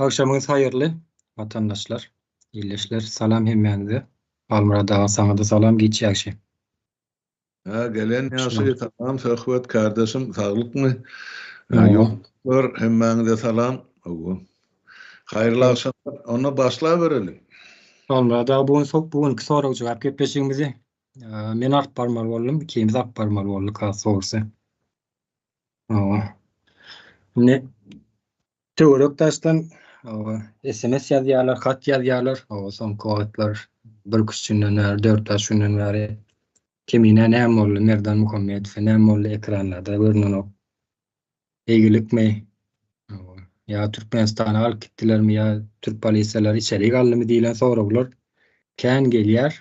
Agşamyňyz haýyrly, watandaşlar, ildeşler. Salam hemmäňize. Halmyrat aga saňa-da salam, giç ýagşy. Hä, gelen ýagşy, salam Söhbet kardeşim, saglykmy? Ýoldaşlar, hemmäňize salam. Hawa. Haýyrly agşamlar. Onda başlabereliň. Halmyrat aga, bu gün bu günki sorag-jogap gepleşigimizi men alyp barmaly boldum, ikimiz alyp barmaly bolduk has dogrusy. Hawa. Indi töwerek daşdan hawa SMS ýazýarlar, hat ýazýarlar. Hawa, soňky wagtlar birküç günden bäri, dört-bäş günden bäri Kemine näme boldy, Merdan Muhammedowa näme boldy ekranlarda görnenok. Eýgilikmi? Hawa. Ýa Türkmenistana alyp gitdilermi, ýa türk polisiýalary içerik aldymy diýlen soraglar kän gelýär.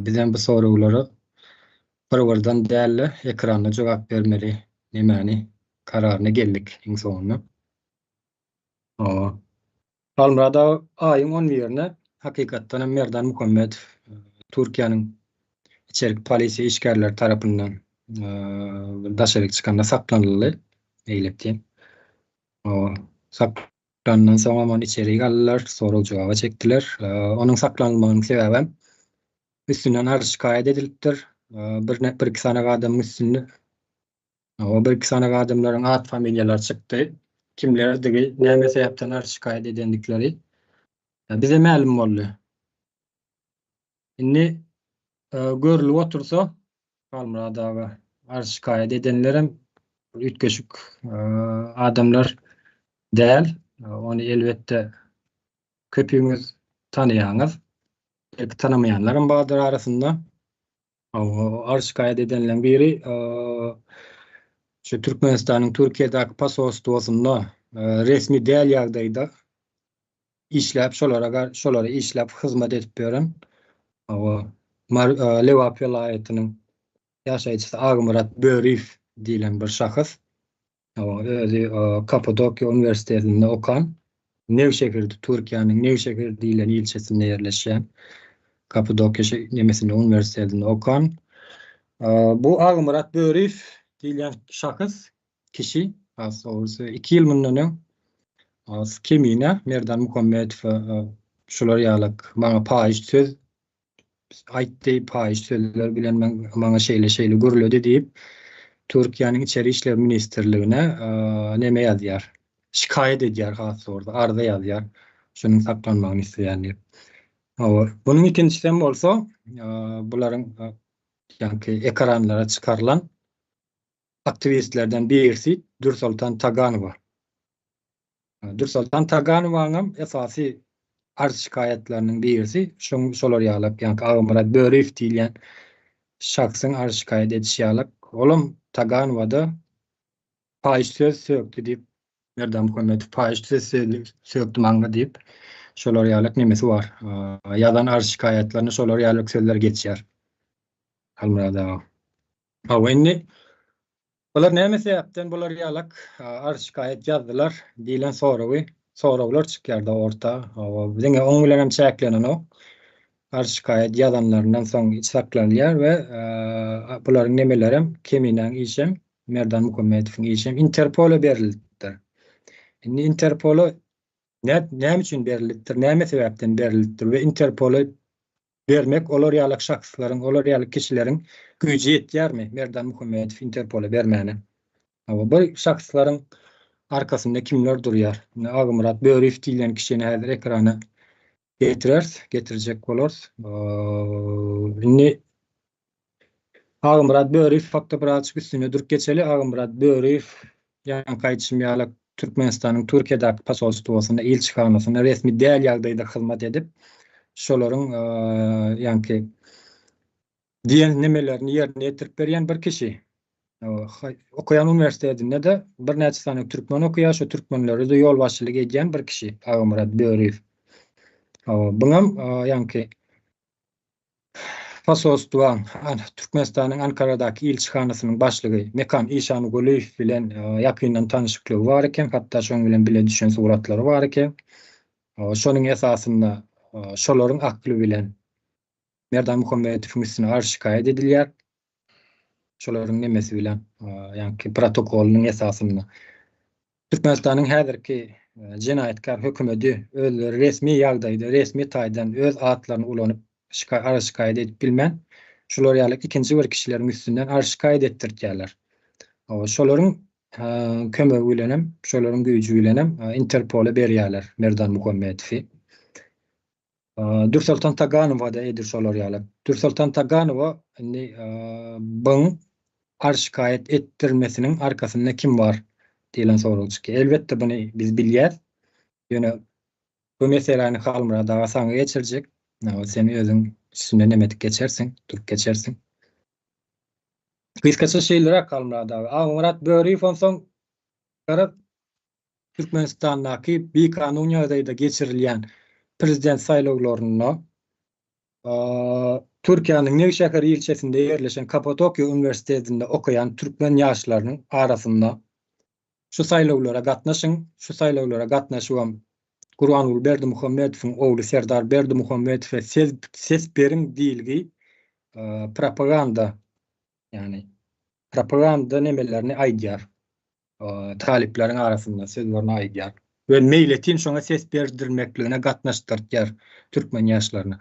Bizem bu soraglara bir-birden däl-de, ekranda jogap bermeli nemäni kararyna geldik iň soňunda. Hawa. Halmyrat aga aýyň on birine hakykatdan hem Merdan Muhammedow Türkiýäniň içerki polisiýa işgärleri tarapyndan daşaryk çykanda saklanyldy. Eýlek diýen. Hawa. Saklanandan soňam ony içerik aldylar, sorag-jogaba çekdiler. Onuň saklanylmagynyň sebäbem üstünden arz-şikaýat edilipdir. Bir bir-iki sany adamyň üstünde o bir-iki sany adamlaryň at-familiýalary çykdy. Kimlerdigi, näme sebäpden arz-şikaýat edendikleri bize mälim boldy. Indi görlüp otursa, Halmyrat aga, arz-şikaýat edenlerem üýtgeşik adamlar däl. Ony elbetde köpüňiz tanaýaňyz. Belki tanamaýanlaram bardyr arasynda. Arz-şikaýat edenleriň biri şu Türkmenistanyň Türkiýedäki posolstwosynda resmi däl ýagdaýda işläp, şolara şolara işläp hyzmat edip ýören Lebap welaýatynyň ýaşaýjysy Agmyrat Böriýew diýlen bir şahs. Özi Kapadokiýa uniwersitetinde okan, Newşehirde, Türkiýäniň Newşehir diýlen ilçesinde ýerleşýän Kapadokiýa nemesinde uniwersitetinde okan. Bu Agmyrat Böriýew diýilýän şahs, kişi, has dogrusy, 2 ýyl mundan öň Kemine Merdan Muhammedowa şular ýaly maňa paýyş söz aýtdy, paýyş sözler bilen maňa şeýle-şeýle gürledi diýip, Türkiýäniň Içeri işler ministrligine neme ýazýar, şikaýat edýär has dogrusy, arza ýazýar, şunuň saklanmagyny isleýän diýip. Hawa, bunuň ikinjisem bolsa, bularyň ýaňky ekranlara çykarylan aktiwistlerden birisi Dürsoltan Taganowa. Dürsoltan Taganowanyňam esasy arz-şikaýatlarynyň birisi şoň şolar ýalak, ýaňky Agamyrat Böriýew diýilýän şahsyň arz-şikaýat edişi ýalak. Olam Taganowada paýyş söz sökdi diýip, Merdan Muhammedow paýyş söz sökdi maňa diýip, şolar ýalak nemesi bar. Ýazan arz-şikaýatlarynda şolar ýalak sözler geçýär. Halmyrat aga. Hawa indi Bular näme sebäpden bular ýalak arz-şikaýat ýazdylar diýlen soragy, soraglar çykýar-da orta. Hawa, diňe oň bilen hem çäklenenok. Arz-şikaýat ýazanlaryndan soň iç saklanylýar we bularyň nemelerem, Keminäň işem, Merdan Muhammedowyň işem Interpola berilipdir. Indi Interpola näme üçin berilipdir, näme sebäpden berilipdir we Interpola bermek olar ýalak şahslaryň, olar ýaly kişileriň güýji ýetýärmi Merdan Muhammedow Interpola bermäne? Hawa, bu şahslaryň arkasynda kimler durýar? Indi Agymyrat Böriýew diýlen kişini häzir ekrana getireris, getirjek bolarys. Indi Agymyrat Böriýew hakda birazjyk üstünde durup geçeli. Agymyrat Böriýew ýaňky aýdyşym ýaly Türkmenistanyň Türkiýedäki posolstwosynda, ilçihanasynda resmi däl ýagdaýda hyzmat edip, şolaryň ýaňky diýen nemelerini ýerine ýetirip berýän bir kişi. Okaýan uniwersitetinde-de birnäçe sany türkmen okaýar, şo türkmenlere-de ýolbaşçylyk edýän bir kişi Agamyrat Böriýew. Buňam ýaňky Posolstwa Türkmenistanyň Ankaradaky ilçihanasynyň başlygy Mekan Işangulyýew bilen ýakyndan tanyşyklygy bar eken, hatda şonuň bilen bile düşen suratlary bar eken. Şonuň esasynda şolaryň akly bilen Merdan Muhammedowyň üstüne arz-şikaýat edilýär. Şolaryň nemesi bilen, ýaňky protokolynyň esasynda. Türkmenistanyň häzirki. jenaýatkär hökümedi özleri resmi ýagdaýda, resmi taýdan öz atlaryny ulanyp arz-şikaýat edip bilmän, şular ýaly ikinji bir kişileriň üstünden arz-şikaýat etdirtýärler. Şolaryň kömegi bilenem, şolaryň güýji bilenem Interpola berýärler Merdan Muhammedowy. Dürsoltan Taganowa-da edil şolar ýaly. Dürsoltan Taganowa indi byň arz-şikaýat etdirmesiniň arkasynda kim bar diýlen sorag çykýar. Elbetde buny biz bilýäs. Ýöne bu meseläni Halmyrat aga saňa geçirjek. Sen özüň üstünden neme edip geçersiň, durup geçersiň. Gysgaça şeýleräk Halmyrat aga. Agmyrat Böriýew onsoň garaz Türkmenistandaky bikanun ýagdaýda geçirilýän prezident saýlawlarynda Türkiýäniň Newşehir ilçesinde ýerleşen Kapadokiýa uniwersitetinde okaýan türkmen ýaşlarynyň arasynda şu saýlawlara gatnaşyň, şu saýlawlara gatnaşybam Gurbanguly Berdimuhamedowyň ogly Serdar Berdimuhamedowa ses beriň diýilgi propaganda, ýagny propaganda nemelerini aýdýar. Talyplaryň arasynda sözlerini aýdýar we meýletin şoňa ses berdirmekligine gatnaşdyrtýar türkmen ýaşlaryny.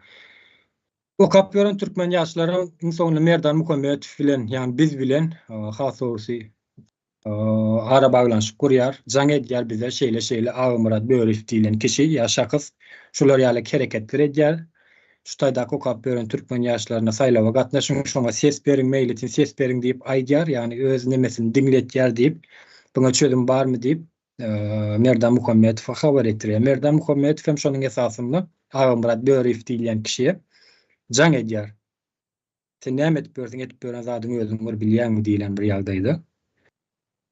Okap ýören türkmen ýaşlaram iň soňunda Merdan Muhammedow bilen, ýagny biz bilen has dogrusy arabaglanyşyk gurýar, jaň edýär bize şeýle-şeýle Agamyrat Böriýew diýlen kişi ýa şahs şular ýaly hereketler edýär. Şu taýdaky okap ýören türkmen ýaşlaryna saýlawa gatnaşyň, şoňa ses beriň, meýletin ses beriň diýip aýdýar, ýagny öz nemesini diňletýär diýip, buňa çözüm barmy diýip, Merdan Muhammedowa habar etdirýär. Merdan Muhammedow hem şonuň esasynda Agamyrat Böriýew diýilýän kişiye jaň edýär. Sen näme edip ýörsüň, edip ýören zadyňy özüň bir bilýäňmi diýlen bir ýagdaýda.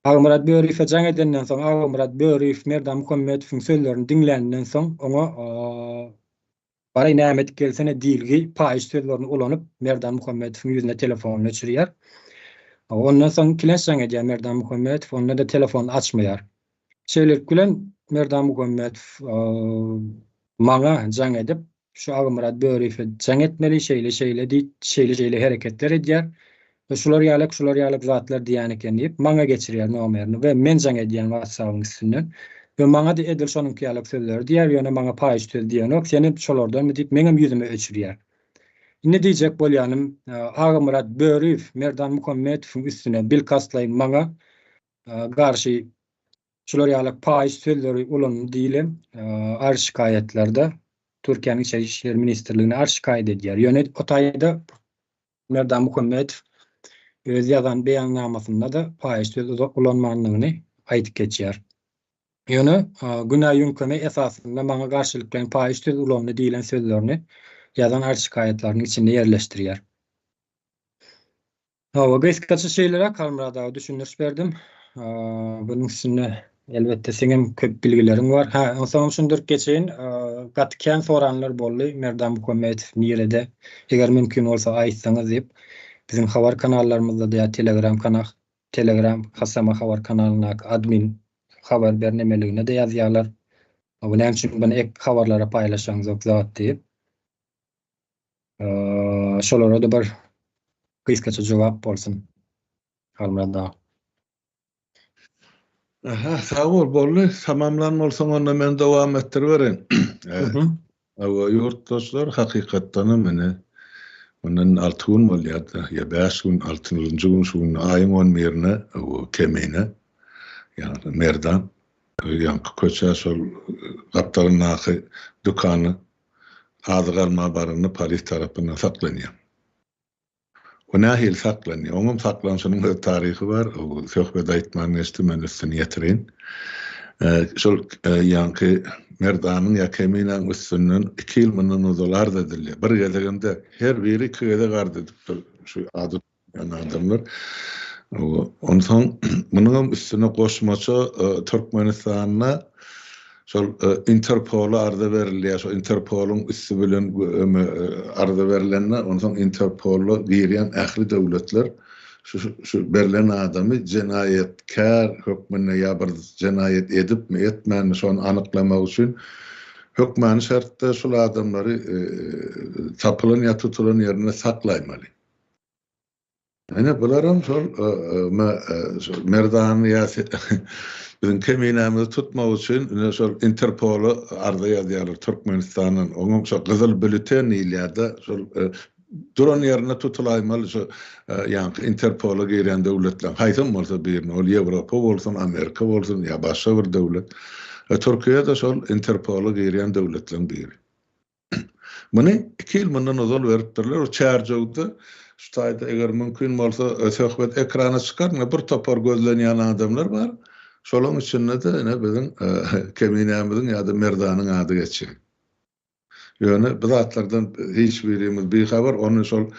Agamyrat Böriýewe jaň edenden soň, Agamyrat Böriýew Merdan Muhammedowyň sözlerini diňläninden soň, oňa Baraý näme edip gelsene diýilgi paýyş sözlerini ulanyp Merdan Muhammedowyň ýüzüne telefonyny öçürýär. Ondan soň ikilenç jaň edýär Merdan Muhammedow, onda-da telefonyny açmaýar. Şeýlelik bilen Merdan Muhammedow maňa jaň edip, şu Agamyrat Böriýewe jaň etmeli, şeýle-şeýle diýip, şeýle-şeýle hereketler edýär. We şular ýalak, şular ýalak zatlar diýýän eken diýip, maňa geçirýär nomerini we men jaň edýän WhatsApp-yň üstünden. We maňa-da edil şonuňky ýalak sözleri diýýär, ýöne maňa paýyş söz diýenok, senem şolardanmy diýip, meňem ýüzüme öçürýär. Indi diýjek bolýanym, Agamyrat Böriýew Merdan Muhammetowyň üstüne bilkastlaýyn maňa garşy şular ýalak paýyş sözleri ulandy diýlen arz-şikaýatlarda Türkiýäniň Içeri işler ministrligine arz-şikaýat edýär. Ýöne o taýda Merdan Muhammedow öz ýazan beýannamasynda-da paýyş söz ulanmandygyny aýdyp geçýär. Ýöne günä ýöňkeme esasynda maňa garşylyklaýyn paýyş söz ulandy diýlen sözlerini ýazan arz-şikaýatlarynyň içinde ýerleşdirýär. Hawa, gysgaça şeýleräk Halmyrat aga düşündiriş berdim. Bunuň üstünde elbetde seňem köp bilgileriň bar. Hä, onsoňam şuny durup geçeýin. Gaty kän soranlar boldy, Merdan Muhammedow nirede? Eger mümkin bolsa aýtsaňyz diýip. Biziň habar kanallarymyzda-da ýa Telegram kana Telegram Hasama habar kanalyndaky admin habar ber nemeligine-de ýazýarlar. Bu näme üçin buny ek habarlara paýlaşaňzok zat diýip. Şolara-da bir gysgaça jogap bolsun. Halmyrat aga. Aha, sag bol, boldy. Tamamlan bolsaň onda men dowam etdiribereýin. Hawa, ýurtdaşlar, hakykatdan hem ine, mundan 6 gün bolýar-da, ýa 5 gün, altynjy gün şu gün aýyň on birine, kemine, ýagny Merdan, ýaňky köçä şol gapdalyndaky dükana azyk almaga baranda polis tarapyndan saklanýar. O nähili saklanýar? Oňam saklanyşynyň öz taryhy bar. O söhbet aýtman geçdi, men üstüni ýetireýin. Şol ýaňky Merdanyň ýa Keminäň üstünden iki ýyl mundan ozal arz edilýär. Bir gezegem däl, her biri iki gezek arz edipdir şu ady tutulýan adamlar. Onsoň munuňam üstüne goşmaça Türkmenistanda Şol Interpola arza berilýär, şo Interpolyň üsti bilen arza berlende, onsoň Interpola girýän ähli döwletler şu şu berlen adamy jenaýatkär hökmünde ýa bir jenaýat edipmi, etmänmi şony anyklamak üçin hökmany şertde şul adamlary tapylan ýa tutulan ýerinde saklaýmaly. Ine bularam şol Merdany ýa biziň keminämizi tutmak üçin ine şol Interpola arza ýazýarlar Türkmenistandan. Oňam şo gyzyl bülüten diýilýär-de, şol duran ýerinde tutulaýmaly şo ýaňky Interpola girýän döwletleriň haýsam bolsa birine, ol Ýewropa bolsun, Amerika bolsun ýa başga bir döwlet. Türkiýe-de şol Interpola girýän döwletleriň biri. Muny iki ýyl mundan ozal beripdirler. O Çärjewde şu taýda eger mümkin bolsa söhbet ekrana çykar. Ine bir topar gözlenýän adamlar bar. Şolaryň içinde-de ine biziň Keminämiziň ýa-da Merdanyň ady geçýär. Ýöne bu zatlardan hiç birimiz bihabar. Ony şol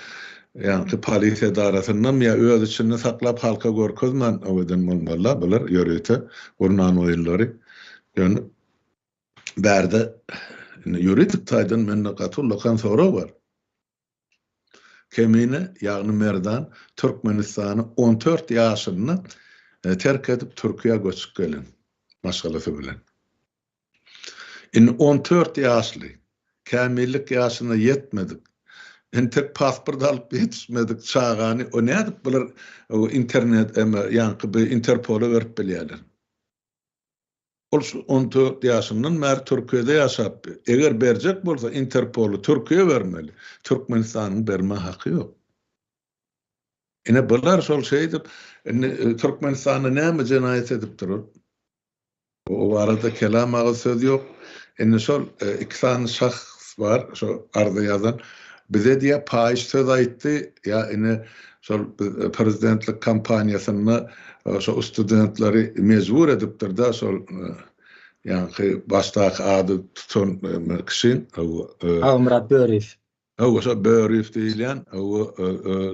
ýaňky polisiýa edarasyndam ýa öz içinde saklap halka görkezmän o eden bolmaly-da bular ýörite gurnan oýunlary. Ýöne Bärde indi ýuridik taýdan mende gaty ullakan sorag bar. Kemine, ýagny Merdan Türkmenistany 14 ýaşynda terk edip Türkiýä göçüp gelen maşgalasy bilen. Indi 14 ýaşly, kämillik ýaşyna ýetmedik, entek pasport alyp ýetişmedik çagany o nädip bular internet, ýaňky bir Interpola berip bilýärler? Ol şu 14 ýaşyndan bäri Türkiýede ýaşapdy. Eger berjek bolsa Interpoly Türkiýe bermeli. Türkmenistanyň berme haky ýok. Ine bular şol şeýdip indi Türkmenistanda näme jenaýat edipdir ol? O barada kelam agyz söz ýok. Indi şol iki sany şahs bar şo arza ýazan. Bize diýýär paýyş söz aýtdy ýa ine şol prezidentlik kampaniýasynda şo studentleri mejbur edipdir-de şol ýaňky başdaky ady tutan kişi. Agmyrat Böriýew. Hawa şo Böriýew diýilýän hawa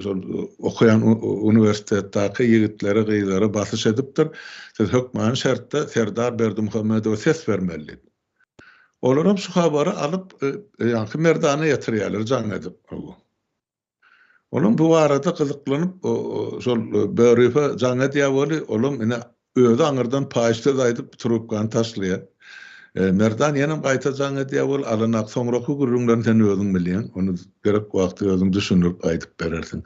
şol okaýan uniwersitetdäki ýigitlere gyzlara basyş edipdir. Siz hökmany şertde Serdar Berdimuhamedowa ses bermeli diýip. Olaram şu habary alyp, ýaňky Merdana ýetirýärler jaň edip. Olam bu barada gyzyklanyp, şol Böriýewe jaň edýär weli, olam ine özi aňyrdan paýyş söz aýdyp, trubkany taşlaýar. Merdan ýenem gaýta jaň edýär weli, alanak. Soňraky gürrüňlerini sen özüň bilýäň. Ony gerek wagty özüň düşündirip aýdyp berersiň.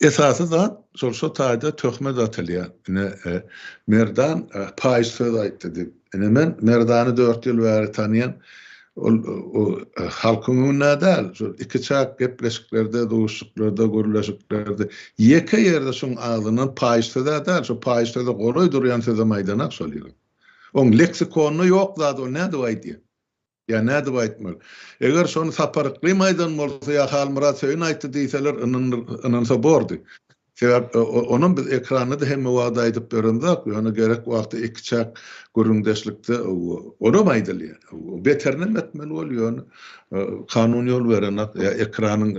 Esasy zat, şol şo taýda töhmet atylýar. Ine, Merdan paýyş söz aýtdy diýip. Ine men Merdany dört ýyl bäri tanýan. Ol halkyň öňünde däl, şol ikiçäk gepleşiklerde, duşuşyklarda, gürleşiklerde ýeke ýerde şuň agzyndan paýyş söz-ä däl, şo paýyş söze golaý durýan sözem aýdanak şol ýigit. Oň leksikonynda ýok zady ol nädip aýdýar? Ýa nädip aýtmaly? Eger şony Sapar Yklym aýdan bolsa ýa Halmyrat Söýün aýtdy diýseler ynansa bordy. Sebäp onam biz ekranda-da hemme wagt aýdyp beremzok, ýöne gerek wagty ikiçäk gürrüňdeşlikde onam aýdylýar. Beterinem etmeli bol, ýöne kanun ýol berenak, ýa ekranyň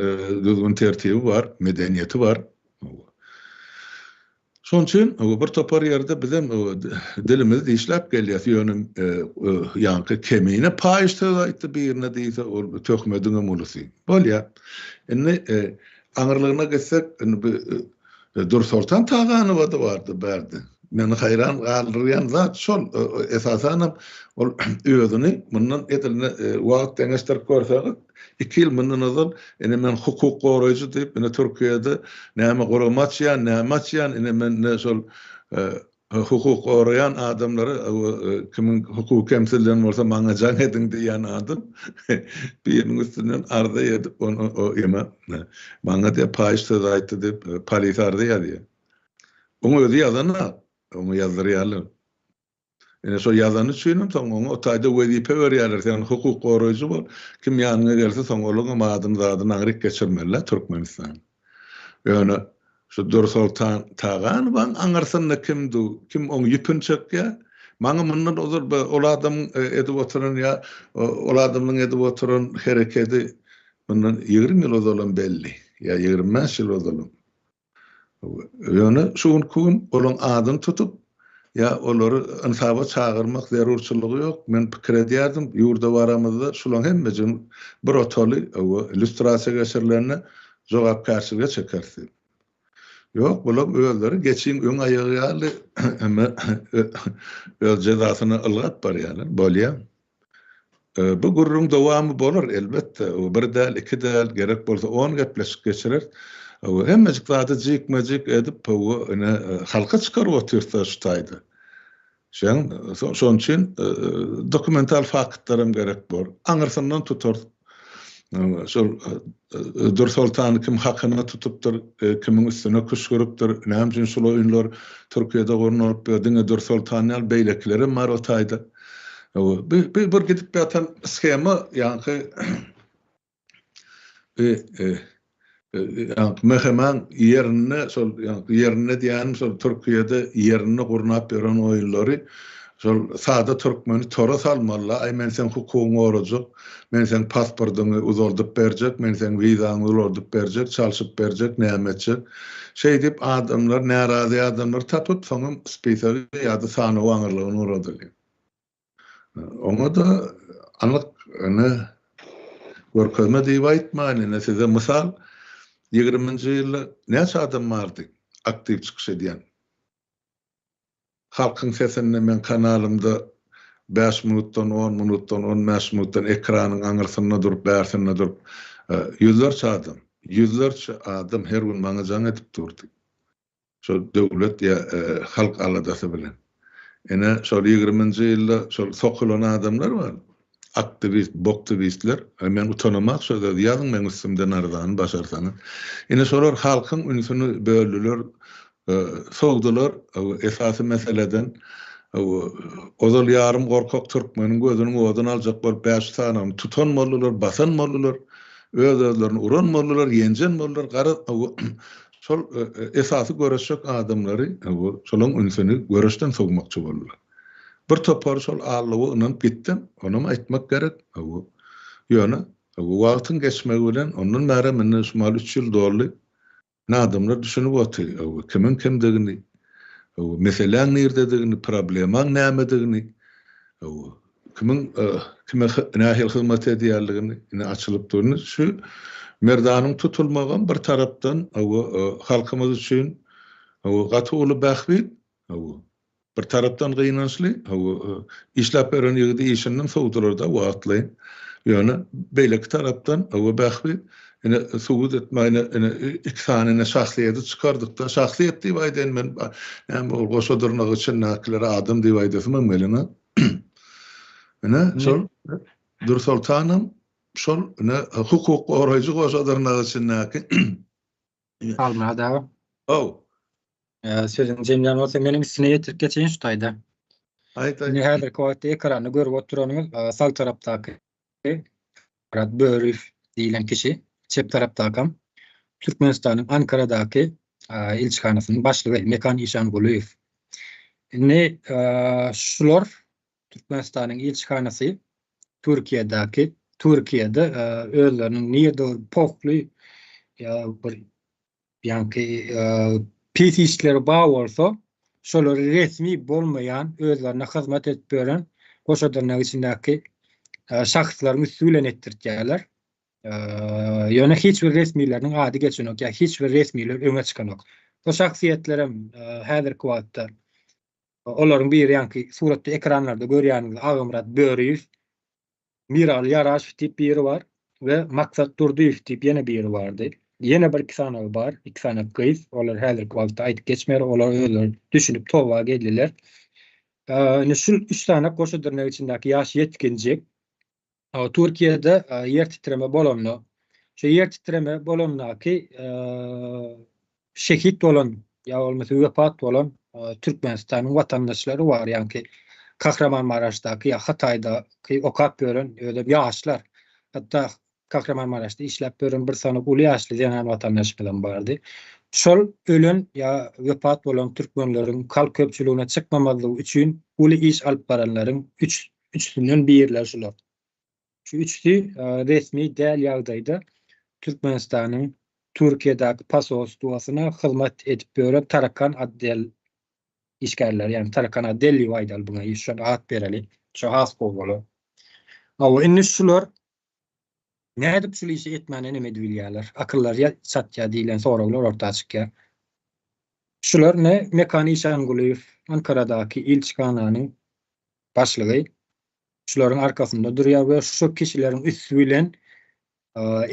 düzgün-tertibi bar, medeniýeti bar. Şonuň üçin bir topar ýerde bizem dilimizi dişläp gelýäs, ýöne ýaňky Kemine paýyş söz aýtdy birine diýse, ol töhmediňem ulusy. Bolýar. Indi aňyrlygyna gitsek, indi bu Dürsoltan Taganowa-da bardy bärde. Meni haýran galdyrýan zat şol, esasanam ol özüni mundan edil wagt deňeşdirip görseňiz, Iki ýyl mundan ozal ine men hukuk goraýjy diýip ine Türkiýede näme gurama açýan, näme açýan, ine men ine şol hukuk goraýan adamlara kimiň hukugy kemsidilen bolsa maňa jaň ediň diýýän adam biriniň üstünden arza edip ony o eme maňa diýip paýyş söz aýtdy diýip polise arza ýazýar. Oň özi ýazanok, oňa ýazdyrýarlar. Ine şo ýazany üçinem soň oňa o taýda wezipe berýärler, sen hukuk goraýjy bol, kim ýanyňa gelse soň olaňam adyny zadyny aňryk geçirmeli-dä Türkmenistan. Ýöne şu Dürsoltan Taganowaň aňyrsynda kim dur, kim oň ýüpüni çekýär? Maňa mundan ozal bu ol adamyň edip oturan ýa ol adamlaryň edip oturan herekedi mundan 20 ýyl ozalam belli, ýa 25 ýyl ozalam. Ýöne şu günki gün olaň adyny tutup, ýa olary ynsaba çagyrmak zerurçylygy ýok. Men pikir edýärdim, ýurda baramyzda şulaň hemmejigini bir otaly, hawa, lýustrasiýa geçirilende jogapkärçilige çekeris diýip. Ýok, bulaň özleri geçiň öň aýagy ýaly hemme öz jezasyna ylgap barýarlar. Bolýa. Bu gürrüň dowamy bolar, elbetde. Bir däl, iki däl, gerek bolsa on gepleşik geçireris. Hawa, hemmejik zady jikme-jik edip, hawa, ine, halka çykaryp otyrys-da şu taýda. Şeň, şonuň üçin dokumental faktlaram gerek bor. Aňyrsyndan tutarys. Şol Dürsoltany kim hakyna tutupdyr, kimiň üstüne küşgüripdir, näme üçin şul oýunlar Türkiýede gurnalyp ýör, diňe Dürsoltan däl, beýlekilerem bar o taýda. Bu bir gidip ýatan shema, ýaňky Ýaňky MHM-iň ýerinde şol ýaňky ýerinde diýýänim şol Türkiýede ýerinde gurnap ýören oýunlary şol sada türkmeni tora salmalyla aý men seň hukugyňy gorajak, men seň pasportyňy uzaldyp berjek, men seň wizaňy ulaldyp berjek, çalşyp berjek, näme etjek. Şeýdip adamlar närazy adamlary tapyp soňam spisogy ýa-da sanawy aňyrlygyna ugradylýar. Oňa-da anyk ine görkezme diýip aýtmaýyn, ine size mysal, ýigriminji ýylda näçe adam bardy aktiw çykyş edýän? Halkyň sesinde meň kanalymda bäş minutdan, on minutdan, on bäş minutdan ekranyň aňyrsynda durup, bärsinde durup, ýüzlerçe adam, ýüzlerçe adam her gün maňa jaň edip durdy. Şol döwlet ýa halk aladasy bilen. Ine, şol ýigriminji ýylda şol sokulan adamlar bar. Aktiwist, boktiwistler. Men utanamak şo sözi ýazyň meň üstümden arzany başarsaňyz. Ine şolar halkyň ünsüni böldüler, sowdular esasy meseleden. Ozal ýarym gorkak türkmeniň gözüniň oduny aljak bolup 500 sanyny tutan boldular, basan boldular. Öz-özlerini uran boldular, ýenjen boldular. Garaz, Şol esasy göreşjek adamlary şolaň ünsüni göreşden sowmakçy boldular. Bir topary şol aldawa ynanyp gitdem, onam aýtmak gerek. Ýöne wagtyň geçmegi bilen ondan bärem indi şu mahaly üç ýyl doldy. Indi adamlar düşünip otyr, kimiň kimdigini, meseläň nirdedigini, problemaň nämedigini. Kimiň kime nähili hyzmat edýänligini ine açylyp dur. Indi şu Merdanyň tutulmagam bir tarapdan halkymyz üçin gaty uly bähbit, bir tarapdan gynançly, işläp beren ýigidi işinden sowdular-da wagtlaýyn. Ýöne beýleki tarapdan bähbit, ine subut etme ine ine iki sany ine şahsyýeti çykardykda, şahsyýet diýip aýdaýyn men, näme ol goşa dyrnak içindäkileri adam diýip aýdasymam gelenok. Ine, şol Dürsoltanam şol ine hukuk goraýjy goşa dyrnak içindäki Halmyrat aga. Haw. Sözüňi jemlän bolsa meniň üstüne ýetirip geçeýin şu taýda. Aýt, aýt. Indi häzirki wagtda ekranda görüp oturanyňyz sag tarapdaky Myrat Böriýew diýlen kişi, çep tarapdakam Türkmenistanyň Ankaradaky ilçihanasynyň başlygy Mekan Işangulyýew. Indi şular Türkmenistanyň ilçihanasy Türkiýedäki, Türkiýede özleriniň nirde bir pohly ýa bir ýaňky pis işleri bar bolsa, şolary resmi bolmaýan, özlerine hyzmat edip ýören goşa dyrnak içindäki şahslaryň üsti bilen etdirtýärler. Ýöne hiç bir resmileriniň ady geçenok ýa hiç bir resmiler öňe çykanok. Bu şahsyýetlerem häzirki wagtda olaryň biri ýaňky suratda ekranlarda görýäniňiz Agamyrat Böriýew, Miraly Ýaraşow diýip biri bar we Maksat Durdyýew diýip ýene biri bardy. Ýene bir iki sanagy bar, iki sany gyz. Olar häzirki wagtda aýdyp geçmeýär, olar özleri düşünip toba geldiler. Indi şu üç sany goşa dyrnak içindäki ýaş ýetginjek Türkiýede ýer titreme bolanda, şu ýer titreme bolandaky şehit bolan ýa bolmasa wepat bolan Türkmenistanyň watandaşlary bar, ýaňky Kahramanmaraşdaky ýa Hataýdaky okap ýören özem ýaşlar. Hatda Kahramanmaraşda işläp ýören bir sany uly ýaşly zenan watandaşymyzam bardy. Şol ölen ýa wepat bolan türkmenleriň halk köpçüligine çykmamazlygy üçin uly iş alyp baranlaryň üç üçüsinden birleri şular. Şu üçüsi resmi däl ýagdaýda Türkmenistanyň Türkiýedäki posolstwosyna hyzmat edip ýören Tarakan otdel işgärleri, ýagny Tarakan otdel diýip aýdaly buňa, şol at bereli, şo has gowy bolar. Hawa, indi şular nädip şul işi etmäne neme edibilýärler, akyllary çatýar diýlen soraglar orta çykýar. Şular ne Mekan Işangulyýew Ankaradaky ilçihananyň başlygy şularyň arkasynda durýar we şu kişileriň üsti bilen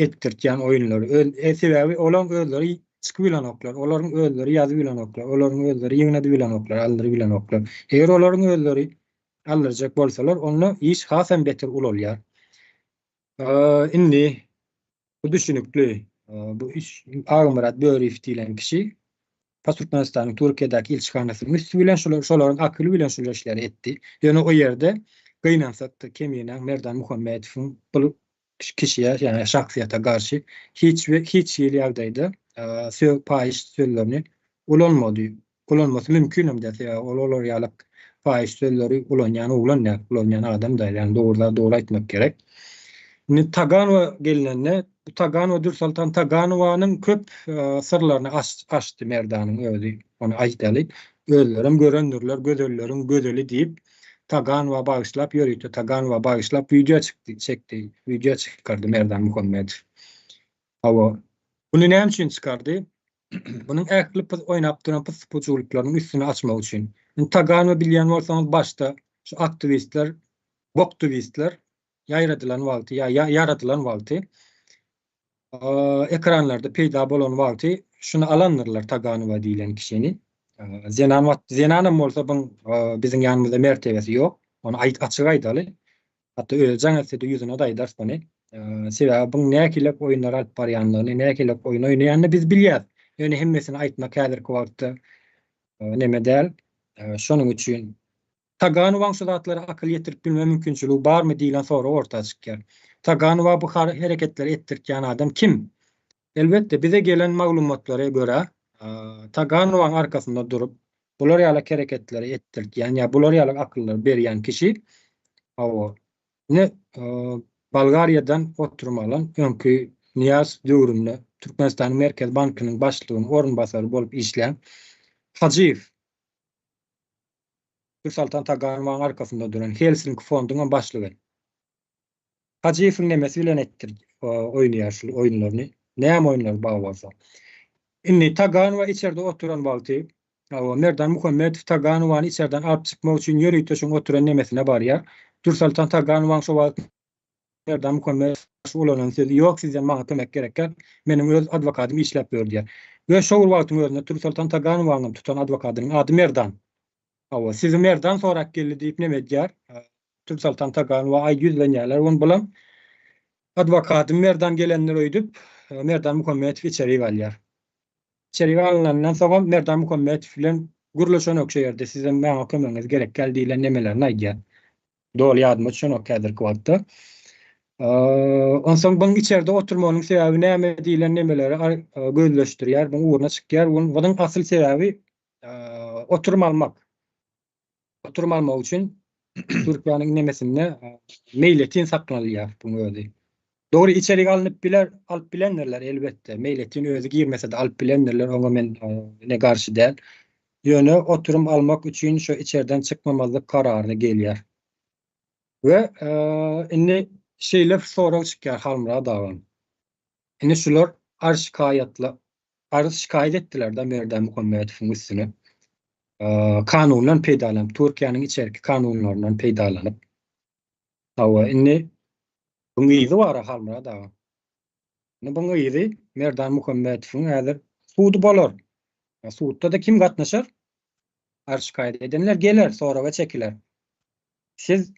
etdirtýän oýunlary. Öz, e, sebäbi olaň özleri Çykyp bilenoklar. Olaryň özleri ýazyp bilenoklar. Olaryň özleri ýygnadyp bilenoklar, aldyryp bilenoklar. Eger olaryň özleri aldyrjak bolsalar, onda iş hasam beter ulalýar. Indi bu düşünikli. Bu iş Agamyrat Böriýew diýlen kişi Türkmenistanyň Türkiýedäki ilçihanasynyň üsti bilen şolar şolaryň akyly bilen şul işleri etdi. Ýöne o ýerde gynansak-da Keminäň Merdan Muhammedowyň bu kişiye, ýagny şahsyýete garşy hiç we hiç hili ýagdaýda söz paýyş sözlerini ulanmady. Ulanmasy mümkinem däl, sebäbi ol olar ýaly paýyş sözleri ulanýan oglan däl, ulanýan adam däl, ýagny dogry zady dogry aýtmak gerek. Indi Taganowa gelnende, bu Taganowa Dürsoltan Taganowanyň köp syrlaryny açdy Merdanyň özi, ony aýdaly. Özlerem görendirler, gözelleriň gözeli diýip, Taganowa bagyşlap, ýörite Taganowa bagyşlap wideo çykdy, çekdi, wideo çykardy Merdan Muhammedow. Hawa. Muny näme üçin çykardy? Munuň ähli pys oýnap duran pys-pujulyklarynyň üstüni açmak üçin. Indi Taganowa bilýän bolsaňyz başda şu aktiwistler, boktiwistler ýaýradylan wagty ýa ýaradylan wagty ekranlarda peýda bolan wagty şuny alandyrlar Taganowa diýlen kişini. Zenan zenanam bolsa buň biziň ýanymyzda mertebesi ýok. Ony aýt açyk aýdaly. Hatda özi jaň etse-de ýüzüne-de aýdarys muny. Sebäbi buň nähilek oýunlar alyp barýanlygyny, nähilek oýun oýnaýanyny biz bilýäs. Ýöne hemmesini aýtmak häzirki wagtda neme däl. Şonuň üçin Taganowaň şu zatlara akyl ýetirip bilme mümkinçiligi barmy diýlen sorag orta çykýar. Taganowa bu hereketleri etdirtýän adam kim? Elbetde, bize gelen maglumatlara görä, Taganowaň arkasynda durup, bular ýaly hereketleri etdirtýän ýa bular ýaly akyllary berýän kişi, hawa, ine, Bolgariýadan oturum alan, öňki Nyýazow döwründe Türkmenistanyň Merkezi bankynyň başlygynyň orunbasary bolup işlän Hajyýew, Dürsoltan Taganowaň arkasynda duran Helsinki fonduňam başlygy. Hajyýewiň nemesi bilen etdir oýnaýar şul oýunlaryny. Näme oýunlary bar bolsa. Indi Taganowa içerde oturan wagty, hawa, Merdan Muhammedow Taganowany içerden alyp çykmak üçin ýörite şoň oturan nemesine barýar. Dürsoltan Taganowaň şo wagt Merdan Muhammedow ulanan sözi ýok sizden maňa kömek gerek däl. Meniň öz adwokadym işläp ýör diýýär. We şo bir wagtyň özünde Dürsoltan Taganowaňam tutan adwokadynyň ady Merdan. Hawa, sizi Merdan sorap geldi diýip neme edýär? Türksoltan Taganowa aý ýüzlenýärler. Ony bulam adwokadym Merdan gelendir öýdüp, Merdan Muhammedow içerik alýar. Içerik alynandan soňam Merdan Muhammedow bilen gürleşenok şo ýerde, sizem maňa kömegiňiz gerek däl diýlen nemelerini aýdýar. Doly ýadyma düşenok häzirki wagtda. Onsoň buň içerde oturmagynyň sebäbi näme diýlen nemeleri gözleşdirýär, buň ugruna çykýar. Bunuň asyl sebäbi oturum almak. Oturum almak üçin Türkiýäniň nemesinde meýletin saklanylýar buň özi. Dogry içerik alnyp biler, alyp bilendirler elbetde. Meýletin özi girmese-de alyp bilendirler, oňa men ne garşy däl. Ýöne oturum almak üçin şu içerden çykmamazlyk kararyna gelýär. We indi şeýle sorag çykýar Halmyrat agam. Indi şular arz-şikaýatla arz-şikaýat etdiler-de Merdan Muhammedowyň üstüne. Kanundan peýdalanyp, Türkiýäniň içerki kanunlaryndan peýdalanyp. Hawa, indi buň yzy bar-a Halmyrat aga. Indi buň yzy Merdan Muhammedowyň häzir sudy bolar. Sudda-da kim gatnaşar? Arz-şikaýat edenler geler, soraga çekiler. Siz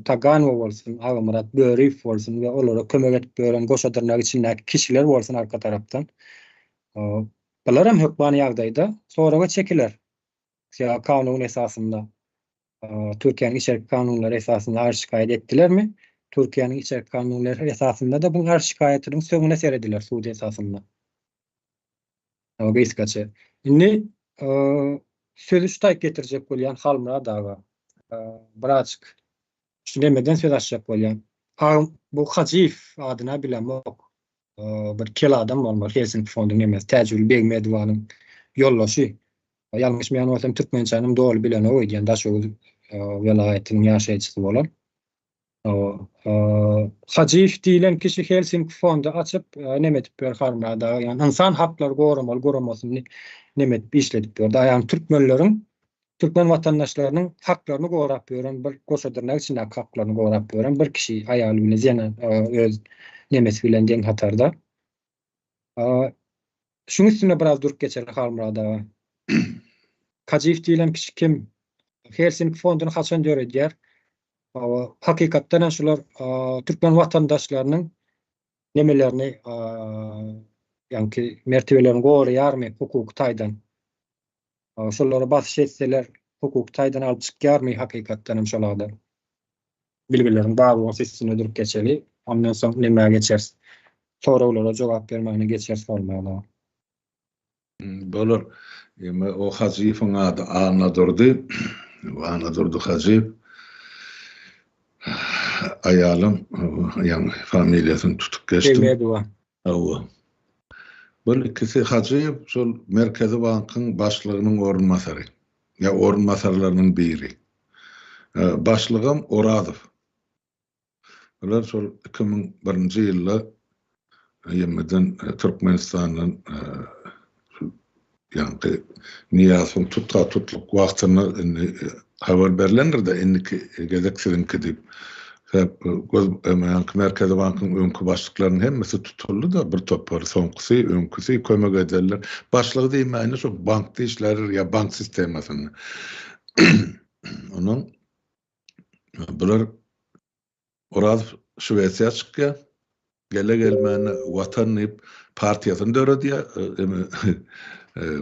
Taganowa bolsun, Agamyrat Böriýew bolsun we olara kömek edip ýören goşa dyrnak içindäki kişiler bolsun arka tarapdan. Bular hem hökmany ýagdaýda soraga çekiler. Sebäbi kanun esasynda Türkiýäniň içerki kanunlary esasynda arz şikaýat etdilermi? Türkiýäniň içerki kanunlary esasynda-da bu arz şikaýatynyň söňüne serediler sud esasynda. Gysgaça. Indi sözi şu taýyk getirjek bolýan Halmyrat aga. Birazjyk şu nemeden söz açjak bolýan. Agam bu Hajyýew adyna bilemok. Bir kel adam bolmaly Helsinki fonduň nemesi Täjigül Begmedowanyň ýoldaşy. Ýalňyşmaýan bolsam türkmençänem doly bilenok öýdýän Daşoguz welaýatynyň ýaşaýjysy bolan. Hajyýew diýlen kişi Helsinki fondy açyp, neme edip ýör Halmyrat aga, ýagny ynsan haklary goramaly guramasyny neme edip işledip ýör. Ýagny türkmenleriň, türkmen watandaşlarynyň haklaryny gorap ýören bir goşa dyrnak içindäki haklaryny gorap ýören bir kişi, aýaly bilen zenan öz nemesi bilen deň hatarda. Şuň üstünde biraz durup geçeli Halmyrat aga. Hajyýew diýlen kişi kim? Helsinki fonduny haçan döredýär? Hakykatdan hem şular türkmen watandaşlarynyň nemelerini, ýaňky mertebelerini goraýarmy hukuky taýdan? Şolara basyş etseler, hukuky taýdan alyp çykýarmy hakykatdan hem şol adam? Bilgileriň bar bolsa üstünde durup geçeli. Ondan soň nämä geçeris? Soraglara jogap bermegine geçeris bolmasa. Bolar. Eme o Hajyýewiň ady Annadurdy. Annadurdy Hajyýew. Aýalym ýaňy familiýasyny tutup geçdim. Begmedowa. Hawa. Bul ikisi Hajyýew şol Merkezi bankyň başlygynyň orunbasary. Ýa orunbasarlarynyň biri. Başlygam Orazow. Bular şol 2001-nji ýylda ýemeden Türkmenistandan ýaňky Nyýazowyň tutga-tutluk wagtynda indi habar berlendir-de indiki gezek siziňki diýip. Sebäp göz ýaňky Merkezi bankyň öňki başlyklarynyň hemmesi tutuldy-da bir topary soňkusy, öňküsi kömek ederler. Başlygy diýmäýin-de şo bankda işlärler ýa bank sistemasynda. Onuň Bular Orazow Şwesiýa çykýar. Gele gelmäne Watan diýip partiýasyny döredýär.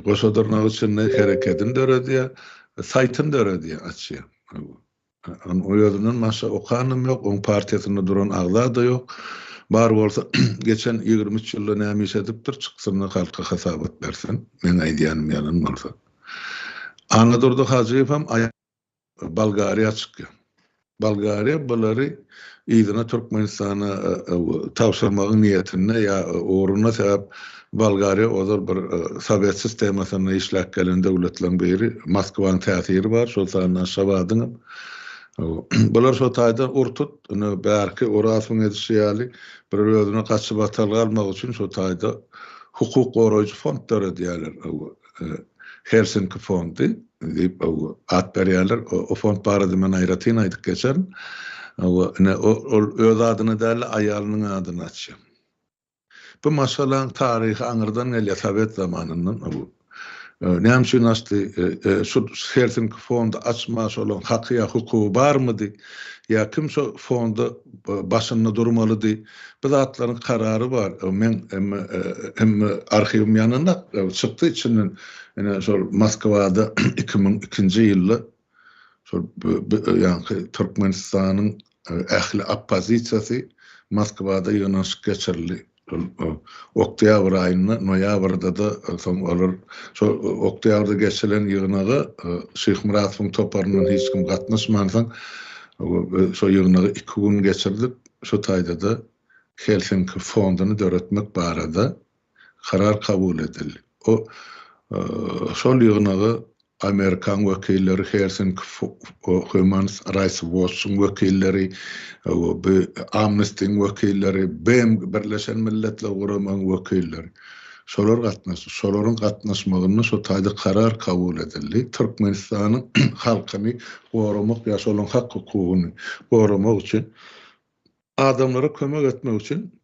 Goşa dyrnak içinde herekedini döredýär. Saýtyny döredýär, açýar. Onuň özünden başga okanam ýok, oň partiýasynda duran agza-da ýok. Bar bolsa geçen 23 ýylda näme iş edipdir, çyksyn-da halka hasabat bersin. Meň aýdýanym ýalan bolsa. Annadurdy Hajyýew hem Bolgariýa çykýar. Bolgariýa bulary yzyna Türkmenistana tabşyrmagyň niýetinde ýa ugrunda sebäp Bolgariýa ozal bir sowet sistemasynda işläp gelen döwletleriň biri, Moskwanyň täsiri bar, şol sanda Aşgabadyň hem. Bular şo taýdan ur-tut, ine bärki Orazowyň edişi ýaly bir özüne gaçybatalga almak üçin şo taýda hukuk goraýjy fond döredýärler. Helsinki fondy diýip at berýärler. O fond barada men aýratyn aýdyp geçerin. Ine, ol öz adyna däl-de, aýalynyň adyna açýar. Bu maşgalaň taryhy aňyrdan gelýär, sowet zamanyndan. Näme üçin açdy? Şu Helsinki fondy açma şolaryň haky ýa hukugy barmydy? Ýa kim şo fonda başynda durmalydy? Bu zatlaryň karary bar. Meň hemme arhiwim ýanynda çykdy içinden. Ine şol Moskwada 2002-nji ýylda şol ýaňky Türkmenistanyň ähli oppozisiýasy Moskwada ýygnanyşyk geçirildi. Şol oktýabr aýynda, noýabrda-da soň olar şol oktýabrda geçirilen ýygnaga Şyhmyradowyň toparyndan hiç kim gatnaşmansoň, şo ýygnagy iki gün geçirdik. Şu taýda-da Helsinki fonduny döretmek barada karar kabul edildi. O şol ýygnaga Amerikan wekilleri, Helsinki Human Rights Watch-yň wekilleri, bu Amnesty-iň wekilleri, BM, Birleşen Milletler Guramagyň wekilleri, şolar gatnaşdy. Şolaryň gatnaşmagynda şu taýda karar kabul edildi. Türkmenistanyň halkyny goramak ýa şolaryň hak-hukugyny goramak üçin adamlara kömek etmek üçin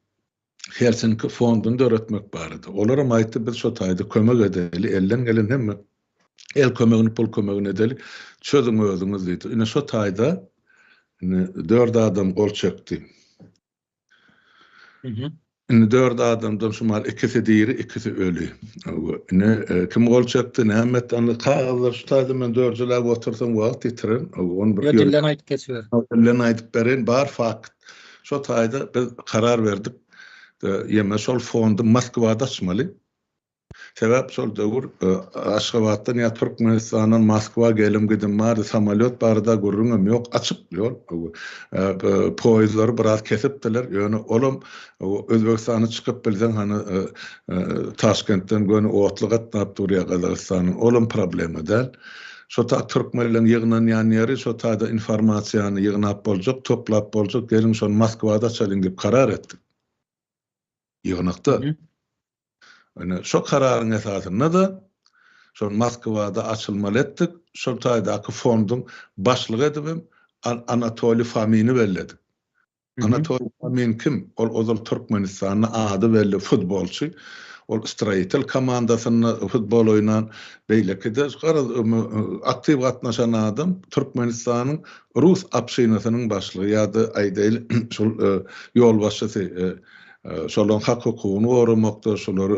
Helsinki fonduny döretmek barada. Olaram aýtdy, biz şo taýda kömek edeli, elden gelen hemme el kömegini, pul kömegini edeli, çözüň özüňiz diýdi. Ine şo taýda indi dört adam gol çekdi. Indi dört adamdan şu mal ikisi diri, ikisi öli. Ine kim gol çekdi, näme etdi, indi kagyzlar şu taýda men dörjeläp otursam wagt ýitirin. Ony bir Ýa dilden aýdyp geçiber. Dilden aýdyp bereýin, bar fakt. Şo taýda biz karar berdik, ýeme şol fondy Moskwada açmaly. Sebäp şol döwür Aşgabatdan ýa Türkmenistandan Moskwa gelim-gidim bardy, samolýot barada gürrüňem ýok, açyk ýol. Poýezdleri biraz kesipdiler, ýöne olam Özbegistana çykyp bilseň, hany Taşkentden göni otly gatnap durýar Gazagystandan, olam problema däl. Şo ta türkmenleň ýygnanýan ýeri, şo taýda informasiýany ýygnap boljak, toplap boljak, geliň şony Moskwada açalyň diýip karar etdik. Ýygnakda. Ine, şo kararyň esasynda-da şol Moskwada açylmaly etdik. Şol taýdaky fonduň başlygy edibem Anatoliý Fomini belledik. Anatoliý Fomin kim? Ol ozal Türkmenistanda ady belli futbolçy. Ol Stroitel komandasynda futbol oýnan, beýleki-de garaz aktiw gatnaşan adam Türkmenistanyň rus obşinasynyň başlygy ýa-da aýdaýly şol ýolbaşçysy şolaryň hak-hukugyny goramakda, şolary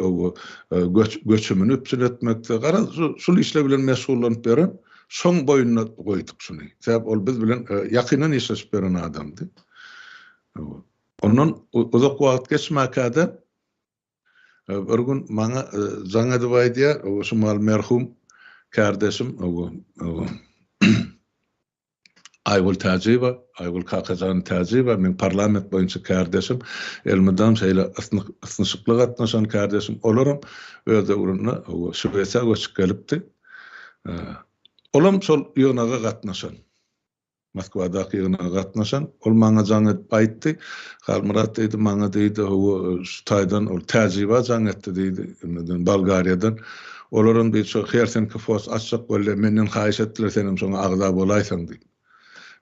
göçümini üpjün etmekde, garaz şul işler bilen meşgullanyp ýören, şoň boýnuna goýduk şuny. Sebäp ol biz bilen ýakyndan işleşip ýören adamdy. Ondan uzak wagt geçmäkä-de bir gün maňa jaň edip aýdýar, şu mal merhum kärdeşim Aýgül Täjiýewa, Aýgül Kakajan Täjiýewa meň parlament boýunça kärdeşim, elmydam şeýle ysnyşykly gatnaşan kärdeşim, olaram öz döwründe Şwesiýa göçüp gelipdi. Olam şol ýygnaga gatnaşan. Moskwadaky ýygnaga gatnaşan. Ol maňa jaň edip aýtdy. Halmyrat diýdi, maňa diýdi, hawa, şu taýdan ol Täjiýewa jaň etdi diýdi, nireden, Bolgariýadan. Olaram diýdi, şo Helsinki fos açjak bolýar, menden haýyş etdiler, senem şoňa agza bolaýsaň diýip.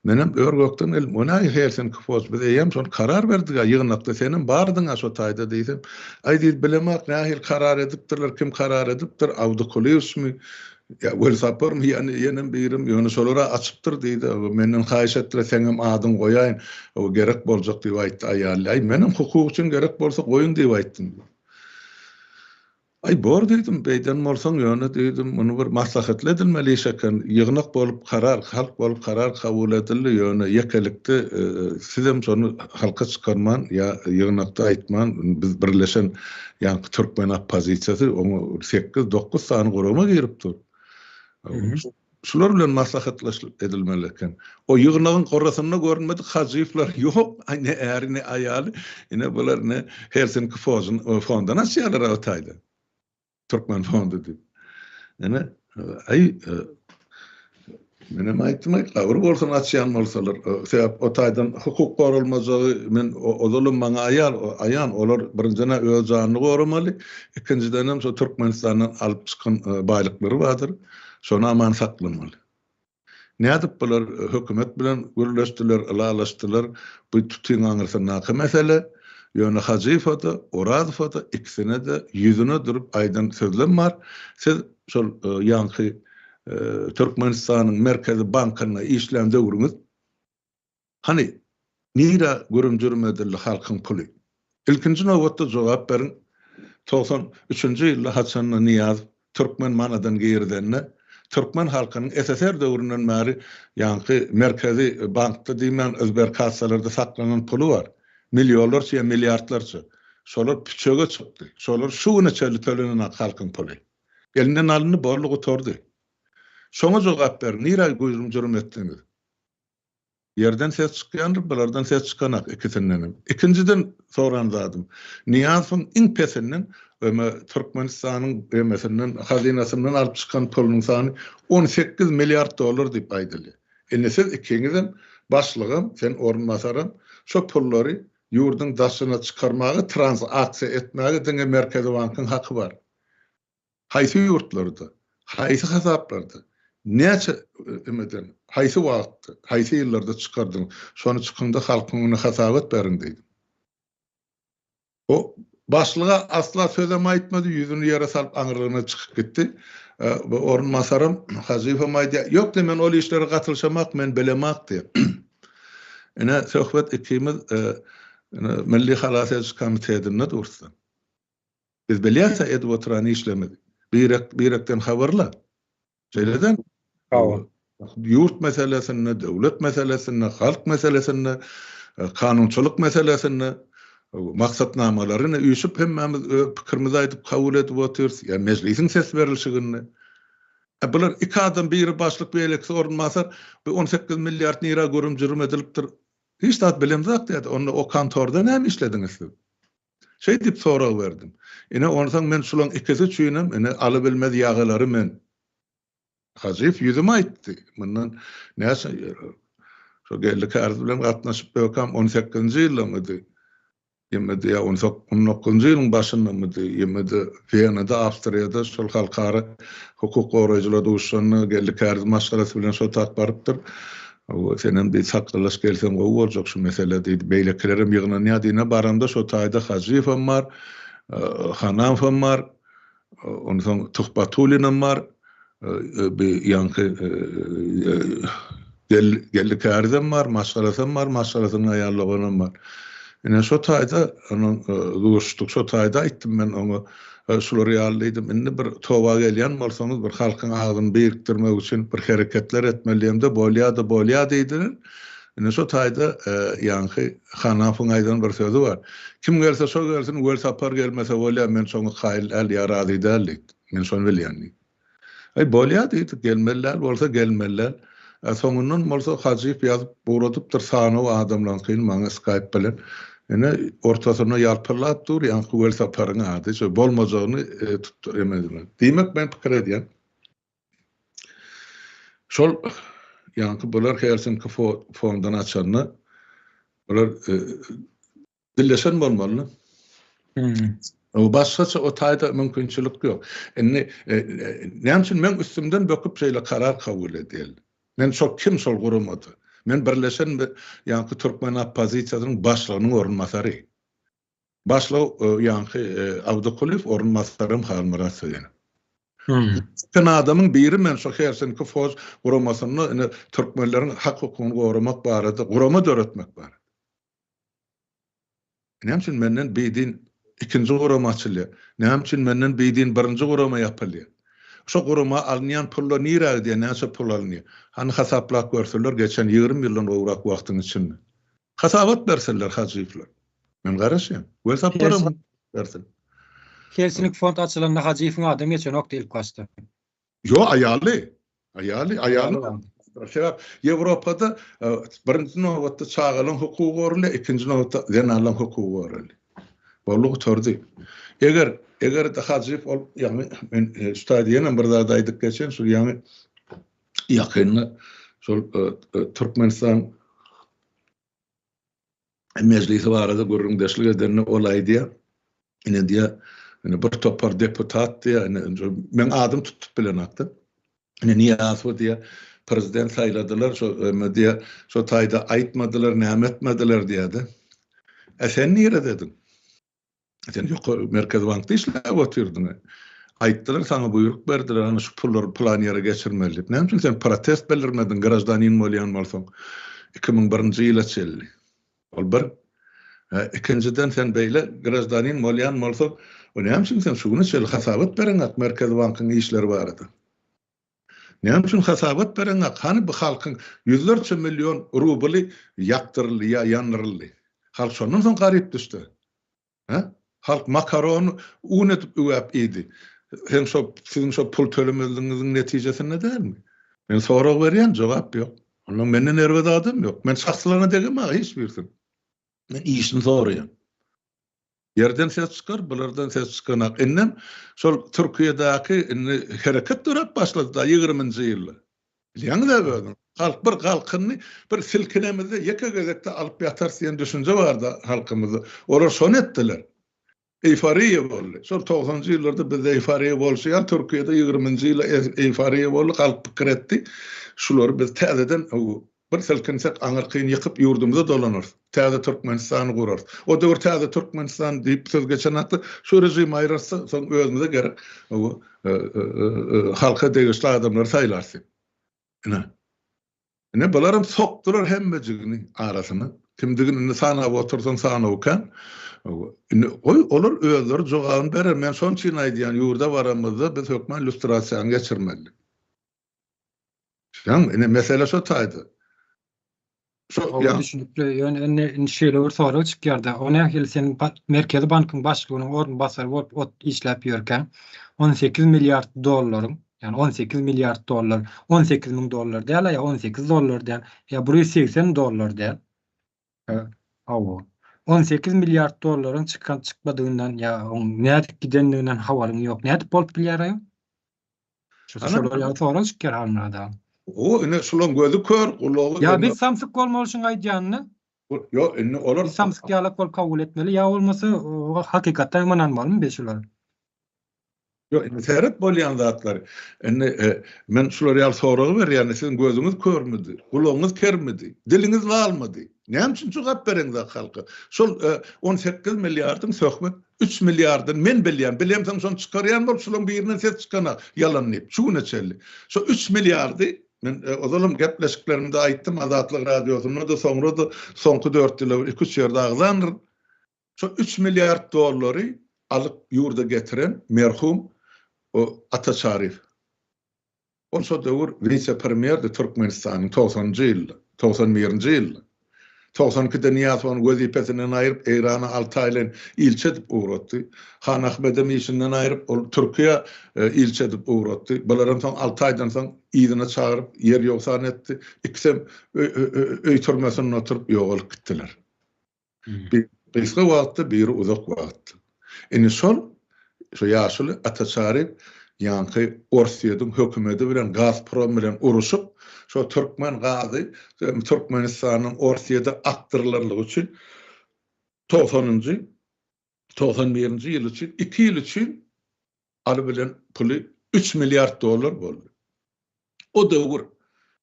Menem ör-gökden geldim, O nähili Helsinki fos, biz eýýäm şony karar berdik-ä ýygnakda, senem bardyň-a şo taýda diýsem, Aý diýdi, bilemok, nähili karar edipdirler, kim karar edipdir, Awdy Kulyýewiçmi, ýa Welsaparmy, ýa ýenem birim, ýöne şolar-a açypdyr diýdi, menden haýyş etdiler, seňem adyňy goýaýyn, gerek boljak diýip aýtdy aýaly. Aý, menem hukuk üçin gerek bolsa goýuň diýip aýtdym. Aý, bor diýdim, beýden bolsaň, ýöne diýdim, muny bir maslahatly edilmeli iş eken. Ýygnak bolup karar, halk bolup karar kabul edildi, ýöne ýekelikde sizem şony halka çykarman ýa ýygnakda aýtman, biz birleşen ýaňky türkmen oppozisiýasy, oňa sekiz-dokuz sany gurama girip dur. Şular bilen maslahatlaşylyp edilmeli eken. O ýygnagyň gyrasynda görünmedik Hajyýewler ýok, aý ne äri ne aýaly, ine bular ine Helsinki fonduny açýarlar o taýda. Türkmen fondy diýip. Ine, aý menem aýtdym aý gabyr bolsun açýan bolsalar, sebäp o taýdan hukuk goralmajagy men ozalam maňa aýal aýan olar birinjiden öz janyny goramaly, ikinjidenem şo Türkmenistandan alyp çykan baýlyklary bardyr. Şony aman saklamaly. Nädip bular hökümet bilen gürleşdiler, ylalaşdylar, bu tutyň aňyrsyndaky mesele. Ýöne Hajyýewe-de, Orazowa-da ikisine-de ýüzüne durup aýdan sözlem bar. Siz şol ýaňky Türkmenistanyň Merkezi bankynda işlän döwrüňiz Hany, nirä gürüm-jürüm edildi halkyň puly? Ilkinji nobatda jogap beriň, 93-nji ýylda haçanda Nyýazow türkmen manadan girizende, türkmen halkynyň SSR döwründen bäri ýaňky Merkezi bankda diýmän sberkassalarda saklanan puly bar. Millionlarça ýa milliardlarça. Şolar püçege çykdy. Şolar şu güne çenli tölenenak halkyň puly. Elinden alyndy, boldy, gutardy. Şoňa jogap beriň, nirä gürüm-jürüm etdiňiz? Ýerden ses çykýandyr, bulardan ses çykanak ikisindenem. Ikinjiden soran zadym, Nyýazowyň iň pesinden öme Türkmenistanyň ömesinden, hazynasyndan alyp çykan pulunyň sany 18 milliard dollar diýip aýdylýar. Indi siz ikiňizem, başlygam, sen orunbasaram şo pullary ýurduň daşyna çykarmaga, transaksiýa etmäge diňe Merkezi bankyň haky bar. Haýsy ýurtlarda, haýsy hasaplarda, näçe emeden, haýsy wagtda, haýsy ýyllarda çykardyň, şony çykyňda halkyň öňünde hasabat beriň diýdim. O başlyga asla sözem aýtmady, ýüzüni ýere salyp aňyrlygyna çykyp gitdi. Bu orunbasaram Hajyýewem aýdýar, ýok diýýär, men ol işlere gatylyşamak, men bilemak diýýär. Ine, söhbet ikimiz Milli halas ediş komitetinde dursa. Biz bilýäs-ä edip oturan işlerimizi. Birek, birekden habarly. Şeýle-de Hawa. Ýurt meselesinde, döwlet meselesinde, halk meselesinde, e, kanunçylyk meselesinde e, maksatnamalaryny üýşüp hemmämiz öz pikirimizi aýdyp kabul edip otyrys. Ýa mejlisiň ses berilişiginde. E, bular iki adam biri başlyk beýlekisi orunbasar bu 18 milliard nira görüm-jürüm edilipdir. Hiç zat bilemzok diýdi. Onda o kontorda näme işlediňiz siz? Şeý diýip sorag berdim. Ine, onsoň men şulaň ikisi üçinem, ine, alybilmez ýagylary men. Hajyýew ýüzüme aýtdy. Mundan näçe, şo Geldi Käriz bilen gatnaşyp ýörkäm, on sekizinji ýyldamydy, ýa-da ýa on dokuzynjy ýylyň başyndamydy, ýa-da Wenada, Awstriýada şol halkara hukuk goraýjylar duşuşanda Geldi Käriz maşgalasy bilen şo tak barypdyr. Hawa, senem diýdi, sakgalaş gelseň gowy boljak şu mesele diýdi. Beýlekilerem ýygnanýar diýne baramda şo taýda Hajyýewem bar. Hanafam bar, onsoň Tuhbatulinam bar, bi ýaňky Geldi Kärizem bar, maşgalasam bar, maşgalasynyň aýal doganam bar. Ine şo taýda onuň duşuşdyk, şo taýda aýtdym men oňa, şular ýaly diýdim, indi bir toba gelýän bolsaňyz, bir halkyň agzyny birikdirmek üçin bir hereketler etmeli diýemde, bolýa-da bolýa diýdiler. Ine şo taýda ýaňky Hanafyň aýdan bir sözi bar. Kim gelse şo gelsin, Welsapar gelmese bolýa, men şoňa kaýyl däl ýa razy däl diýdi. Men şony bilýän diýdi. Aý bolýa diýdi, gelmeli däl bolsa gelmeli däl. A soňundan bolsa Hajyýew ýazyp ugradypdyr sanaw adamlaňkyny maňa skaýp bilen. Ine ortasynda ýalpyldap dur ýaňky Welsaparyň ady. Şo bolmajagyny tutdy emedine. Diýmek men pikir edýän. Şol ýaňky bular Helsinki fonduny açanda bular dilleşen bolmaly. Hmm. Başgaça o taýda mümkinçilik ýok. Indi e, e, näme üçin men üstümden böküp şeýle karar kabul edildi? Men şol kim şol guramada? Men birleşen ýaňky türkmen oppozisiýasynyň başlygynyň orunbasary. Başlygy e, ýaňky Abdykulyýew, orunbasarym Halmyrat Söýünow. Hmm. Sen adamyň biri men şo Helsinki Foj guramasynda ine türkmenleriň hak hukugyny goramak barada gurama döretmek barada. Näme üçin menden bidin ikinji gurama açylýar? Näme üçin menden bidin birinji gurama ýapylýar? Şo gurama alynýan pullar nirä gidýär, näçe pul alynýar? Hany hasaplap görseler geçen 20 ýyldan gowrak wagtyň içinde. Hasabat bersinler Hajyýewler. Men garaşýan. Welsaparam bersin. Helsinki fond açylanda Hajyýewiň adam geçenok diýlip gaçdy. Ýo aýaly. Aýaly, aýaly. Sebäp Ýewropada e, birinji nobatda çagalaryň hukugy goralýar, ikinji nobatda zenanlaryň hukugy goralýar. Boldy gutardy. Eger eger-de Hajyýew ol ýagny men e, şu taýda ýene bir zat aýdyp geçen, şu ýagny ýakynda şol e, Türkmenistan mejlisi barada gürrüňdeşlik edende ol aýdýar, ine diýýär, ine bir topar deputat diýýär, ine meň adym tutup bilenokda. Ine Nyýazowy diýýär, prezident saýladylar, şo eme diýýär, şo taýda aýtmadylar, näme etmediler diýýär-de. E sen niredediň? Sen ýokary Merkezi bankda işläp otyrdyň. Aýtdylar, saňa buýruk berdiler, ana şu pullary pylan ýere geçirmeli diýip. Näme üçin sen protest bildirmediň, graždanin bolýan bolsaň 2001-nji ýyla çenli? Ol bir. Ikinjiden sen beýle graždanin bolýan bolsaň, o näme üçin sen şu güne çenli hasabat bereňok Merkezi bankyň işleri barada? Näme üçin hasabat bereňok? Hany bu halkyň ýüzlerçe million rubly ýakdyryldy ýa ýandyryldy? Halk şondan soň garyp düşdi. Hä? Halk makarony un edip üwäp iýdi. Hem şo siziň şo pul tölemezligiňiziň netijesinde dälmi? Men sorag berýän, jogap ýok. Ondan menden erbet adam ýok. Men şahsylaryna degemok hiç birisiniň. Men işini soraýan. Ýerden ses çykar, bulardan ses çykanak. Indem şol Türkiýedäki indi hereket döräp başlady da 20-nji ýylda. Bilýäňiz-ä özüňiz. Halk bir galkyndy, bir silkinemizde ýeke gezekde alyp ýatarys diýen düşünje bardy halkymyzda. Olar şony etdiler. Eýforiýa boldy. Şol togsanjy ýyllarda bizde eýforiýa bolşy ýaly Türkiýede ýigriminji ýylda eýforiýa boldy, halk pikir etdi. Şulary biz täzeden Bir silkinsek aňyrkyny ýykyp ýurdumyza dolanarys. Täze Türkmenistany gurarys. O döwür Täze Türkmenistan diýip söz geçen hakda şu režimi aýyrarys-da, soň özümize gerek halka degişli adamlary saýlarys diýip. Ine. Ine bularam sokdular hemmejigini arasyna. Kimdigini indi sanap otursaň sanawy kän. Indi goý olar özleri jogabyny berer. Men şonuň üçin aýdýan, ýurda baramyzda biz hökman lýustrasiýany geçirmeli. Şaň, ine mesele şo taýda. Şo ýa düşünikli. Ýöne indi indi şeýle bir sorag çykýar-da, o nähili sen Merkezi bankyň başlygynyň orunbasary bolup ot işläp ýörkäň, 18 milliard dollaryň, ýagny 18 milliard dollar, 18 müň dollar däl, ýa 18 dollar däl, ýa 180 dollar däl. Hawa. 18 milliard dollaryň çykan çykmadygyndan ýa oň nädip gidendiginden habaryň ýok. Nädip bolup bilýär aýol? Şolar ýaly sorag çykýar Halmyrat aga. O ine şulaň gözi kör, gulagy Ýa biz samsyk bolmaly şuň aýdýanyny. Ýok, indi olar Biz samsyk ýalak bolup kabul etmeli, ýa bolmasa hakykatdan ynanmalymy biz şulara? Ýok, indi seret bolýan zatlary. Indi men şular ýaly soragy berýän, siziň gözüňiz körmüdi, gulagyňyz kermidi, diliňiz lalmydy? Näme üçin jogap bereňzok halka? Şol 18 milliardyň söhbet 3 milliardyny men bilýän. Bilemsoň şony çykarýan bolup şolaň birinden ses çykanak ýalan diýip. Şu güne çenli. Şo 3 milliardy men ozalam gepleşiklerimde aýtdym Azatlyk radiosynda-da soňra-da soňky 4 ýylda bir 2-3 ýerde agzandyryn. Şo 3 milliard dollary alyp ýurda getiren merhum o Ata Çaryýew. Ol şo döwür wise-premýerdi Türkmenistanyň togsanynjy ýylda, 91-nji ýylda. 92-de Nyýazow ony wezipesinden aýryp, Eýrana alty aýlaýyn ilçi edip ugratdy. Han Ahmedem işinden aýryp, ol Türkiýä ilçi edip ugratdy. Bularam soň alty aýdan soň yzyna çagyryp, ýer ýogsan etdi. Ikisem öý türmesinde oturyp ýogalyp gitdiler. Bir gysga wagtda, biri uzak wagtda. Indi şol, şo ýaşuly Ata Çaryýew ýaňky Orsýetiň hökümeti bilen Gazprom bilen uruşyp, şo türkmen gazy Türkmenistanyň Orsýede akdyrylarlygy üçin togsanynjy, 91-nji ýyl üçin, iki ýyl üçin alybilen puly üç milliard dollar boldy. O döwür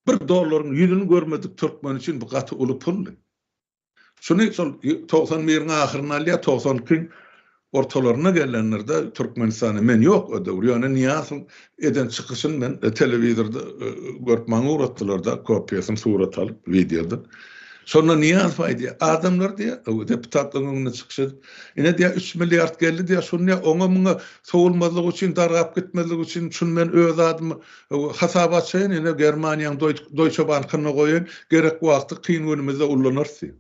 bir dollaryň ýüzüni görmedik türkmen üçin bu gaty uly puldy. Şuny şol 91-iň ahyrynda alýar, 92-iň ortalaryna gelenlerde Türkmenistana men ýok o döwür. Ýöne Nyýazowyň eden çykyşyny men telewizorda görüp maňa ugratdylar-da, kopiýasyny surat alyp wideoda. Şonda Nyýazow aýdýar, adamlar diýýär, deputatlaryň öňünde çykyş edip, ine diýýär, 3 milliard geldi diýýär, şuny diýýär, oňa-muňa sowulmazlyk üçin, dargap gitmezlik üçin şuny men öz adyma Hasap açaýyn, ine Germaniýaň Deutsche Bankynda goýaýyn, gerek wagty kyn günümizde ullanarys diýip.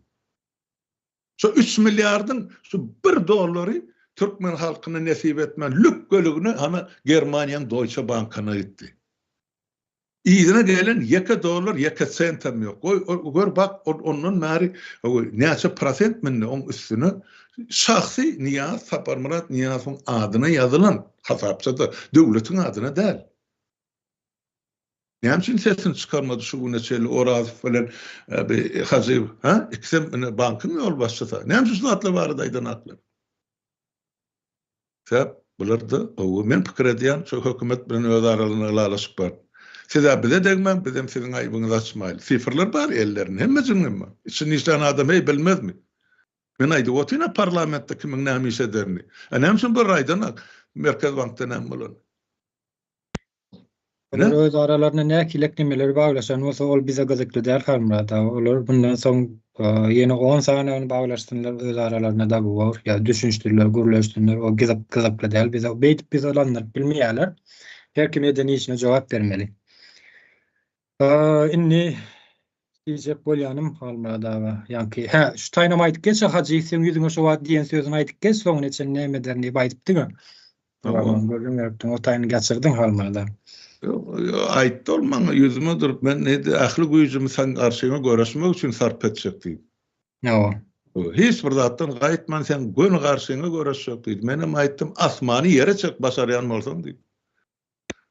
Şu 3 milliardyň şu bir dollary türkmen halkyna nesip etmän lükgeligine hana Germaniýaň Deutsche Bankyna gitdi. Yzyna gelen ýeke dollar, ýeke sentem ýok. Goý, gör bak, ondan bäri näçe prosent mündi oň üstüne şahsy Nyýaz Saparmyrat Nyýazowyň adyna ýazylan hasapçada, döwletiň adyna däl. Näme üçin sesini çykarmady şu güne çenli Orazow bilen bi Hajyýew, ha? Ikisem ine bankyň ýolbaşçysy. Näme üçin şu zatlar barada aýdanaklar? Sebäp bularda gowy. Men pikir edýän, şu hökümet bilen öz aralarynda ylalaşyk bar. Siz-ä bize degmäň, bizem siziň aýbyňyzy açmaýly. Sifrler bar ellerinde, hemmejigiňem bar. Içinde işlän adam heý bilmezmi? Men aýdyp otyryn-a parlamentde kimiň näme iş ederini. A näme üçin bular aýdanak Merkez bankda näme bolanyny? Olar öz aralarynda nähili nemeleri baglaşan bolsa ol bize gyzykly däl Halmyrat aga. Olar bundan soň ýene on sanyny baglaşsynlar öz aralarynda dogovor ýa düşünişdirler, gürleşsinler o gyzyk gyzykly däl bize. Beýdip bizi ylandyryp bilmeýärler. Her kim eden işine jogap bermeli. Indi diýjek bolýanym Halmyrat aga, ýaňky, hä, şu taýynam aýdyp geç-ä Hajy, seň ýüzüňe şo wagt diýen sözüni aýdyp geç, soňuna çenli näme ederin diýip aýdypdyň-a. Tamam. Gürrüň beripdiň, o taýyny gaçyrdyň Halmyrat aga. Ýok, aýtdy ol maňa ýüzüme durup, men diýdi, ähli güýjümi seň garşyňa göreşmek üçin sarp etjek diýip. Hawa. Hiç bir zatdan gaýtman seň göni garşyňa göreşjek diýdi. Menem aýtdym, asmany ýere çek başarýan bolsaň diýip.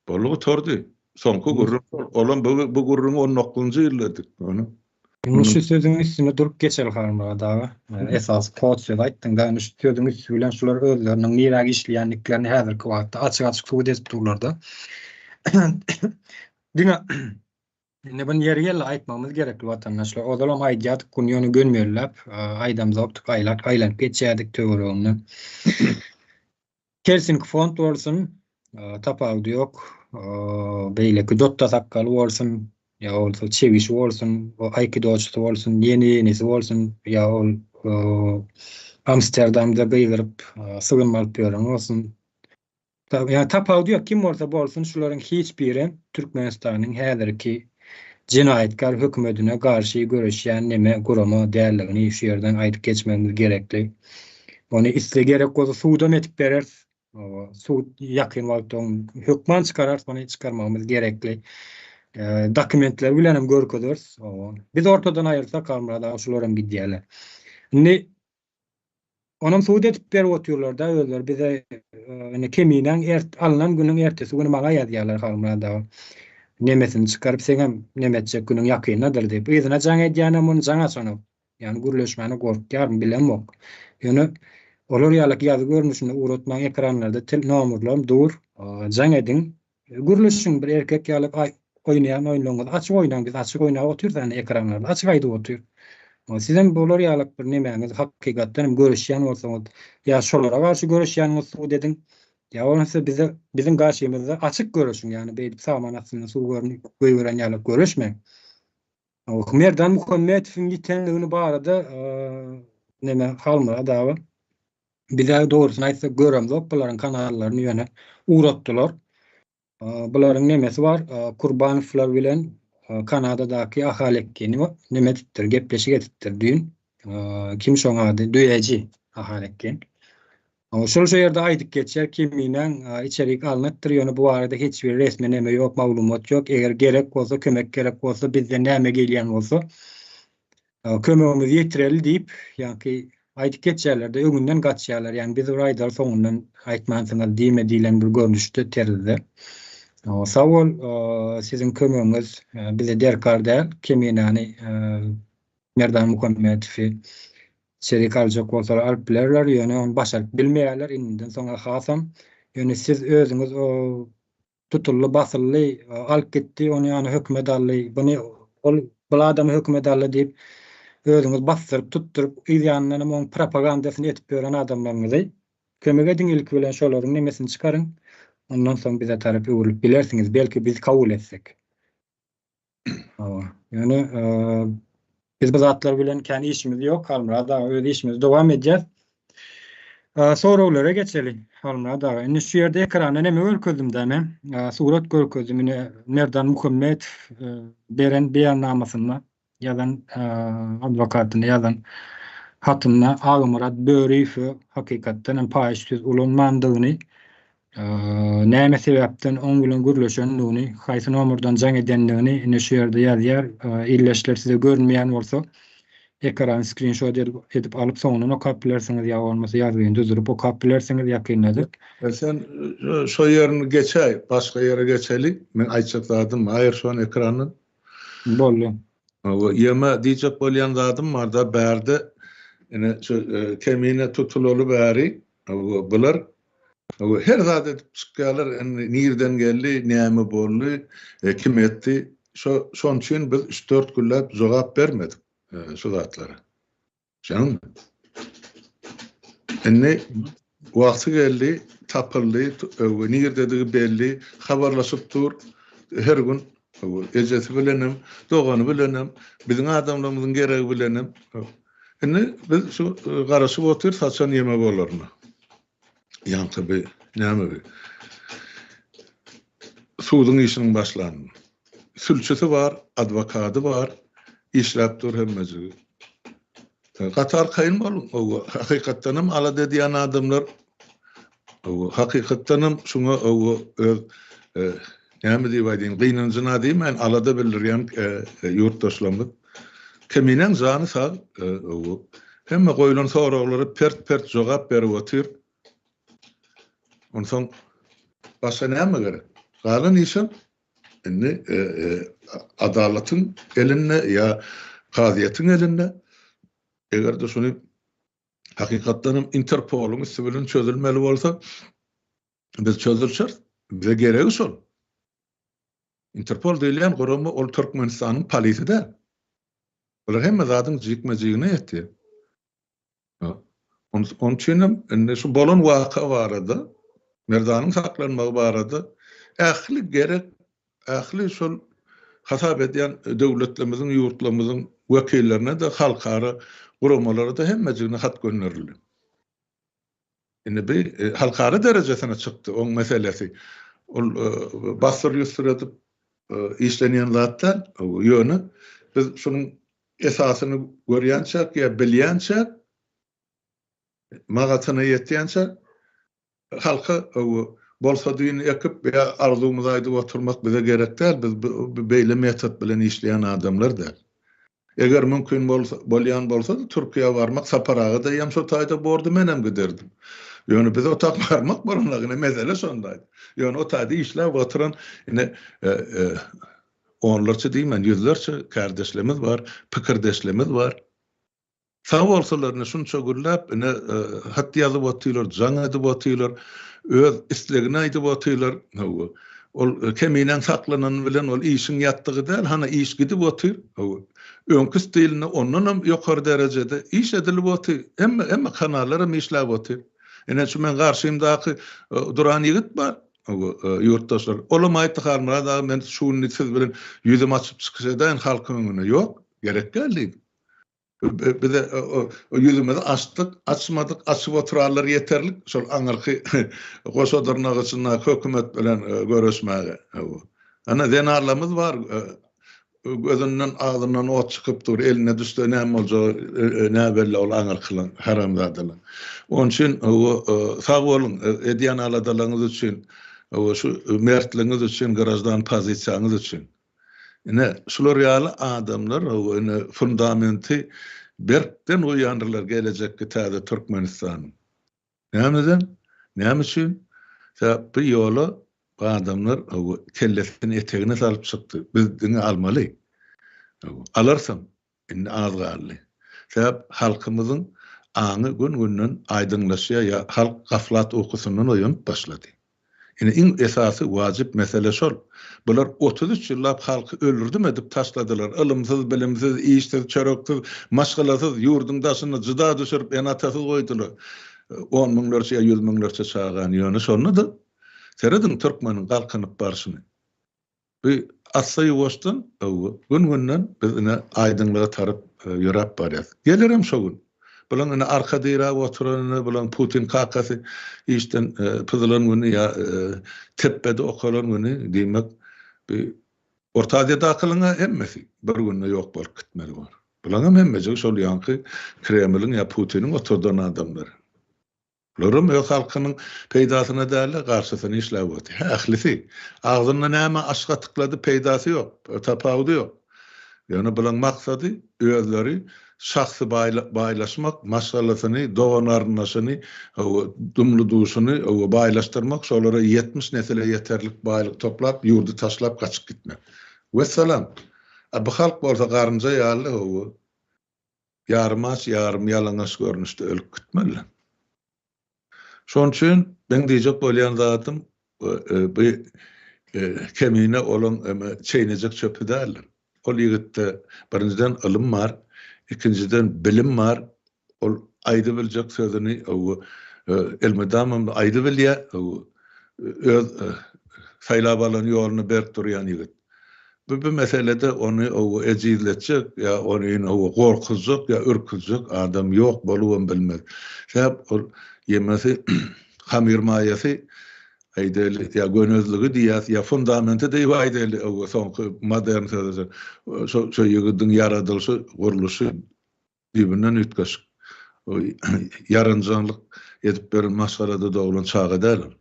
Boldy gutardy. Soňky gürrüň şol. Olam bu bu gürrüňi on dokuzynjy ýylda etdik. Ony. Indi şu sözüň üstünde durup geçeli Halmyrat aga. Esasy kod söz aýtdyň da, indi şu sözüň üsti bilen şular özleriniň nirä işleýändiklerini häzirki wagtda açyk-açyk subut edip durlar-da. Diňe indi buny ýeri geldi aýtmagymyz gerekli watandaşlar. Ozalam aýdýardyk bunu ýöne gönümelläp aýdamzokdyk, aýlap aýlanyp geçýärdik töwereginde. Helsinki fond bolsun, tapawudy ýok. Beýleki dotda sakgaly bolsun, ýa bolsa çebişi bolsun, aýkidoçysy bolsun, ýene-ýenisi bolsun, ýa ol Amsterdamda gygyryp, sygynma alyp ýören bolsun. Ýa tapawudy ýok, kim bolsa bolsun, şularyň hiç biri Türkmenistanyň häzirki jenaýatkär hökümetine garşy göreşýän neme gurama däldigini şu ýerden aýdyp geçmegimiz gerekli. Ony isle gerek bolsa sudam etip bereris. Sud ýakyn wagtda ony hökman çykararys, ony çykarmagymyz gerekli. Dokumentler bilen hem görkezeris. Biz ortadan aýyrsak Halmyrat aga şular hem gidýärler. Indi Onam subut edip berip otyrlar-da özleri bize indi Keminäň ert alnan günüň ertesi güni maňa ýazýarlar Halmyrat aga. Nemesini çykaryp seňem neme etjek günüň ýakyndadyr diýip. Yzyna jaň edýänem ony jaň açanok. Ýagny gürleşmäne gorkýarmy bilemok. Ýöne olar ýalak ýazgy görnüşinde ugratmaň ekranlarda tel nomerlerim dur. Jaň ediň. Gürleşiň bir erkek ýaly oýnaýan oýunlaryňyzy açyk oýnaň biz açyk oýnap otyrys indi ekranlarda açyk aýdyp otyr. Sizem bular ýalak bir nemäňiz hakykatdan hem göreşýän bolsaňyz, ýa şolara garşy göreşýäniňizi subut ediň, ýa bolmasa bize biziň garşymyzda açyk göreşiň, ýagny beýdip saman astynda suw goýberen ýalak göreşmäň. Merdan Muhammetowyň ýitenligini barada neme Halmyrat aga bize dogrusyny aýtsak göremzok bularyň kanallaryny ýöne ugratdylar. Bularyň nemesi bar Kurbanowlar bilen Kanadadaky Ahal Ekkini neme edipdir gepleşik edipdir düýn. Kim şoň ady Düýeji Ahal Ekkin. Şol şu ýerde aýdyp geçýär, Keminäň içerik alnypdyr, ýöne bu barada hiç bir resmi neme ýok, maglumat ýok. Eger gerek bolsa, kömek gerek bolsa, bizden näme gelýän bolsa, kömegimizi ýetireli diýip, ýaňky aýdyp geçýärler-de, öňünden gaçýarlar. Ýagny biz bir aýdaly, soňundan aýtmansyňyz diýme diýlen bir görnüşde, terzde. Sag bol, siziň kömegiňiz bize derkar däl. Keminäni Merdan Muhammetowy Şerik aljak bolsalar alyp bilerler, ýöne ony başaryp bilmeýärler, indiden soňra hasam. Ýöne siz özüňiz o tutuldy, basyldy, alyp gitdi, ony ýany hökümet aldy, buny ol bul adamy hökümet aldy diýip, özüňiz basdyryp, tutduryp, yz ýanyndan hem oň propagandasyny edip ýören adamlaryňyzy kömek ediň ilki bilen şolaryň nemesini çykaryň, ondan soň bize tarap öwrülip bilersiňiz, belki biz kabul etsek. Hawa. Ýöne biz bu zatlar bilen kän işimiz ýok. Halmyrat aga öz işimizi dowam edýäs. Soraglara geçeli. Halmyrat aga, indi şu ýerde ekranda näme görkezdim-dä men? Surat görkezdim. Ine Merdan Muhammetow beren beýannamasynda ýazan adwokatyna ýazan hatynda Agamyrat Böriýewe hakykatdan hem paýyş söz ulanmandygyny Näme sebäpden oň bilen gürleşendigini, haýsy nomerden jaň edendigini ine şu ýerde ýazýar. Illeşler size görünmeýän bolsa, ekrany skrinşot edip alyp soňundan okap bilersiňiz ýa bolmasa ýazgyny düzdürip okap bilersiňiz ýakynladyp. Sen şo ýerini geçäý, başga ýere geçeli. Meň aýtjak zadym aýyr şony ekrandan. Boldy. Hawa, ýöne diýjek bolýan zadym barda bärde ine şu Kemine tutulaly bäri Hawa, bular hawa, her zat edip çykýarlar, indi nirden geldi, näme boldy, kim etdi, şo şonuň üçin biz üç-dört günläp jogap bermedik şu zatlara. Düşündiňmi? Indi wagty geldi, tapyldy, nirdedigi belli, habarlaşyp dur her gün, hawa, ejesi bilenem, dogany bilenem, biziň adamlarymyzyň geregi bilenem. Indi biz şu garaşyp otyrys haçan ýeme bolaryna. Ýaňky bi näme bi? Suduň işiniň başlanyny. Sülçüsi bar, adwokady bar, işläp dur hemmejigi. Gaty arkaýyn boluň. Hakykatdan hem alada edýän adamlar Hakykatdan hem şuňa öz näme diýip aýdaýyn, gynanjyna diýmän alada bildirýän ýurtdaşlarymyz. Keminäň jany sag, hemme goýlan soraglara pert-pert jogap berip otyr. Onsoň başga näme gerek? Galan işem indi adalatyň elinde ýa kazyýetiň elinde. Eger-de şuny Hakykatdan hem Interpolyň üsti bilen çözülmeli bolsa, biz çözdürşeris. Bize geregi şol. Interpol diýilýän gurama ol Türkmenistanyň polisi däl. Bular hemme zadyň jikme-jigine ýetýär. Onuň üçin hem indi şu bolan waka barada, Merdanyň saklanmagy barada ähli gerek Ähli şol hasap edýän döwletlerimiziň, ýurtlarymyzyň wekillerine-de, halkara guramalara-da hemmejigine hat gönderildi. Indi bi halkara derejesine çykdy oň meselesi. Ol bassyr-ýussur edip işlenýän zat däl. Ýöne biz şunuň esasyny görýänçäk ýa bilýänçäk, magatyna ýetýänçä Halka bolsadyny ekip ýa arzuwymyzy aýdyp oturmak bize gerek däl, biz beýle metod bilen işleýän adamlar däl. Eger mümkin bolsa, bolýan bolsady Türkiýä barmak Sapar aga daýam şo taýda bordy menem giderdim. Ýöne biz o tak barmak bolanok ine mesele şonda. Ýöne o taýda işläp oturan ine onlarça diýmän ýüzlerçe kärdeşlerimiz bar, pikirdeşlerimiz bar. Sag bolsalar ine şunça gürläp ine hat ýazyp otyrlar, jaň edip otyrlar, öz islegini aýdyp otyrlar. Hawa. Ol keminäň saklanany bilen ol işiň ýatdygy däl, hana iş gidip otyr. Öňki stilinde ondanam ýokary derejede iş edilip otyr. Hemme hemme kanallar hem işläp otyr. Ine şu meň garşymdaky duran ýigit bar. Ýurtdaşlar. Olam aýtdy Halmyrat aga men şu gün siz bilen ýüzüm açyp çykyş edäýin halkyň öňünde. Ýok, gerek däl diýdi. Bize ýüzümizi açdyk, açmadyk, açyp oturanlar ýeterlik şol aňyrky goşa dyrnak içindäki hökümet bilen göreşmäge. Ana zenanlarymyz bar, gözünden agzyndan ot çykyp dur, eline düşse näme boljagy näbelli ol aňyrkylaň, haramzadalaň. Onuň üçin sag boluň edýän aladalaryňyz üçin, şu mertligiňiz üçin, graždan pozisiýaňyz üçin. Ine, şular ýaly adamlar ine fundamenti berkden goýýandyrlar gelejekki täze Türkmenistanyň. Nämeden? Näme üçin? Sebäp bu ýola bu adamlar kellesini etegine salyp çykdy. Biz diňe almaly. Alarysam, indi az galdy. Sebäp halkymyzyň aňy gün-günden aýdyňlaşýar ýa halk gaflat ukusyndan oýanyp başlady. Ine iň esasy wajyp mesele şol. Bular 33 ýyllap halky öldürdim edip taşladylar. Ylymsyz, bilimsiz, işsiz, çöreksiz, maşgalasyz, ýurduň daşyna jyda düşürip ene-atasyz goýdular. On müňlerçe ýa ýüz müňlerçe çagany. Ýöne şonda-da serediň türkmeniň galkynyp barşyny. Bu assa-ýuwaşdan, gün-günden biz ine aýdyňlyga tarap ýöräp barýas. Gelerem şo gün. Bulaň ine arka diräp oturan ine bulaň Putin kakasy işden pyzylan güni ýa tepbedi okalan güni diýmek bu Orta Aziýadakylaryň-a hemmesi bir günde ýok bolup gitmeli bor. Bulaňam hemmejigi şol ýaňky Kremliň ýa Putiniň oturdan adamlary. Bularam öz halkynyň peýdasyna däl-de, garşysyna işläp otyr. Hä, ählisi. Agzynda näme aş gatyklady, peýdasy ýok, tapawudy ýok. Ýöne bulaň maksady özleri şahsy baýlaşmak, maşgalasyny, dogan-garyndaşyny, hawa, dumly-duşuny, hawa, baýlaşdyrmak, şolara 70 nesile ýeterlik baýlyk toplap, ýurdy taşlap gaçyp gitmek. Wessalam! A bu halk bolsa garynja ýaly, hawa, Ýarym aç, ýarym ýalaňaç görnüşde ölüp gitmeli. Şonuň üçin meň diýjek bolýan zadym bu kemine olaň çeýnejek çöpi däldir. Ol ýigitde birinjiden ylym bar, ikinjiden bilim bar. Ol aýdybiljek sözüni elmydama aýdybilýär. Öz saýlap alan ýoluna berk durýan ýigit. Bu bu meselede ony owo ejizletjek ýa ony owo gorkuzjak ýa ürküzjek adam ýok bolubam bilmez. Sebäp ol ýemesi hamyr maýasy aýdaýly ýa gönezligi diýýäs ýa fundamenti diýip aýdaýly owo soňky modern sözi şo şo ýigidiň ýaradylyşy gurluşy düýbünden üýtgeşik. Ýaranjaňlyk edip beren maşgalada doglan çaga däl ol.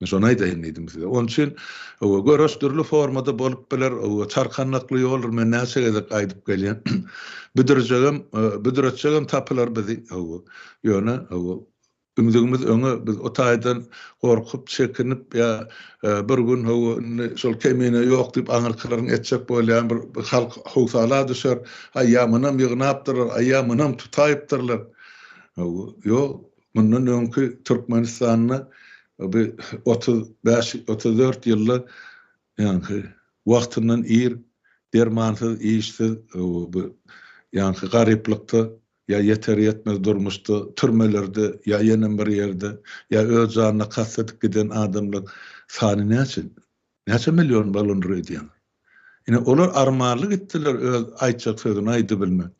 Men şony aýdaýyn diýdim size. Onuň üçin hawa, göreş dürli formada bolup biler, hawa, çarkandakly ýoldur, men näçe gezek aýdyp gelýän. Büdürjegem, büdretjegem tapylar bizi, hawa. Ýöne, hawa, ümzügimiz öňe, biz o taýdan gorkup, çekinip ýa bir gün, hawa, indi şol kemine ýok diýip aňyrkylaryň etjek bolýan bir halk howsala düşer, aý, ýa munam ýygnapdyrlar, aý, ýa munam tutaýypdyrlar. Hawa, ýok, Mundan öňki Türkmenistanda bu 35, 34 ýylda ýaňky wagtyndan ir dermansyz, işsiz, bu ýaňky garyplykda ýa ýeter-ýetmez durmuşda, türmelerde ýa ýenem bir ýerde, ýa öz janyna kast edip giden adamlaryň sany näçe? Näçe million bolandyr öýdýäňiz? Ine, olar armanly gitdiler öz aýtjak sözüni aýdybilmän.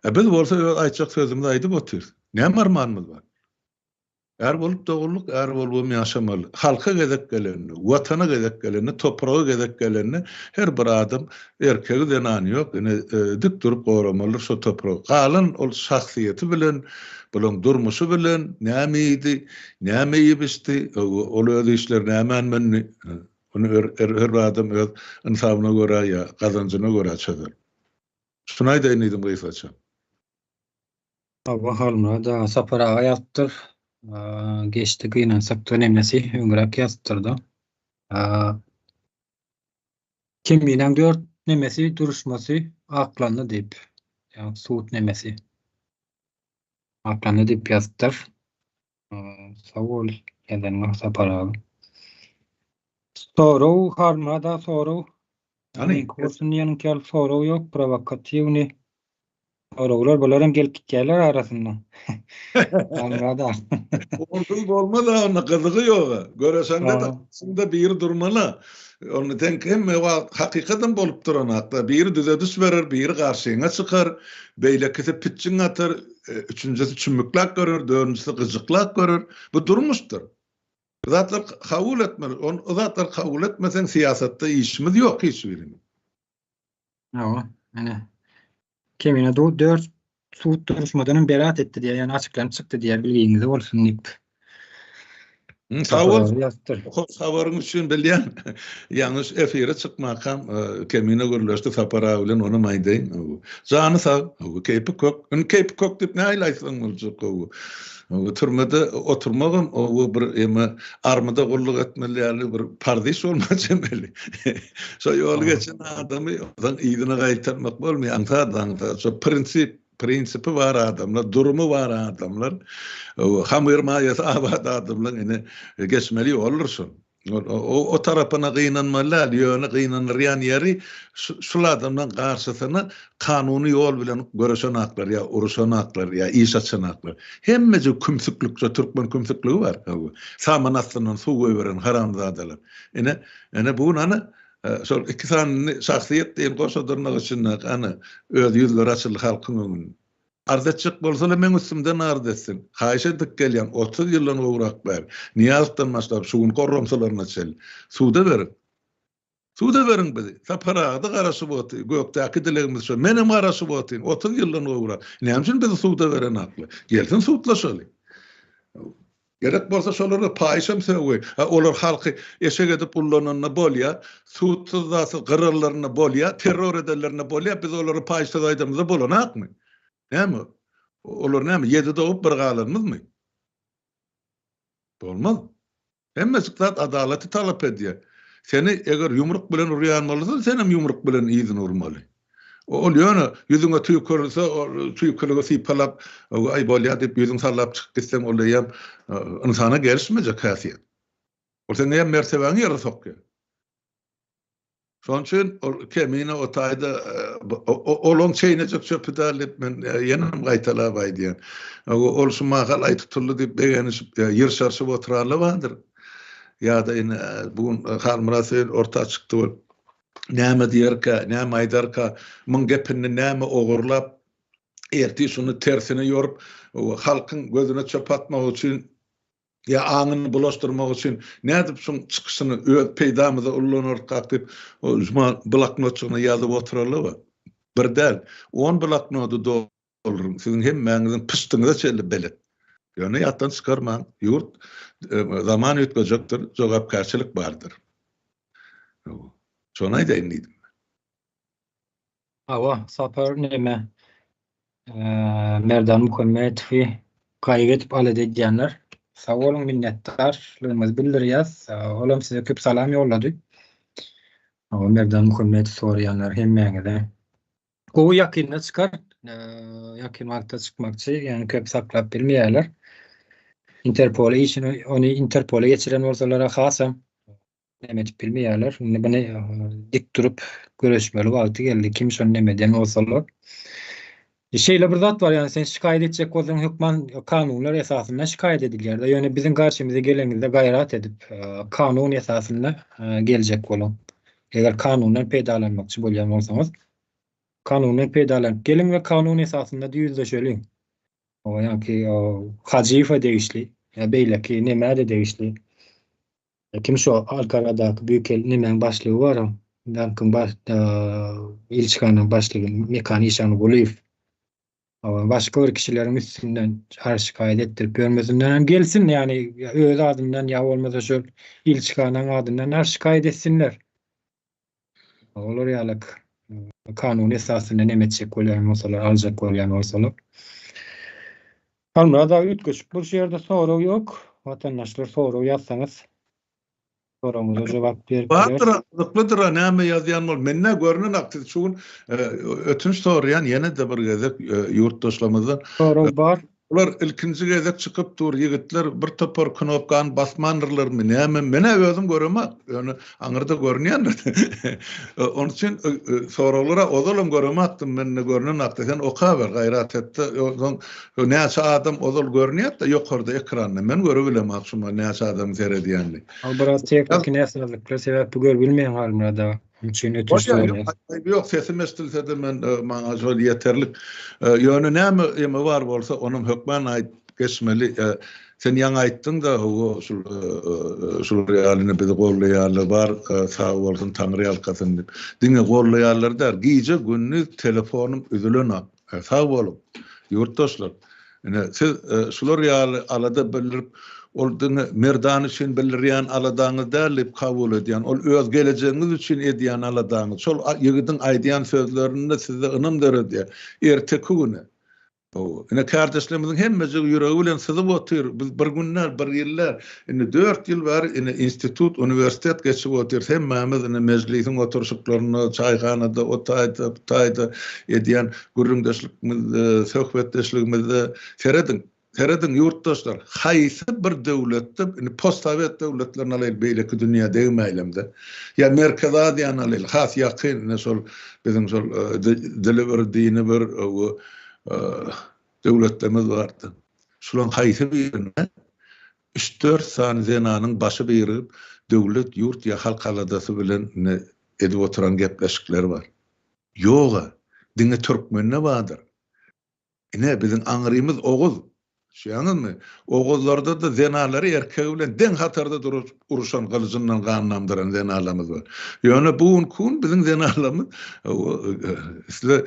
A biz bolsa öz aýtjak sözümizi aýdyp otyrys. Näme armanymyz bar? Är bolup doguldyk, är bolubam ýaşamaly. Halka gezek gelende, Watana gezek gelende, topraga gezek gelende her bir adam, erkegi, zenany ýok, ine, dik durup goramalydyr şo topragy. Galan ol şahsyýeti bilen, bulaň durmuşy bilen näme iýdi, näme iýip-içdi, ol öz işleri nämän mündi, Ony her bir adam öz ynsabyna görä ýa gazanjyna görä çözer. Şuny aýdaýyn diýdim gysgaça. Hawa Halmyrat aga Sapar aga ýazypdyr. Geçdi gynansakda nemesi öňräk ýazypdyrda. Keminäň dört nemesi duruşmasy aklandy diýip. Ýa sud nemesi. Aklandy diýip ýazypdyr. Sag bol ýazanyňa Sapar aga. Sorag Halmyrada sorag. Hany bolsun diýeniňki ýaly sorag ýok, prowokatiwnyý soraglar bular hem gelip gitýärler arasynda. Halmyrada. Onsuz bolmaz a onda gyzygy ýoga. Göreşeňde-de garşyňda biri durmaly. Onda seňki hemme wagt hakykadam bolup duranakda. Biri düzediş berer, biri garşyňa çykar, beýlekisi pitjiň atar, üçünjisi çümmükläp görer, dördünjisi gyjyklap görer. Bu durmuşdyr. Bu zatlary kabul etmeli. Ol o zatlary kabul etmeseň syýasatda işimiz ýok hiç birimiz. Hawa, ene. Kemine du 4 sud duruşmadan hem berat etdi diýýär, ýani açyklanyp çykdy diýýär, bilgiňizde bolsun diýip. Sag bol. Hoş habaryň üçin bilýän. Ýalňyş efire çykmakam Kemine gürleşdi Sapar aga bilen onam aýdaýyn. Jany sag, keýpi kök. Indi keýpi kök diýip nähili aýtsaň boljak. Türmede oturmagam o bir eme armyda gulluk etmeli ýaly bir parz iş bolmaly çemeli. Şo ýoly geçen adamy ondan yzyna gaýtarmak bolmaýar aňsat aňsat. Şo prinsip prinsipi bar adamlar, durumy bar adamlar, hamyr maýasy abat adamlaň ine geçmeli ýoldur şol. O tarapyna gynanmaly däl, ýöne gynandyrýan ýeri şul adamlaň garşysyna kanuny ýol bilen göreşen aklar ýa uruşan aklar ýa iş açan aklar. Hemmejik kümsüklikje türkmen kümsükligi bar. Saman astyndan suw goýberen haramzadalar. Ine, ine bu gün hany şol iki sany şahsyýet diýen goşa dyrnak içinde hany öz ýüzleri açyldy halkyň öňünde. Arz etjek bolsalar meň üstümden arz etsin. Haýyş edip gelýän 30 ýyldan gowrak bäri. Nyýazowdan başlap şu günki orramsalaryna çenli. Suda beriň. Suda beriň bizi. Sapar aga-da garaşyp otyr. Gökdäki dilegimiz şo. Menem garaşyp otyryn. 30 ýyldan gowrak. Näme üçin bizi suda berenaklar? Gelsin sudlaşaly. Gerek bolsa şolara paýyşam sögüň. Ha olar halky eşek edip ullananda bolýa, sudsuz zatsyz gyrarlarynda bolýa, terror edenlerinde bolýa, biz olara paýyş söz aýdamyzda bolanakmy? Näme? Olar näme, ýedi dogup bir galanymyzmy? Bolmaz. Hemmejik zat adalaty talap edýär. Seni eger ýumruk bilen urýan bolsa, senem ýumruk bilen yzyny urmaly. Ol ýöne ýüzüňe tüýkürilse, ol tüýküligi sypalap, aý bolýar diýip ýüzüňi sallap çykyp gitseň, ol eýýäm ynsana gelişmejek häsiýet. Ol seň eýýäm mertebäňi ýere sokýar. Şonuň üçin ol Kemine o taýda olaň çeýnejek çöpi däl diýip men ýenem gaýtalap aýdýan. Ol şu mahal aý tutuldy diýip begenişip, ýyrşarşyp oturanlar bardyr. Ýa-da ine bu gün Halmyrat Söýün orta çykdy bolup näme diýerkä, näme aýdarka, muň gepini näme ogurlap, ertir şuny tersine ýorup, halkyň gözüne çöp atmak üçin ýa aňyny bulaşdyrmak üçin nädip şuň çykyşyny öz peýdamyza ullanarkak diýip, Juma bloknotjygyna ýazyp oturarlar-a. Bir däl, on bloknody dolduryň, siziň hemmäňiziň pyşdyňyza çenli belet. Ýöne ýatdan çykarmaň, ýurt, zaman üýtgejekdir, jogapkärçilik bardyr. Şony aýdaýyn diýdim. Hawa, Sapar neme, Merdan Muhammetowy gaýgy edip alada edýänler. Sag boluň, minnetdarlygymyzy bildirýäs. Olam size köp salam ýollady. Hawa, Merdan Muhammetow soraýanlar hemmäňize. Gowy ýakynda çykar. Ýakyn wagtda çykmakçy, ýagny köp saklap bilmeýärler. Interpola işini ony Interpola geçiren bolsalar hasam näme edip bilmeýärler. Indi muny dik durup göreşmeli wagty geldi. Kim şony näme eden bolsalar. E, şeýle bir zat bar, ýagny sen şikaýat etjek bolsaň hökman kanunlar esasynda şikaýat edilýär. Ýöne biziň garşymyza geleňizde gaýrat edip, kanun esasynda geljek boluň. Eger kanundan peýdalanmakçy bolýan bolsaňyz, kanundan peýdalanyp geliň we kanun esasynda ýüzleşeliň. O ýaňky Hajyýewe degişli, ýa beýleki nämä-de degişli. Kim şo Ankaradaky büýük el nemäň başlygy bar, bankyň baş ilçihanaň başlygy Mekan Işangulyýew. Başga bir kişileriň üstünden arz şikaýat etdirip ýörmesinden hem gelsin, ýagny öz adyndan ýa bolmasa şol ilçihanaň adyndan arz şikaýat etsinler. Olar ýaly kanun esasynda neme etjek bolýan bolsalar, aljak bolýan bolsalar. Halmyrat aga üýtgeşik bir şu ýerde sorag ýok. Watandaşlar sorag ýazsaňyz soragyňyza jogap berip bileris. Bardyr, gyzyklydyr, näme ýazýan bol. Mende görnen siz şu gün ötünç soraýan ýene-de bir gezek ýurtdaşlarymyzdan. Sorag bar. Bular ilkinji gezek çykyp dur ýigitler bir topar knopkany basmandyrlarmy näme menä özüm göremak ýöne aňyrda görünýändir onuň üçin soraglara ozalam göremakdym mende görünenakdy sen okaber gaýrat etde onsoň näçe adam ozal görünýärde ýokarda ekranda men görübilemak şuňa näçe adamyň seredýänini. Ol biraz tehniki näsazlyklar sebäpli görüp bilmeýän Halmyrat aga. Onuň üçin ötünç soraýas. Ýok, sesim eşidilse-de men maňa şol ýeterlik. Ýöne näme eme bar bolsa, onam hökman aýdyp geçmeli. Sen ýaňy aýtdyň-da, hawa, şul şular ýaly ine bizi gollaýanlar bar, sag bolsun, Taňry ýalkasyn diýip. Diňe gollaýanlar däl, gije-gündiz telefonym üzülenok. Sag boluň, ýurtdaşlar. Ine, siz şular ýaly alada bildirip, ol diňe Merdan üçin bildirýän aladaňyz däl diýip kabul edýän, ol öz gelejegiňiz üçin edýän aladaňyz. Şol ýigidiň aýdýan sözlerinde sizde ynam döredýär. Erteki güne. Hawa, ine, kärdeşlerimiziň hemmejigi ýüregi bilen syzyp otyr. Biz bir gün däl, bir ýyl däl, indi dört ýyl bäri ine institut, uniwersitet geçip otyrys. Hemmämiz ine mejlisiň oturyşyklarynda, çaýhanada, o taýda, bu taýda edýän gürrüňdeşlikimizde, söhbetdeşligimizde serediň, serediň ýurtdaşlar, haýsy bir döwletde, indi postsowet döwletlerini alaýly, beýleki dünýä degmäýlemde, ýa Merkezi Aziýany alaýly, has ýakyn ine şol biziň şol dili bir, dini bir döwletlerimiz bardy. Şularyň haýsy birinde üç-dört sany zenanyň başy birigip, döwlet, ýurt ýa halk aladasy bilen ine edip oturan gepleşikleri bar. Ýog-a, diňe türkmende bardyr. Ine, biziň aňrymyz oguz. Düşýäňizmi? Oguzlarda-da zenanlary erkegi bilen deň hatarda durup uruşan, gylyjyndan gan damdyran zenanlarymyz bar. Ýöne bu günki gün biziň zenanlarymyz isle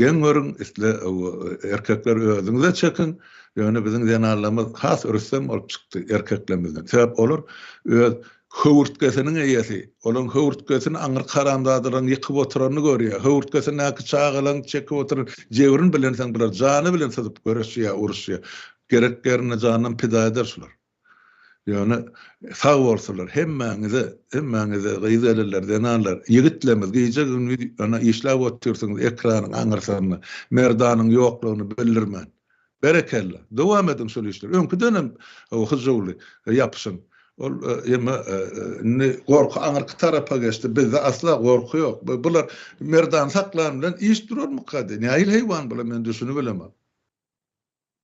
geň görüň, isle erkekler özüňize çekiň, ýöne biziň zenanlarymyz has rüstem bolup çykdy erkeklerimizden. Sebäp olar öz Höwürtgesiniň eýesi, olaň höwürtgesini aňyrky haramzadalaryň ýykyp oturanyny görýär. Höwürtgesindäki çagalaryň çekip oturan jebrini bilensoň bular jany bilen syzyp göreşýär, uruşýar. Gerek ýerinde janynam pida eder şular. Ýöne sag bolsunlar hemmäňize, hemmäňize gyz-gelinler, zenanlar, ýigitlerimiz gije-gündiz ýöne işläp otyrsyňyz ekranyň aňyrsynda Merdanyň ýoklugyny bildirmän. Berekella. Dowam ediň şol işleri. Öňküdenem hyjuwly ýapyşyň. Ol eme indi gorky aňyrky tarapa geçdi. Bizde asla gorky ýok. Bular Merdany saklan bilen iş durarmyka diý. Nähili heýwan bular men düşünibilemok.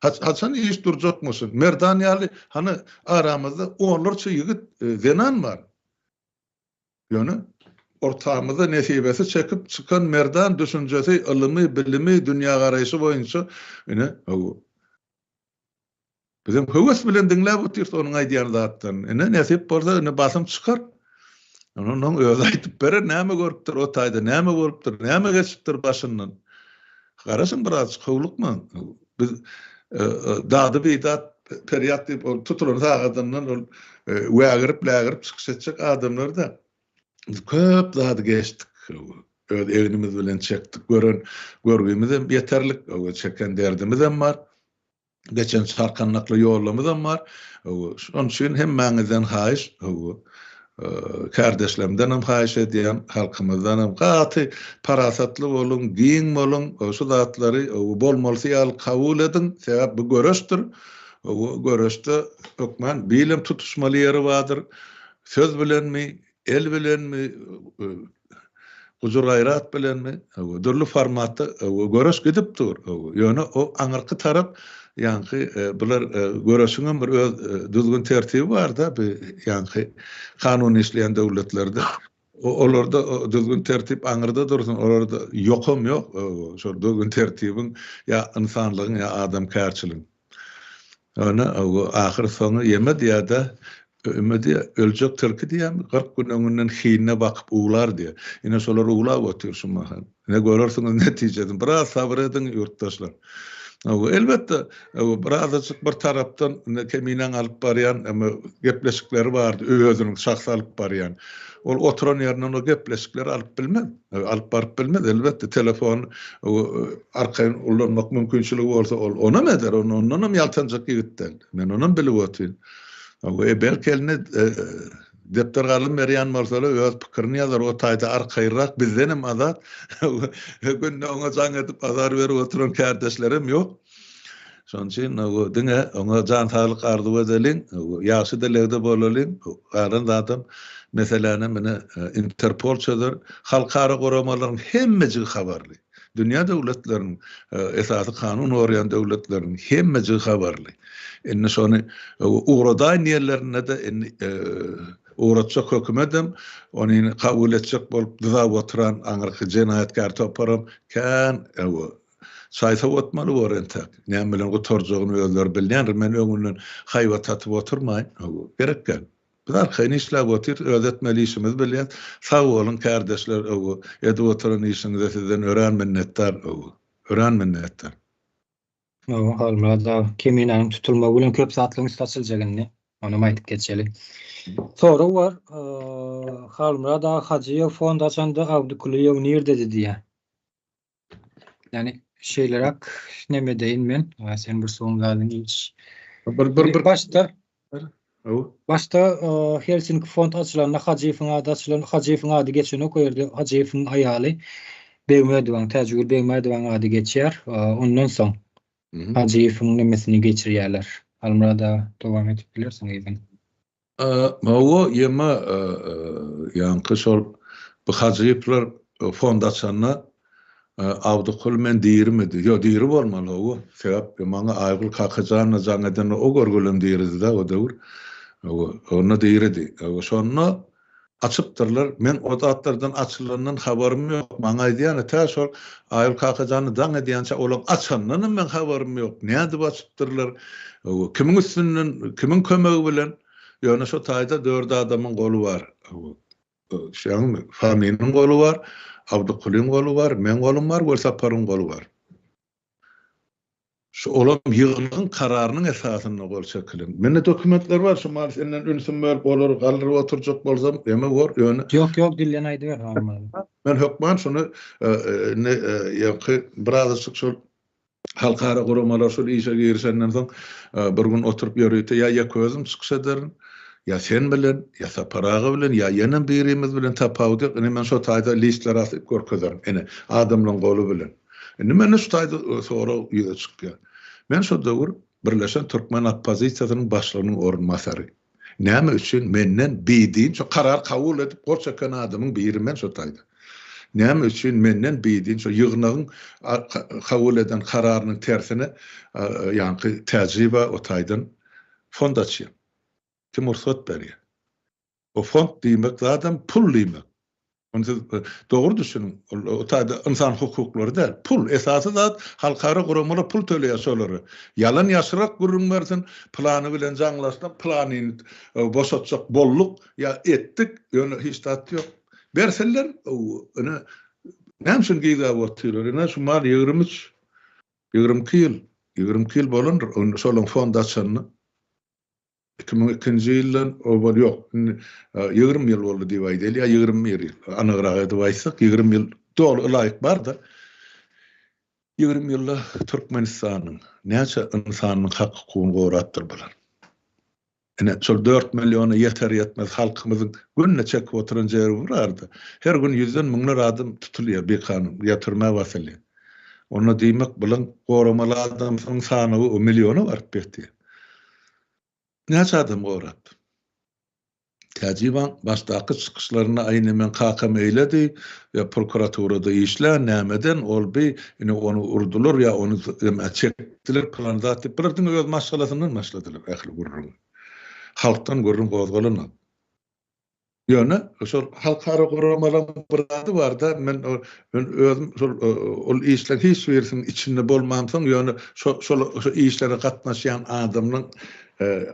Haçan iş durjakmyşyn. Merdan ýaly hany aramyzda onlarça ýigit zenan bar. Ýöne ortamyza nesibesi çekip çykan Merdan düşünjesi, ylymy, bilimi, dünýägaraýşy boýunça ine, hawa. Bizem höwes bilen diňläp otyrys onuň aýdýan zatlaryny. Ine, nesip bolsa, ine basym çykar. Onuň özi aýdyp berer, näme görüpdir o taýda, näme bolupdyr, näme geçipdir başyndan. Garaşyň birazjyk, howlukmaň. Biz dady-bidat, perýat diýip, ol tutulan sagadyndan ol wägirip-lägirip çykyş etjek adamlar-da. Biz köp zady geçdik. Öz egnimiz bilen çekdik. Gören görgümizem ýeterlik, çeken derdimizem bar. Geçen çarkandakly ýollarymyzam bar. Şonuň üçin hemmäňizden haýyş, kärdeşlerimdenem haýyş edýän, halkymyzdanam gaty parasatly boluň, giň boluň, şu zatlary bolmalysy ýaly kabul ediň. Sebäp bu göreşdir. Bu göreşde hökman bilem tutuşmaly ýeri bardyr. Söz bilenmi, El bilenmi, gujur-gaýrat bilenmi, dürli formatda göreş gidip dur. Ýöne o aňyrky tarap, ýaňky bular göreşiňem bir öz düzgün-tertibi bar-da, bu ýaňky kanun işleýän döwletlerde. Olarda düzgün-tertip aňyrda dursun, olarda ýokam ýok şol düzgün-tertibiň ýa ynsanlygyň ýa adamkärçiligiň. Ýöne ahyr soňy ýeme diýýär-de, öme diýýär, öljek tilki diýýärmi, 40 gün öňünden hinine bakyp uwlar diýýär. Ine şolar uwlap otyr şu mahal. Ine görersiňiz netijesini. Biraz sabyr ediň ýurtdaşlar. Elbetde, birazajyk bir tarapdan ine Keminäň alyp barýan gepleşikleri bardy, özüniň şahsy alyp barýan. Ol oturan ýerinden o gepleşikleri alyp bilmez. Alyp baryp bilmez, elbetde, telefony arkaýyn ullanmak mümkinçiligi bolsa, ol onam eder, ondanam ýaltanjak ýigit däl. Men onam bilip otyryn. E, belki eline depder galam berýän bolsalar, öz pikirini ýazar, o taýda arkaýynrak, bizdenem azat. Günde oňa jaň edip azar berip oturan kärdeşlerem ýok. Şonuň üçin diňe oňa jan saglyk arzuw edeliň, ýagşy dilegde bolalyň. Galan zadam meseläni mine Interpol çözer. Halkara guramalaryň hemmejigi habarly. Dünýä döwletleriniň, esasy kanun goraýan döwletleriniň hemmejigi habarly. Indi şony ugradaýyn diýenlerinde-de indi ugratjak hökümetem, ony kabul etjek bolup dyzap oturan aňyrky jenaýatkär toparam kän çaý sowatmaly bor entek. Näme bilen gutarjagyny özleri bilýändir. Men öňünden haýbat atyp oturmaýyn. Gerek däl. Biz arkaýyn işläp otyrys, öz etmeli işimizi bilýäs. Sag boluň kärdeşler öwgi, edip oturan işiňize sizden örän minnetdar öwgi. Örän minnetdar. Hawa Halmyrat aga, Keminäniň tutulmagy bilen köp zatlaryň üsti açyljak indi. Onam aýdyp geçeli. Sorag bar, Halmyrat aga Hajyýew fond açanda Abdy Kulyýew nirdedi diýýär. Ýani şeýleräk neme edeýin men. Sen bir soň zadyň iş. Bir bir bir başda Başda Helsinki fond açylanda Hajyýewiň ady açylan, Hajyýewiň ady geçenok o ýerde Hajyýewiň aýaly Begmädowaň, Täjigül Begmädowaň ady geçýär. Ondan soň Hajyýewiň nemesini geçirýärler. Halmyrat aga dowam edip bilersiň yzyny. Hawa, ýeme ýaňky şol bu Hajyýewler fond açanda Abdykul men dirimidi? Ýok, diri bolmaly, hawa. Sebäp maňa Aýgül Kakajanowa jaň edende o görgülem diridi-dä o döwür. Hawa, onda diridi. Hawa, şonda açypdyrlar. Men o zatlardan açylandan habarym ýok. Maňa aýdýan, tä şol Aýgül Kakajanowa jaň edýänçä olaň açandanam meň habarym ýok. Nädip açypdyrlar? Hawa, kimiň üstünden, kimiň kömegi bilen? Ýöne şo taýda dört adamyň goly bar. Hawa. Düşýäňmi? Faminiň goly bar, Abdykulyň goly bar, meň golum bar, Welsaparyň goly bar. Şu olam ýygnagyň kararynyň esasynda gol çekilen. Mende dokumentler bar, şu mal senden ünsüm bölüp olary galdyryp oturjak bolsam, eme bor, ýöne. Ýok, ýok, dilden aýdyber, Men hökman şuny indi ýaňky birazajyk şol Halkara guramalar şol işe girişenden soň bir gün oturyp ýörite ýa ýeke özüm çykyş ederin, ýa sen bilen, ýa Sapar aga bilen, ýa ýenem birimiz bilen tapawudy ýok. Ine men şo taýda listleri asyp görkezerin. Ine, adamlaryň goly bilen. Indi mende şu taýda sorag ýüze çykýar. Men şo döwür Birleşen türkmen oppozisiýasynyň başlygynyň orunbasary. Näme üçin menden bidin şo karar kabul edip gol çeken adamyň biri men şo taýda. Näme üçin menden bidin şo ýygnagyň kabul eden kararynyň tersine ýaňky Täjiba o taýdan fond açýar. Kim rugsat berýär? O fond diýmek zadam pul diýmek. Ony siz dogry düşüniň. Ol o taýda ynsan hukuklary däl, pul. Esasy zat halkara guramalar pul töleýär şolara. Ýalan ýaşyrak gürrüň bersin, pylany bilen jaňlaşdyk, pylanyny boşatjak bolduk ýa etdik, ýöne hiç zat ýok. Berseler, ine näme üçin gizläp otyrlar? Ine şu mal 23, 22 ýyl, 22 ýyl bolandyr şolaň fond açanyna. 2002-nji ýyldan owal ýok, indi 20 ýyl boldy diýip aýdaýly, ýa 21 ýyl, anygrak edip aýtsak, 20 ýyl doly ylaýyk bar-da. 20 ýylda Türkmenistanyň näçe ynsanynyň hak-hukugyny gorapdyr bular? Ine, şol 4 milliona ýeter-ýetmez halkymyzyň günde çekip oturan jebri bar-da. Her gün ýüzden müňler adam tutulýar bikanun, ýa türmä basylýar. Onda diýmek, bulaň goramaly adamsynyň sanawy o milliona baryp ýetýär. Näçe adam gorap? Täjibaň başdaky çykyşlarynda aý ine meň kakam eýledi, ýa prokuraturada işlän, nämeden ol bi, ine ony urdular ýa ony nämä çekdiler pylan zat diýip, bular diňe öz maşgalasyndan başladylar ähli gürrüňi. Halkdan gürrüň gozgalanok. Ýöne şol halkara guramalaryň bir zady bar-da, men men özüm şol ol işleriň hiç birisiniň içinde bolmamsoň, ýöne şo şol şo işlere gatnaşýan adamlaryň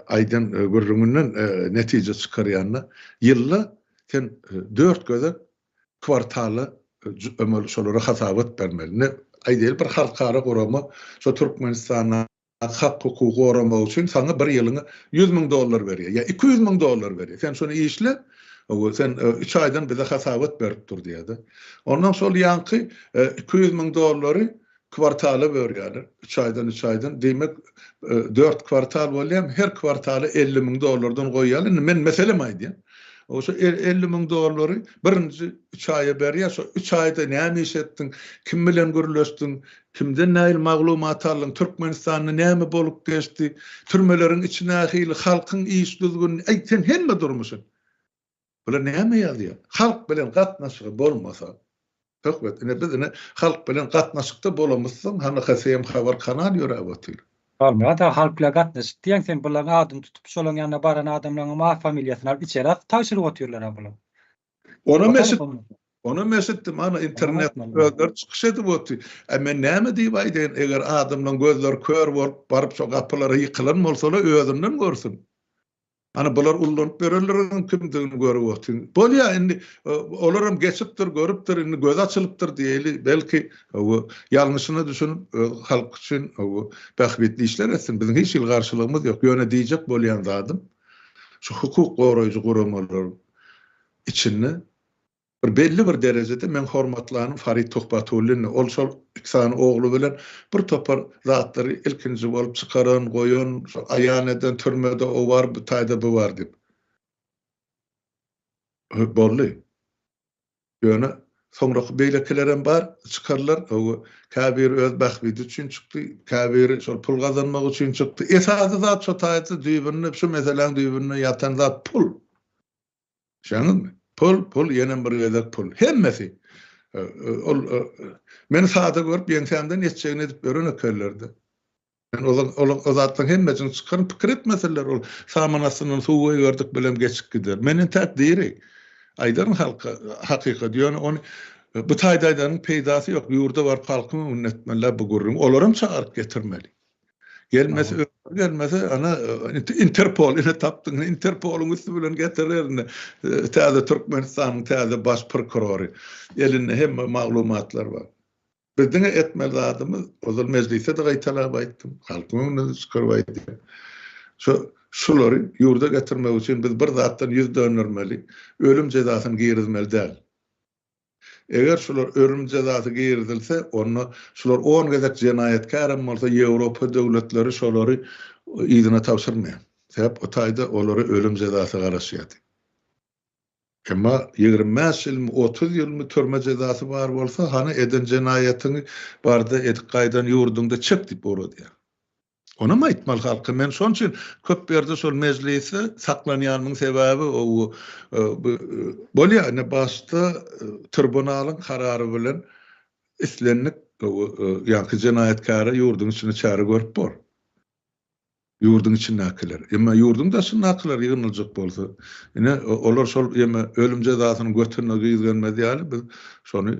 aýdan gürrüňinden netije çykarýan-da, ýylda sen dört gezek kwartala şolara hasabat bermeli. Ine, aýdaýly bir halkara gurama şo Türkmenistanda hak-hukugy goramak üçin saňa bir ýylyňa 100 müň dollar berýär ýa 200 müň dollar berýär. Sen şony işle, sen 3 aýdan bize hasabat berip dur diýýär-de. Ondan şol ýaňky 200 müň dollary kwartala bölýärler. 3 aýdan, 3 aýdan. Diýmek, 4 kwartal bolýar. Her kwartala 50 müň dollardan goýýarlar. Indi men meselem aýdýan. Şo 50 müň dollary birinji üç aýa berýär. Şo üç aýda näme iş etdiň, kim bilen gürleşdiň, kimden nähili maglumat aldyň, Türkmenistanda näme bolup geçdi, türmeleriň içi nähili, halkyň iş düzgüni, äý sen hemme durmuşy. Bular näme ýazýar? Halk bilen gatnaşygy bolmasa, söhbet, ine biz ine halk bilen gatnaşykda bolamyzsoň, hany HSM habar kanal ýöräp otyr. Bolmaz-a, halk bilen gatnaşyk diýýäň sen, bularyň adyny tutup şolaň ýanyna baran adamlaryňam at familiýasyny alyp içeri atyp tabşyryp otyrlar-a bular. Onam eşit, onam eşitdim, ana internetde özleri çykyş edip otyr. Ä men näme diýip aýdaýyn, eger adamlaryň gözleri kör bolup, baryp şo gapylara ýykylan bolsalar özünden görsün. Ana bular ullanyp berenleriň kimdigini görüp otyň. Bolýa indi olaram geçipdir, görüpdir, indi gözi açylypdyr diýeli, belki ýalňyşyna düşünip öz halky üçin bähbitli işler etsin. Biziň hiç hili garşylygymyz ýok. Ýöne diýjek bolýan zadym şu hukuk goraýjy guramalaryň içinde Bir belli bir derejede meň hormatlanym Farid Tuhbatullindi. Ol şol iki sany ogly bilen bir topar zatlary ilkinji bolup çykaran, goýan, şol aýan eden, türmede o bar, bu taýda bu bar diýip. Boldy. Ýöne soňraky beýlekilerem bar, çykarlar. Käbiri öz bähbidi üçin çykdy, käbiri şol pul gazanmak üçin çykdy. Esasy zat şo taýda düýbünde, şu meseläň düýbünde ýatan zat pul. Düşýäňizmi? Pul, pul, ýenem bir gezek pul. Hemmesi. Ol meni sada görüp ýeňsämden etjegini edip ýören ekenler-de. Men ol ol o zatlaryň hemmesini çykaryn, pikir etmeseler ol saman astyndan suw goýberdik bilem geçip gider. Men entäk diri. Aýdaryn halka hakykaty. Ýöne ony bu taýda aýdanyň peýdasy ýok. Ýurda baryp halkyň öňünde etmeliler bu gürrüňi. Olaram çagyryp getirmeli. Gelmese özleri gelmese ana Interpol ine tapdyň Interpolyň üsti bilen getirer indi täze Türkmenistanyň täze baş prokurory. Elinde hemme maglumatlar bar. Biz diňe etmeli zadymyz ozal mejlisde-de gaýtalap aýtdym, halkyň öňünde-de çykaryp aýdýan. Şu şulary ýurda getirmek üçin biz bir zatdan ýüz döndermeli, ölüm jezasyny girizmeli däl. Eger şular ölüm jezasy girizilse, onda şular on gezek jenaýatkärem bolsa Ýewropa döwletleri şolary yzyna tabşyrmaýar. Sebäp o taýda olara ölüm jezasy garaşýardy. Emma 25 ýylmy, 30 ýylmy türme jezasy bar bolsa, hany eden jenaýatyňy barda edip gaýdan ýurduňda çek diýip ugradýar. Onam aýtmaly halka. Men şonuň üçin köp ýerde şol mejlisde saklanýanymyň sebäbi o bolýar ine başda tribunalyň karary bilen islendik ýaňky jenaýatkäre ýurduň içinde çäre görüp bor. Ýurduň içindäkiler. Emma ýurduň daşyndakylar ýygnaljak bolsa, ine olar şol ýeme ölüm jezasynyň götüne gyzganmaz ýaly biz şony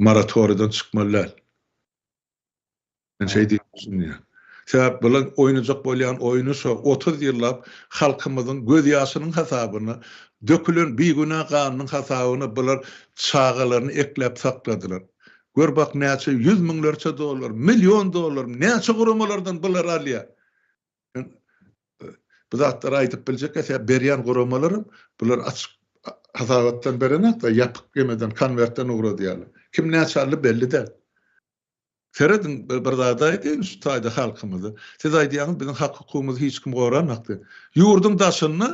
moratoriýadan çykmaly däl. Men şeý diýip düşünýän. Sebäp bular oýnajak bolýan oýny şo 30 ýyllap halkymyzyň göz ýaşynyň hasabyna, dökülen bigünä ganynyň hasabyna bular çagalaryny ekläp sakladylar. Gör bak näçe ýüz müňlerçe dollar, million dollar näçe guramalardan bular alýar. Men bu zatlary aýdyp biljek sebäp berýän guramalaram bular açyk hasabatdan berenok-da ýapyk gemeden konwertden ugradýarlar. Kim näçe aldy belli däl. Serediň, bir zat aýdaýyn şu taýda halkymyza. Siz aýdýaňyz biziň hak-hukugymyzy hiç kim goranok diýip. Ýurduň daşynda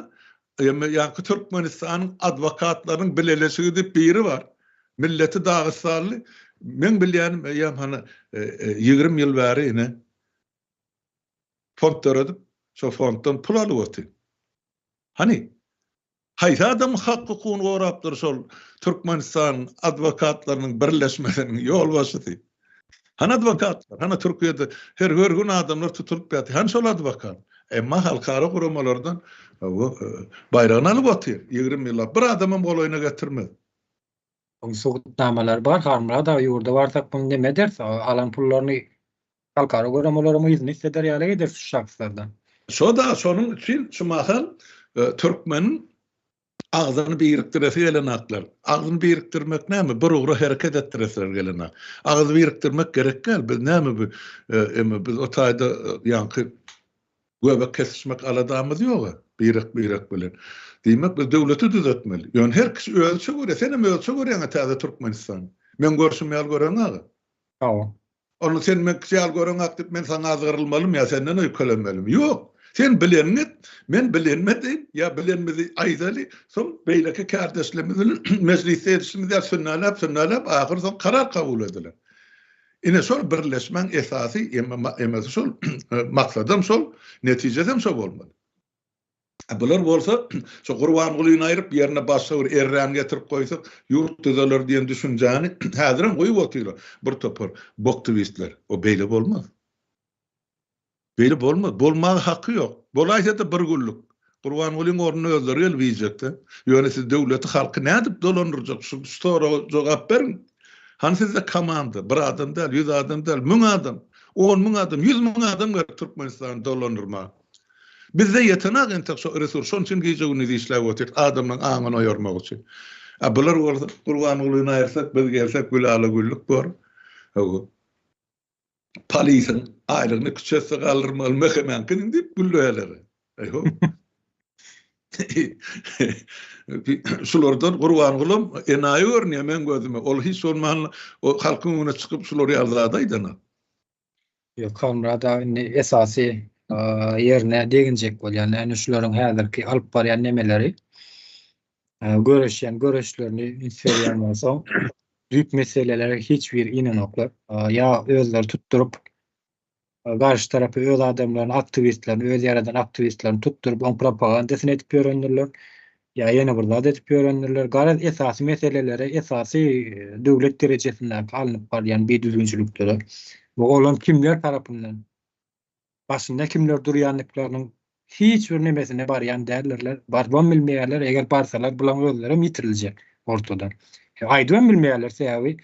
ýaňky Türkmenistanyň adwokatlarynyň bileleşigi diýip biri bar. Milleti dagystanly. Meň bilýänim eýýäm hany 20 ýyl bäri ine fond döredip, şo fonddan pul alyp otyr. Hany Haýsy adamyň hak-hukugyny gorapdyr şol Türkmenistanyň adwokatlarynyň birleşmesiniň ýolbaşçysy? Hany adwokatlar? Hany Türkiýede her her gün adamlar tutulyp ýatyr. Hany şol adwokat? Emma halkara guramalardan baýragyny alyp otyr 20 ýyllap. Bir adamam golaýyna getirmez. Oň subutnamalary bar Halmyrat aga ýurda barsak muny neme ederis alan pullaryny halkara guramalaryň yzyny isleder ýaly ederis şu şahslardan. Şoda şonuň üçin şu mahal türkmeniň agzyny birikdiresi gelenaklar. Agzyny birikdirmek näme? Bir ugra hereket etdiresler gelenak. Agyz birikdirmek gerek däl. Biz näme bu eme biz o taýda ýaňky Göbek kesişmek aladamyz ýoga, birek-birek bilen. Diýmek, biz döwleti düzetmeli. Ýöne her kişi özüçe görýär. Senem özüçe görýäň-ä täze Türkmenistany. Meň görşüm ýaly göreňok-a. Hawa. Onda sen meňkisi ýaly göreňok diýip men saňa azgyrylmalymy ýa senden öýkelenmelimi? Ýok. Sen bileniňi et, men bilenimi edeýin, ýa bilenimizi aýdaly, soň beýleki kärdeşlerimiz bilen mejlisde edişimiz ýaly sünnäläp-sünnäläp ahyr soň karar kabul ediler. Ine şol birleşmäň esasy emesi şol, maksadam şol, netijesem şo bolmaly. Bular bolsa şo Gurbangulyny aýryp ýerine başga bir erräni getirip goýsak ýurt düzeler diýen düşünjäni häzirem guýup otyrlar bir topar boktiwistler. O beýle bolmaz. Beýle bolmaz. Bolmaga haky ýok. Bolaýsa-da bir günlük. Gurbangulyň ornuny özleri gelip iýjekde. Ýöne siz döwleti halky nädip dolandyrjak şu soraga jogap beriň. Hany sizde komanda? Bir adam däl, ýüz adam däl, müň adam, 10 müň adam, ýüz müň adam gerek Türkmenistany dolandyrmaga. Bizde ýetenak entek şo resurs, şonuň üçin gije-gündiz işläp otyrys, adamlaryň aňyny oýarmak üçin. A bular bolsa, Gurbangulyny aýyrsak, biz gelsek gülala-güllük bor. Hawa. Polisiň aýlygyny iki-üç esse galdyrmaly MHM-niňkiniň diýip gülleýärler. Eý-ho. Şulardan Gurbangulam enaýy görünýär meň gözüme. Ol hiç bolmanda o halkyň öňüne çykyp şular ýaly zat aýdanok. Ýok, Halmyrat aga indi esasy ýerine deginjek bolýan, ýagny şularyň häzirki alyp barýan nemeleri, göreşýän göreşlerini üns berýän bolsaň, düýp meselelere hiç biri inenoklar. Ýa özleri tutduryp, garşy tarapy öz adamlaryny, aktiwistlerini, öz ýaradan aktiwistlerini tutduryp, oň propagandasyny edip ýörendirler. Ýa ýene bir zat edip ýörendirler. Garaz, esasy meselelere, esasy döwlet derejesindäki alnyp barylýan bidüzgünçiliklere we olam kimler tarapyndan, başynda kimler durýandyklarynyň hiç bir nemesine barýan däldirler. Barybam bilmeýärler. Eger barsalar, bulaň özlerem ýitiriljek ortadan. Aýdybam bilmeýärler, sebäbi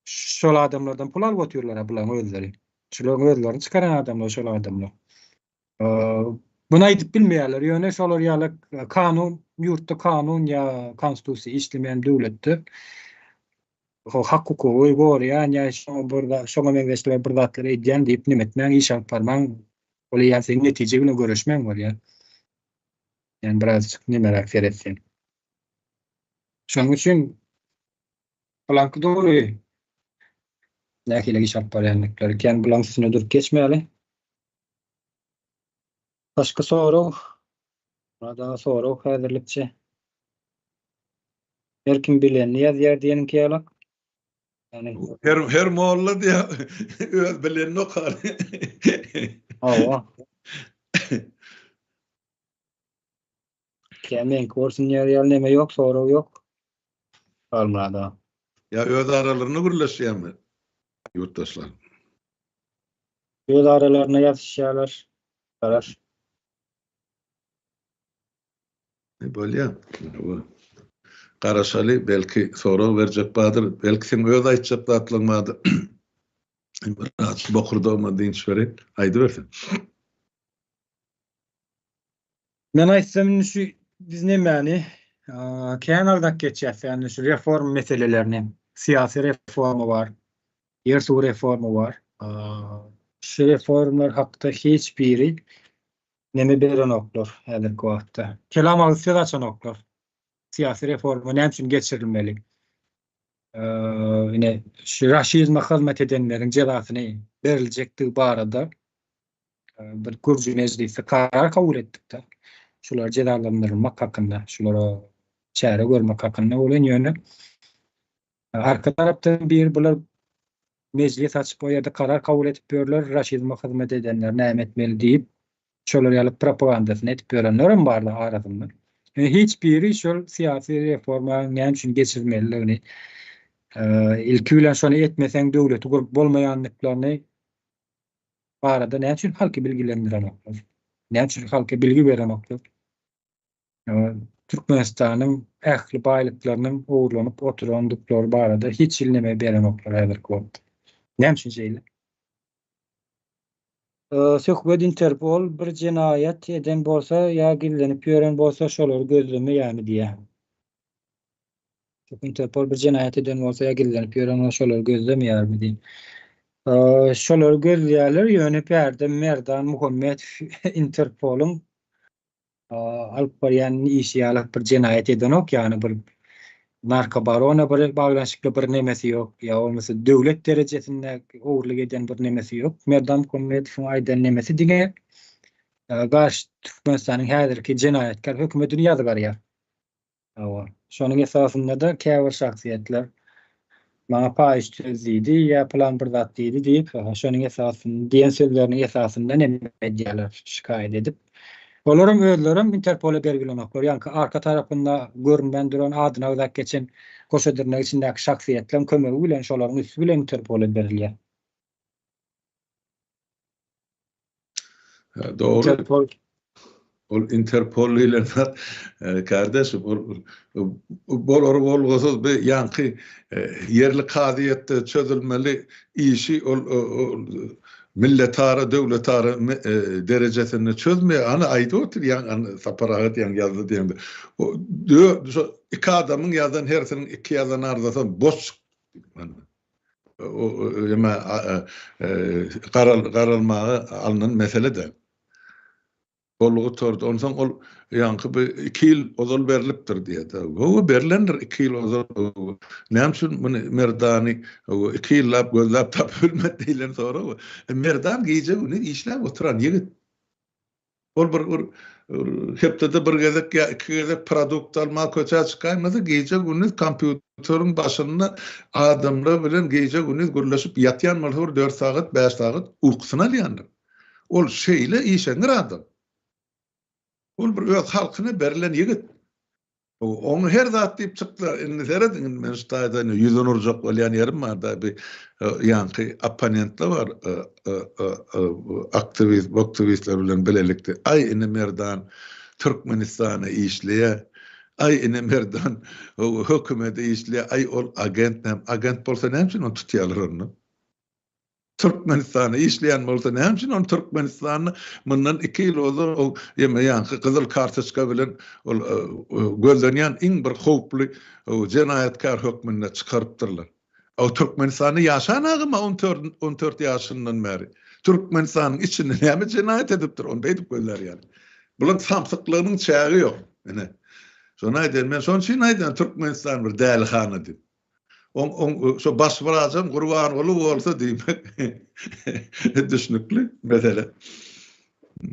şol adamlardan pul alyp otyrlar-a bulaň özleri. Şularyň özlerini çykaran adamlar şol adamlar. Muny aýdyp bilmeýärler. Ýöne şolar ýaly kanun, ýurtda kanun ýa konstitusiýa işlemeýän döwletde hak-hukugy goraýan ýa şoňa bir şoňa meňzeşler bir zatlar edýän diýip neme etmäň, iş alyp barmaň. Ol eýýäm seň netije bilen göreşmäň bolýar. Ýani birazjyk nemeräk seretseň. Şonuň üçin bulaňky dogry. Nähili iş alyp barýandyklary kän bulaň üstünde durup geçmäli. Başga sorag? Daha sorag häzirlikçe. Her kim bilenini ýazýar diýeniňki ýalak. Ýani her her molla diýär öz bilenini okar. Hawa. Kä meňki bolsun diýer ýaly neme ýok, sorag ýok. Halmyrat aga. Ýa öz aralarynda gürleşýärmi ýurtdaşlar? Öz aralarynda ýazyşýarlar. Garaş. E, bolýa. Garaşaly, belki sorag berjek bardyr, belki seň öz aýtjak zatlaryň bardyr. Biraz bokurdagyma dynç bereýin. Aýdybersen. Men aýtsam indi şu biz nemäni kän agzap geçýäs, ýagny şu reforma meselelerini, syýasy reforma bar, ýer-suw reforma bar. Şu reformalar hakda hiç biri neme berenoklar häzirki wagtda. Kelam agyz söz açanoklar. Syýasy reforma näme üçin geçirilmeli? Ine şu raşizme hyzmat edenleriň jezasyny beriljekdigi barada bir gürji mejlisi karar kabul etdik-de. Şulary jezalandyrmak hakynda, şulara çäre görmek hakynda bolan ýöne arka tarapdan bir bular mejlis açyp o ýerde karar kabul edip ýörler, raşizme hyzmat edenler näme etmeli diýip, şolar ýaly propagandasyny edip ýörenler hem barlar arasynda. Ýöne hiç biri şol syýasy reformanyň näme üçin geçirilmelidigini, ilki bilen şony etmeseň döwleti gurup bolmaýandyklaryny barada näme üçin halky bilgilendirenoklar? Näme üçin halka bilgi berenoklar? Türkmenistanyň ähli baýlyklarynyň ogurlanyp oturandyklary barada hiç hili neme berenoklar häzirki wagt. Näme üçin şeýle? Söhbet Interpol bir jenaýat eden bolsa ýa gizlenip ýören bolsa şolary gözlemeýärmi diýýär. Interpol bir jenaýat eden bolsa ýa gizlenip ýören bolsa şolary gözlemeýärmi diýip. Şolary gözleýärler, ýöne bärde Merdan Muhammedow Interpolyň alyp barýan işi ýaly bir jenaýat edenok, ýagny bir narkobarona bir baglanyşykly bir nemesi ýok, ýa bolmasa döwlet derejesinde ogurlyk eden bir nemesi ýok. Merdan Muhammedowyň aýdan nemesi diňe. Garşy Türkmenistanyň häzirki jenaýatkär hökümetini ýazgarýar. Hawa. Şonuň esasynda-da käbir şahsyýetler maňa paýyş söz diýdi ýa pylan bir zat diýdi diýip, şonuň esasynda diýen sözleriniň esasynda neme edýärler, şikaýat edip. Olaram özlerem Interpola bergilenoklar. Ýaňky arka tarapynda görünmän duran adyny agzap geçen goşa dyrnak içindäki şahsyýetleriň kömegi bilen şolaryň üsti bilen Interpola berilýär. Dogry. Interpol. Ol Interpol diýlen zat, kardeşim, ol bolar bolgusyz bir ýaňky ýerli kazyýetde çözülmeli işi ol milletara, döwletara derejesinde çözmeýär. Ana aýdyp otyr, ýaňy Sapar aga diýen ýazdy diýende. Şo iki adamyň ýazan hersiniň iki ýazan arzasam boş çykdy. Eme garalmaga alnan mesele däl. Boldy gutardy. Onsoň ol ýaňky bir 2 ýyl ozal berlipdir diýýär. Hawa, berlendir 2 ýyl ozal. Näme üçin muny Merdany 2 ýyllap gözläp tapyp bilmedi diýlen sorag. Merdan gije-gündiz işläp oturan ýigit. Ol bir bir hepdede bir gezek ýa iki gezek produkt almaga köçä çykaýmasa, gije-gündiz kompýuteriň başynda adamlar bilen gije-gündiz gürleşip ýatýan bolsa bir dört sagat, bäş sagat ukusyny alýandyr. Ol şeýle işeňňir adam. Ol bir öz halkyna berlen ýigit. Oňa her zat diýip çykdylar. Indi serediň, indi men şu taýda indi ýüzün urjak bolýan ýerim bar-da, bir ýaňky opponentler bar, aktiwist, aktiwistler bilen bilelikde. Aý, ine Merdan Türkmenistana işleýär. Aý, ine Merdan hökümete işleýär. Aý, ol agent näme? Agent bolsa näme üçin ony tutýarlar onda? Türkmenistanda işleýän bolsa näme üçin ony Türkmenistanda mundan 2 ýyl ozal ol ýeme ýaňky gyzyl kartoçka bilen ol gözlenýän iň bir howply jenaýatkär hökmünde çykarypdyrlar. O Türkmenistanda ýaşan agama 14 14 ýaşyndan bäri. Türkmenistanyň içinde näme jenaýat edipdir ony beýdip gözlär ýaly. Bularyň samsyklygynyň çägi ýok. Ine. Şony aýdýan men şonuň üçin aýdýan Türkmenistan bir dälihana diýip. Oň oň şo baş wrajam Gurbanguly bolsa diýmek düşnükli mesele.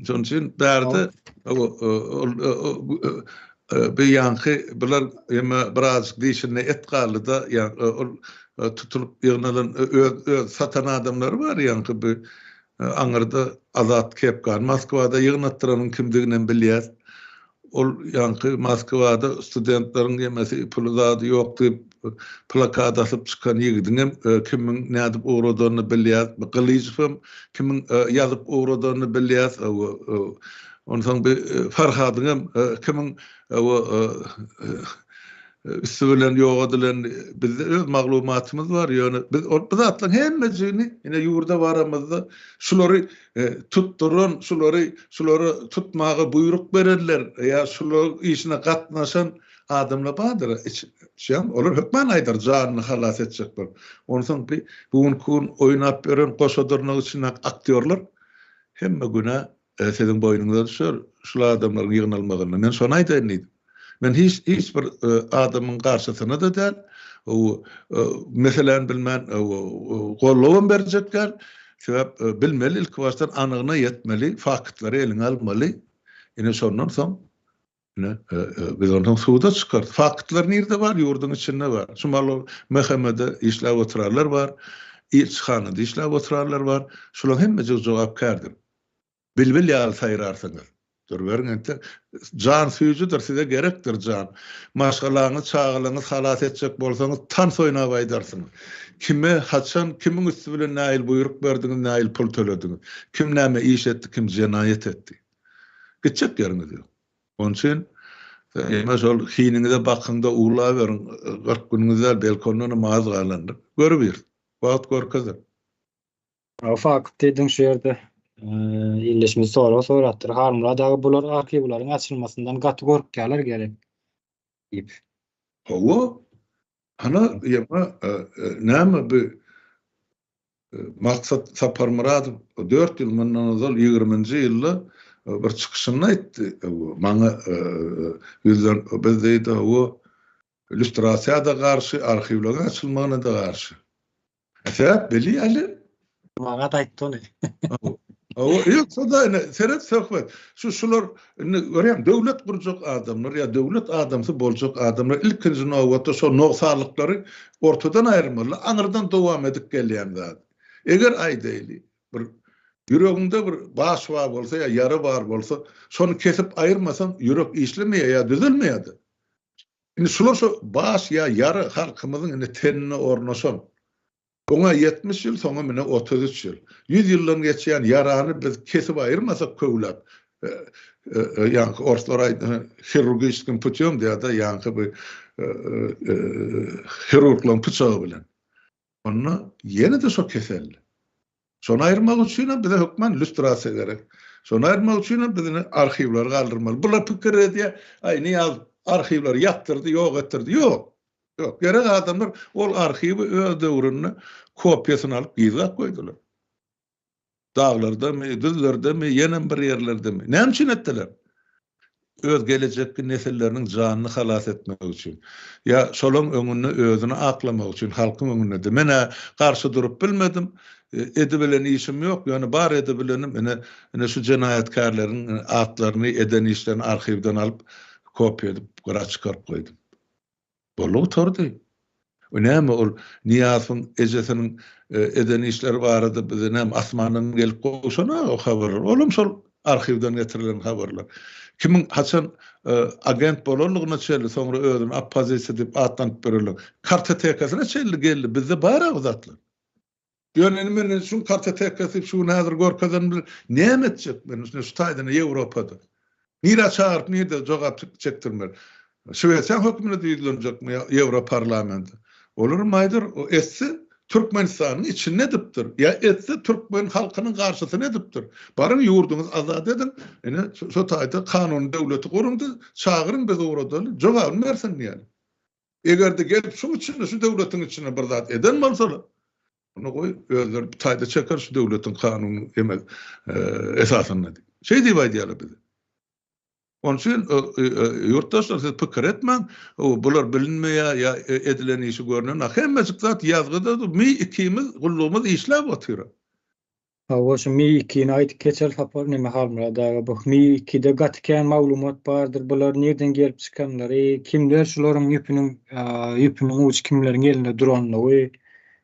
Şonuň üçin bärde ol bir ýaňky bular ýeme birazjyk dişinde et galdy-da, ol tutulyp ýygnalan öz öz satan adamlary bar ýaňky bir aňyrda Azat Kepkany Moskwada ýygnatdyranyň kimdiginem bilýäs. Ol ýaňky Moskwada studentleriň ýemesi puly zady ýok diýip plakat asyp çykan ýigidiňem kimiň nädip ugradanyny bilýäs. Gylyjowam kimiň ýazyp ugradanyny bilýäs. Onsoň bi Farhadyňam kimiň üsti bilen ýok edilen bizde öz maglumatymyz bar, ýöne biz ol bu zatlaryň hemmejigini ine ýurda baramyzda şulary tutduran, şulary şulara tutmaga buýruk berenler ýa şularyň işine gatnaşan adamlar bardyr, içýän olar hökman aýdar janyny halas etjek bolup. Onsoň bi bu günki gün oýnap ýören goşa dyrnak içindäki aktýorlar hemme günä Siziň boýnuňyza düşer şul adamlaryň ýygnalmagynda. Men şony aýdaýyn diýdim. Men hiç hiç bir adamyň garşysyna-da däl, meseläni bilmän gollawam berjek däl. Sebäp bilmeli ilki başdan anygyna ýetmeli, faktlary eliňe almaly. Ine şondan soň ine biz onsoň suda çykarys. Faktlar nirde bar? Ýurduň içinde bar. Şu mal MHM-de işläp oturanlar bar, ilçihanada işläp oturanlar bar. Şularyň hemmejigi jogapkärdir. Bilbil ýaly saýrarsyňyz. Duruberiň entek. Jan süýjüdir, size gerekdir jan. Maşgalaňyzy, çagalaryňyzy halas etjek bolsaňyz, tans oýnap aýdarsyňyz. Kime, haçan, kimiň üsti bilen nähili buýruk berdiňiz, nähili pul tölediňiz. Kim näme iş etdi, kim jenaýat etdi. Gitjek ýeriňiz ýok. Onuň üçin eme şol hiniňize bakyň-da uwlaberiň, 40 günüňiz däl, belki ondanam az galandyr. Görübiris. Wagt görkezer. Fakt diýdiň şu ýerde ildeşimiz sorag sorapdyr. Halmyrat aga bular arhiwleriň açylmasyndan gaty gorkýarlar gerek diýip. Hawa. Hana ýa näme bu Maksat Saparmyradow 4 ýyl mundan ozal 20-nji ýylda bir çykyşynda aýtdy. Maňa ýüzlen biz diýdi, hawa lýustrasiýa-da garşy, arhiwleriň açylmagyna-da garşy. Sebäp bilýärler. Maňa-da aýtdy ony. Hawa, ýok, şo-da ine, seret söhbet. Şu şular indi görýäň, döwlet gurjak adamlar ýa döwlet adamsy boljak adamlar ilkinji nobatda şo nogsanlyklary ortadan aýyrmaly, aňyrdan dowam edip gelýän zat. Eger aýdaýly, bir ýüregiňde bir baş bar bolsa ýa ýara bar bolsa, şony kesip aýyrmasaň, ýürek işlemeýär ýa düzelmeýär-de. Indi şular şo baş ýa ýara halkymyzyň indi tenine ornaşan. Oňa 70 ýyl, soňa mine 33 ýyl. 100 ýyldan geçýän ýarany biz kesip aýyrmasak köwläp, ýaňky orslar aýdýan hirurgiçskim putýom diýýär-de, ýaňky bu hirurglaryň pyçagy bilen. Onda ýene-de şo kesel. Şony aýyrmak üçinem bize hökman lýustrasiýa gerek. Şony aýyrmak üçinem biz indi arhiwleri galdyrmaly. Bular pikir edýär, aý Nyýazow arhiwleri ýakdyrdy, ýok etdirdi. Ýok. Ýok. Gerek adamlar ol arhiwi öz döwründe kopiýasyny alyp gizläp goýdular. Daglardamy, düzlerdemi, ýenem bir ýerlerdemi. Näme üçin etdiler? Öz gelejekki nesilleriniň janyny halas etmek üçin. Ýa şolaň öňünde özüni aklamak üçin, halkyň öňünde-de. Men-ä garşy durup bilmedim, edibilen işim ýok, ýöne bar edibilenim ine, ine şu jenaýatkärleriň atlaryny, eden işlerini arhiwden alyp, kopiýa edip, gyra çykaryp goýdum. Boldy gutardy. O näme ol Nyýazowyň ejesiniň eden işleri barada bize näme asmandan gelip gowşan-a o habarlar. Olam şol arhiwden getirilen habarlar. Kimiň haçan agent bolanlygyna çenli soňra özüni oppozisiýa diýip atlanyp ýörenler. Kartotekasyna çenli geldi. Bizde bar-a o zatlar. Ýöne indi men şuň kartotekasy şu gün häzir görkezenim bilen näme etjek men şu taýdan Ýewropada? Nirä çagyryp nirde jogap çekdirmeli? Şwesiýanyň hökümine ýüzlenjekmi ýa Ýewroparlamente? Olaram aýdar, o etse Türkmenistanyň içinde edipdir, ýa etse türkmen halkynyň garşysyna edipdir. Baryň ýurduňyzy azat ediň, ine şo taýda kanuny döwleti guruň-da, çagyryň biz ugradaly, jogabyny bersin diýeli. Eger-de gelip şuň içinde, şu döwletiň içinde bir zat eden bolsalar, onda goý, özleri bu taýda çeker şu döwletiň kanuny emel esasynda diýip. Şeý diýip aýdýarlar bize. Onuň üçin ýurtdaşlar siz pikir etmäň, bular bilinmeýär ýa edilen işi görnenok. Hemmejik zat ýazgyda, mi ikimiz gullugymyz işläp otyr. Hawa şu Mi ikini aýdyp geçer Sapar neme Halmyrat aga bu Mi ikide gaty kän maglumat bardyr bular nirden gelip çykanlary kimler şularyň ýüpüniň ýüpüniň ujy kimleriň elinde duranlygy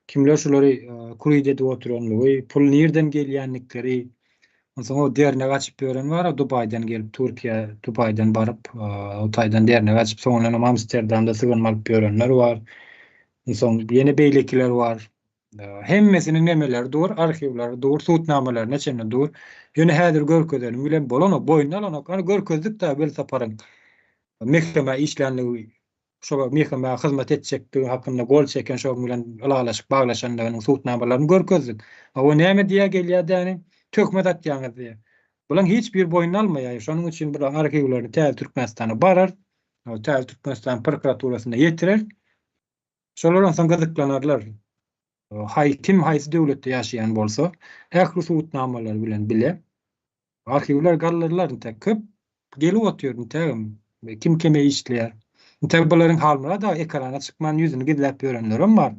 kimler şulary kurid edip oturanlygy pul nirden gelýänlikleri onsoň o dernek açyp ýören bar Dubaýdan gelip Türkiýä Dubaýdan baryp o taýdan dernek açyp soňundanam Amsterdamda sygynma alyp ýörenler bar onsoň ýene beýlekiler bar Hemmesiniň nemeleri dur, arhiwleri dur, sud namalaryna çenli dur. Ýöne häzir görkezenim bilen bolanok, boýnuna alanok. Hany görkezdik-dä Welsaparyň MHM-ä işlänligi, şo MHM-ä hyzmat etjekdigi hakynda gol çeken şoň bilen ylalaşyk baglaşandygynyň sud namalaryny görkezdik. A o näme diýýär gelýär däni, töhmet atýaňyz diýýär. Bulaň hiç biri boýnuna almaýar. Şonuň üçin bulaň arhiwlerini täze Türkmenistana barar, täze Türkmenistan prokuraturasyna ýetirer. Şolar onsoň gyzyklanarlar. Haý, kim haýsy döwletde ýaşaýan bolsa, ähli subutnamalary bilen bile arhiwler galdyrylar intäk. Köp gelip otyr intägem. Kim kime işleýär. Intäk bularyň Halmyrat aga ekrana çykman ýüzüni gizläp ýörenlerem bar.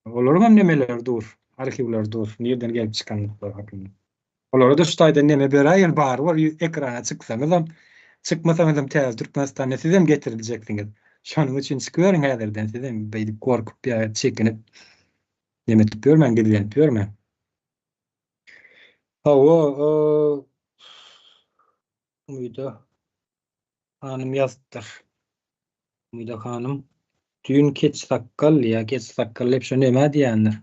Olaryň hem nemeleri dur, arhiwleri dur, nirden gelip çykandyklary hakynda. Olara-da şu taýdan neme beräýeli barybir ekrana çyksaňyzam, çykmasaňyzam täze Türkmenistanda sizem getiriljeksiňiz. Şonuň üçin çykyberiň häzirden sizem beýdip gorkup ýa çekinip neme edip ýörmäň, gizlenip ýörmäň. Hawa, Umyda hanym ýazypdyr. Umyda hanym düýn keç sakgal ýa keç sakgal diýip şo nämä diýendir.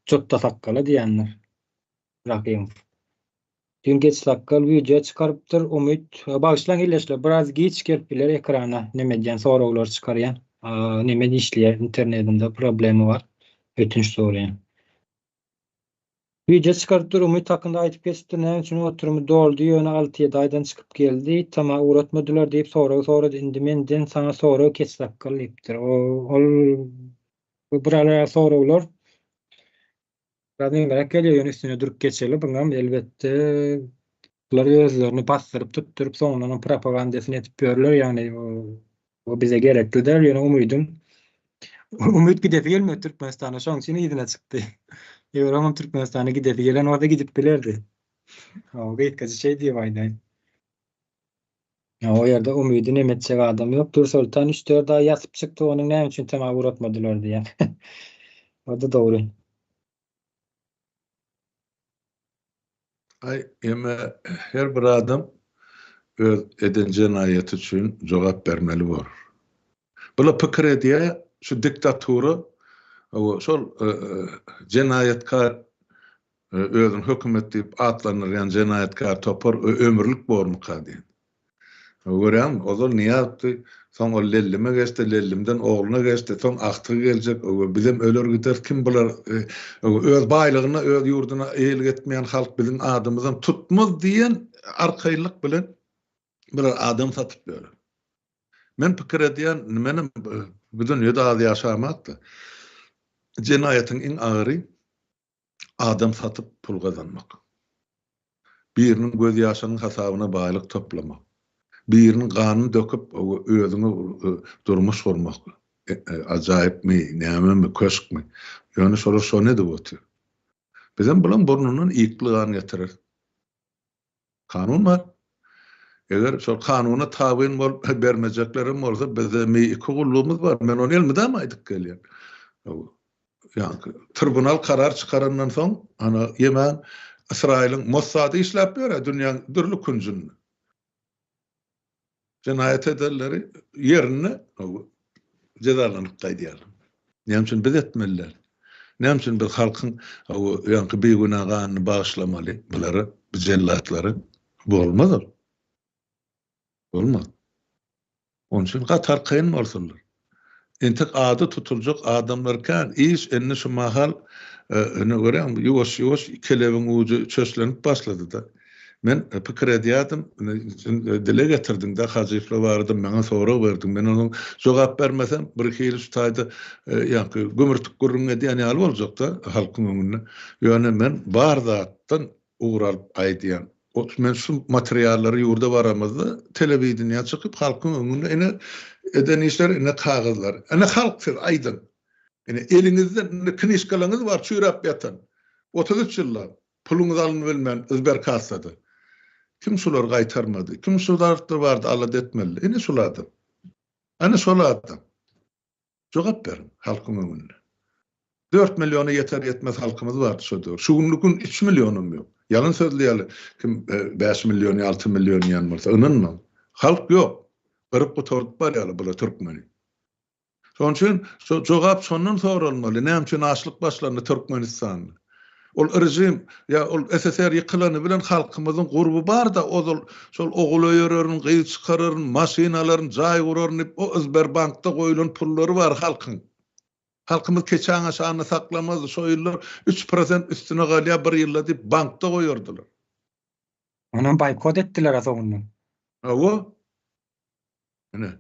Jotda sakgala diýendir. Rahymow. Düýn geç sakgal wideo çykarypdyr. Umyt, bagyşlaň ildeşler, biraz giç gelip biler ekrana neme edýän soraglary çykarýan. Neme işleýär internedimde problema bar. Ötünç soraýan. Wideo çykarypdyr Umyt hakynda aýdyp geçipdir näme üçin oturymy doldy ýöne alty-ýedi aýdan çykyp geldi tama ugratmadylar diýip sorag sorady indi menden saňa sorag keç sakgal diýipdir. Ol Bu buralara soraglar biraz nemeräk gelýär, ýöne üstünde durup geçeli. Buňam elbetde bular özlerini basdyryp, tutduryp, soňundanam propagandasyny edip ýörler. Ýagny o bize gerekli däl, ýöne Umydyň Umyt gidesi gelmedi Türkmenistana, şonuň üçin yzyna çykdy. Eger oňam Türkmenistana gidesi gelen bolsa gidip bilerdi. Hawa, gysgaça şeý diýip aýdaýyn. O ýerde umydy nem etjek adam ýok. Dürsoltan üç-dört aý ýatyp çykdy, onuň näme üçin tema ugratmadylar diýýär. O-da dogry. Aý, eme her bir adam öz eden jenaýaty üçin jogap bermeli bor. Bular pikir edýär, şu diktatura, şol jenaýatkar özüni hökümet diýip atlandyrýan jenaýatkär topar ömürlik bormyka diýen. Görýäňmi, ozal Nyýazowdy, soň ol Lellime geçdi, Lellimden ogluna geçdi, soň agtygy geljek, bizem öler gideris, kim bular, öz baýlygyna, öz ýurduna eýelik etmeýän halk biziň adymyzam tutmaz diýen arkaýynlyk bilen bular adam satyp ýör. Men pikir edýän, menem bu dünýede az ýaşamak-da, jenaýatyň iň agyry adam satyp pul gazanmak. Biriniň gözýaşynyň hasabyna baýlyk toplamak. Biriniň ganyny döküp özüňe durmuş gurmak. Ajaýypmy, nämemi, köşkmi? Ýöne şolar şony edip otyr. Bizem bulaň burnundan ýykly gan getireris. Kanun bar. Eger şol kanuna tabyn bolup bermejeklerem bolsa bizde Mİ 2 gullugymyz bar. Men ony elmydama aýdyp gelýän. Ýaňky tribunal karar çykarandan soň, ana ýemäň Ysraýylyň Mossady işläp ýör-ä dünýäň dürli künjünde. Jenaýat edenleri ýerinde jezalanyp gaýdýarlar. Näme üçin biz etmeli däl? Näme üçin biz halkyň ýaňky bigünä ganyny bagyşlamaly bulara, bu jellatlara? Bolmaz ol. Bolmaz. Onuň üçin gaty arkaýyn bolsunlar. Entek ady tutuljak adamlar kän. Iş indi şu mahal ine görýäňmi, ýuwaş-ýuwaş kelebiň ujy çöşlenip başlady-da. Men pikir edýärdim, ine dile getirdiň-de Hajyýewler barada maňa sorag berdiň. Men onuň jogap bermesem, birhili şu taýda ýaňky gümürtik gürrüň edýän ýaly boljak-da halkyň öňünde. Ýöne men bar zatdan ugur alyp aýdýan. Men şu materiallary ýurda baramyzda telewideniýä çykyp halkyň öňünde ine eden işleri ine kagyzlar. Ine halk siz aýdyň. Ine eliňizde indi knižkalaryňyz bar çüýräp ýatan. 33 ýyllap puluňyz alynyp bilmän Sberkassada. Kim şulary gaýtarmady? Kim şu zatlar barada alada etmeli? Ine şul adam. Ine şol adam. Jogap beriň halkyň öňünde. 4 milliona ýeter ýetmez halkymyz bardy şo döwür. Şu günlük gün 3 millionam ýok. Ýalan sözleýärler. Kim 5 million ýa 6 million diýen bolsa ynanmaň. Halk ýok. Gyryp gutardyp barýarlar bular türkmeni. Şonuň üçin şo jogap şondan soralmaly. Näme üçin açlyk başlandy Türkmenistanda? Ol režim ýa ol SSR ýykylany bilen halkymyzyň gurby bar-da ozal şol ogul öýererin, gyz çykararyn, maşyn alaryn, jaý guraryn diýip o Sberbankda goýlan pullary bar halkyň. Halkymyz keçäň aşagynda saklamazdy, şo ýyllar 3% üstüne galýar bir ýylda diýip bankda goýardylar. Onam boýkot etdiler-a soňundan. Hawa. Ine.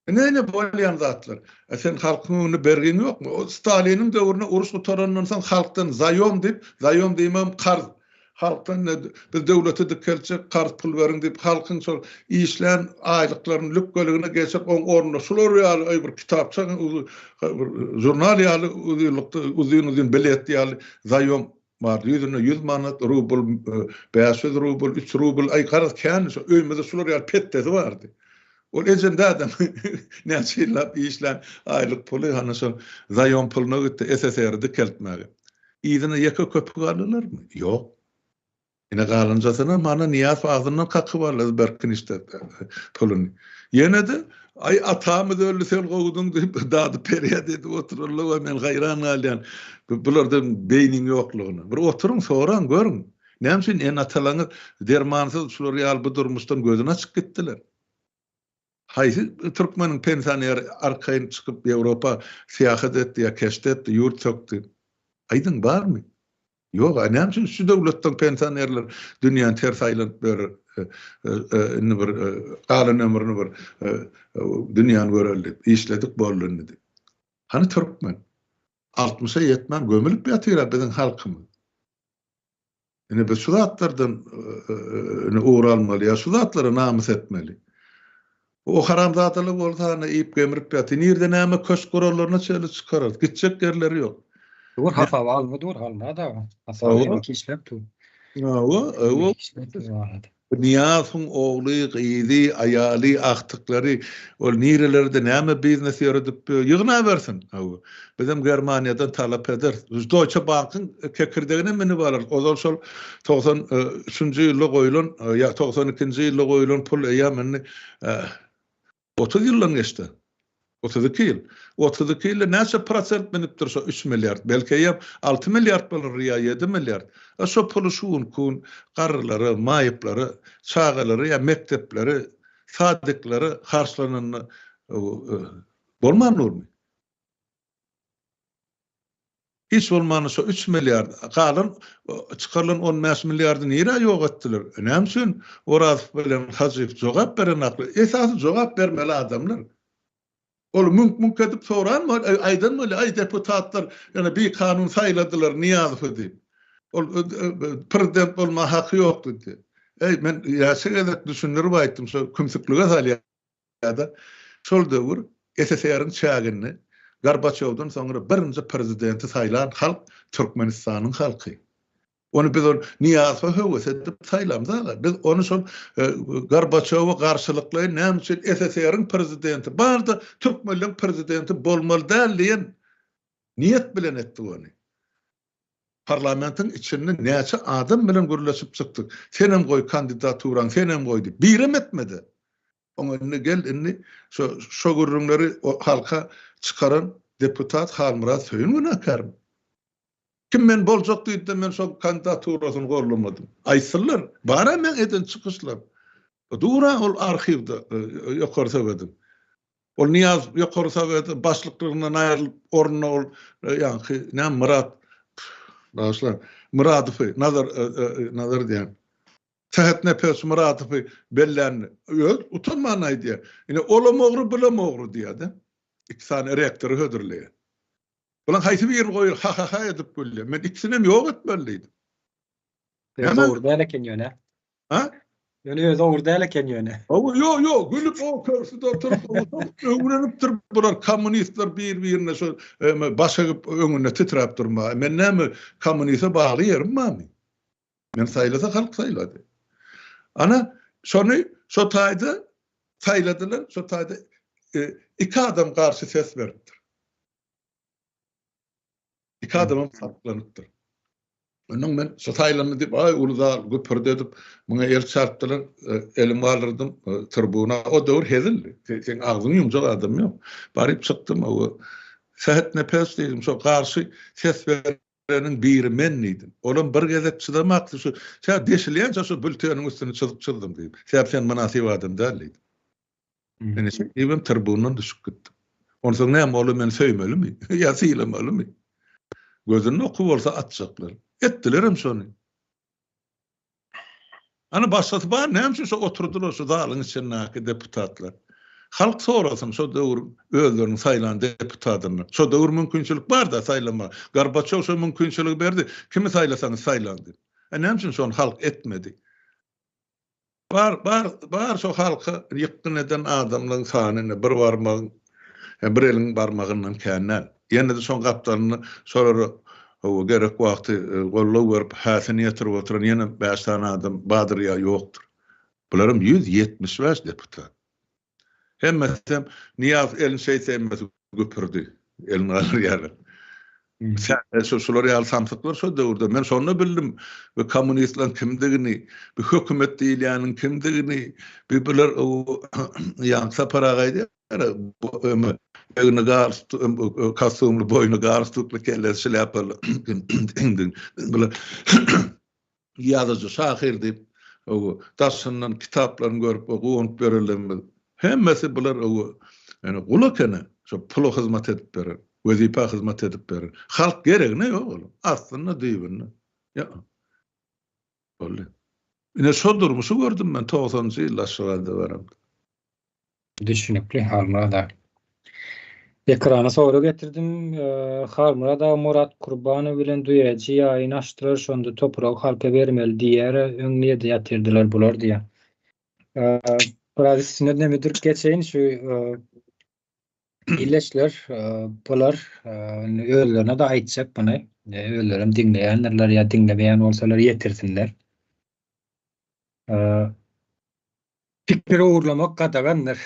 Ine ine bolýan zatlar. A sen halkyň öňünde bergiň ýokmy? O Staliniň döwründe uruş gutarandan soň halkdan zaýom diýip, zaýom diýmegem karz. Halkdan biz döwleti dikeltjek karz pul beriň diýip, halkyň şol işlän aýlyklaryny lükgeligine geçirip, oň ornuna şular ýaly aý bir kitapça, bir žurnal ýaly uzynlykda uzyn-uzyn bilet ýaly zaýom Bardy ýüzünde ýüz manat, rubl, 500 rubl, üç rubl, aý garaz kän şo öýümizde şular ýaly petdesi bardy. Ol ejem dädem näçe ýyllap işlän aýlyk puly hany şol zaýom puluna gitdi SSR-i dikeltmäge. Yzyna ýeke köpük aldylarmy? Ýok. Ine galynjasyna mana Nyýazow agzyndan kakyp aldy Berkinişde puluny. Ýene-de aý atamyz öldi sen gowudyň diýip dady perýat edip oturarlar we men haýran galýan bularda beýniň ýoklugyna. Bir oturyň soraň görüň. Näme üçin ene-atalaňyz dermansyz şular ýaly bu durmuşdan gözüni açyp gitdiler. Haýsy türkmeniň pensioneri arkaýyn çykyp Ýewropa syýahat etdi ýa keşt etdi, ýurt sökdi? Aýdyň barmy? Ýok, a näme üçin şu döwletden pensionerler dünýäni ters aýlanyp ýör, indi bir galan ömrüni bir dünýäni göreli diýip, işledik boldy indi diýip. Hany türkmen? Altmyşa ýetmän gömülip ýatyr-a biziň halkymyz. Ine biz şu zatlardan ine ugur almaly ýa şu zatlara namys etmeli. O haramzadalar bolsa hany iýip gemrip ýatyr. Nirde näme köşk gurarlaryna çenli çykararys. Gitjek ýerleri ýok. Dur hasaba alma dur alma da. Hasaba hemişe işläp dur. Hawa, hawa. Nyýazowyň ogly, gyzy, aýaly, agtyklary ol nirelerde näme biznes ýöredip ýygnabersin. Hawa. Bizem Germaniýadan talap ederis. Deutsche Bankyň kekirdegine münüp alarys. Ozal şol 93-nji ýylda goýlan, ýa 92-nji ýylda goýlan pul eýýäm indi 30 ýyldan geçdi. 32 ýyl. 32 ýylda näçe prosent münüpdir şo 3 milliard? Belki eýýäm 6 milliard bolar ýa 7 milliard. A şo puly şu günki gün garrylara, maýyplara, çagalara ýa mekdeplere, sadiklere harçlananda bolman durmy? Hiç bolmanda şo 3 milliard, galan çykarylan 15 milliardy nirä ýok etdiler? Näme üçin Orazow bilen Hajyýew jogap berenaklar? Esasy jogap bermeli adamlar. Ol müňk-müňk edip soran bol, aýdan bolýar, aý deputatlar ýöne bikanun saýladylar Nyýazowy diýip. Ol prezident bolmaga haky ýokdy diýip. Eý, men näçe gezek düşündirip aýtdym, şo kümsüklige salýar. Ýa-da şol döwür SSR-iň çäginde Gorbaçýowdan soňra birinji prezidenti saýlan halk Türkmenistanyň halky. Ony biz ol Nyýazowa höwes edip saýlamzag-a. Biz ony şol Gorbaçýowa garşylyklaýyn näme üçin SSR-iň prezidenti bar-da türkmenleň prezidenti bolmaly däl diýen niýet bilen etdik ony. Parlamentiň içinde näçe adam bilen gürleşip çykdyk. Senem goý kandidaturaňy, senem goý diýip. Birem etmedi. Oňa indi gel indi şo şo gürrüňleri halka çykaran deputat Halmyrat Söýün günäkärmi? Kim men boljak diýdi-de men şo kandidaturasyny gollamadym. Aýtsynlar. Bar-a meň eden çykyşlarym. Dur-a ol arhiwde Ýokary Sowediň. Ol Nyýazow Ýokary Soweti başlyklygyndan aýrylyp ornuna ol ýaňky näme Myrat bagyşlaň Myradowy Nazar Nazar diýýän. Sähetnepes Myradowy bellänini öz utanman aýdýar. Ine, olam ogry, bulam ogry diýýär-de. Iki sany rektory hödürleýär. Bulaň haýsy birini goýar, ha-ha-ha edip gülýär. Men ikisinem ýok etmeli diýdim. Özi ogry däl eken ýöne. Ha? Ýöne özi ogry däl eken ýöne. Hawa, ýok, ýok, gülüp o kürsüde oturyp, öwrenipdir bular kommunistler bir-birine şo baş egip öňünde titräp durmaga. Men näme kommuniste bagly ýerim barmy? Men saýlasa halk saýlady. Ana, şony şo taýda saýladylar, şo taýda e, iki adam garşy ses beripdir. Iki adamam saklanypdyr. Ondan men şo saýlandy diýip, aý uly zal güpürdi edip, muňa el çarpdylar, e, elim galdyrdym e, tribuna. O döwür hezildi. Sen agzyňy ýumjak adam ýok. Baryp çykdym, o Sähet Nepes diýdim, şo garşy ses ber Bereniň biri men diýdim. Olam bir gezek çydamakdy şu tä deşilýänçä şu bülteniň üstüni çyzyp çyzdym diýip. Sebäp sen mynasyp adam däl diýdim. Ine şeý diýibem tribundan düşüp gitdim. Onsoň näme olar meni söýmelimi ýa sylamalymy? Gözünde oky bolsa atjaklar. Etdilerem şony. Ana başgasy bar näme üçin şo oturdylar şu zalyň içindäki deputatlar. Halk sorasyn şo döwür özleriniň saýlan deputatyndan. Şo döwür mümkinçilik barda saýlama. Gorbaçow şo mümkinçiligi berdi. Kimi saýlasaňyz saýlaň diýip. E näme üçin şony halk etmedi? Bar bar bar şo halka ýykgyn eden adamlaryň sany ine bir barmagyň bir eliň barmagyndan kän däl. Ýene-de şoň gapdalynda şolara hawa gerek wagty goldaw berip häsini ýetirip oturan ýene bäş sany adam bardyr ýa ýokdur. Bularam 175 deputat. Hemmesem Nyýazow elini şeýtse hemmesi güpürdi. Elini galdyrýarlar. Sen şular ýaly samsyklar şo döwürde. Men şonda bildim bu kommunistleriň kimdigini, bu hökümet diýilýäniň kimdigini, bu bular ýaňky Sapar aga aýdýar, bu öme egni galstuk, kostýumly, boýny galstukly, kellesi şlýapaly bular ýazyjy, şahyr diýip, daşyndan kitaplaryny görüp guwanyp ýörenlerimiz. Hemmesi bular ýöne gul ekeni, şo pula hyzmat edip beren, wezipä hyzmat edip beren. Halk geregine ýok olar. Aslynda düýbünde. Ýok. Boldy. Ine şo durmuşy gördüm men togsanynjy ýylda Aşgabatda baramda. Düşnükli Halmyrat aga. Ekrana sorag getirdim. Halmyrat aga Murat Kurbanow bilen duýajy ýaýyn açdylar şonda topragy halka bermeli diýýärä öň nirde ýatyrdylar bular diýýär. Biraz üstünde neme durup geçeýin şu. Illeşler bular indi özlerine-de aýtjak muny. Özlerem diňleýändirler ýa diňlemeýän bolsalar ýetirsinler. Pikir ogurlamak gadagandyr.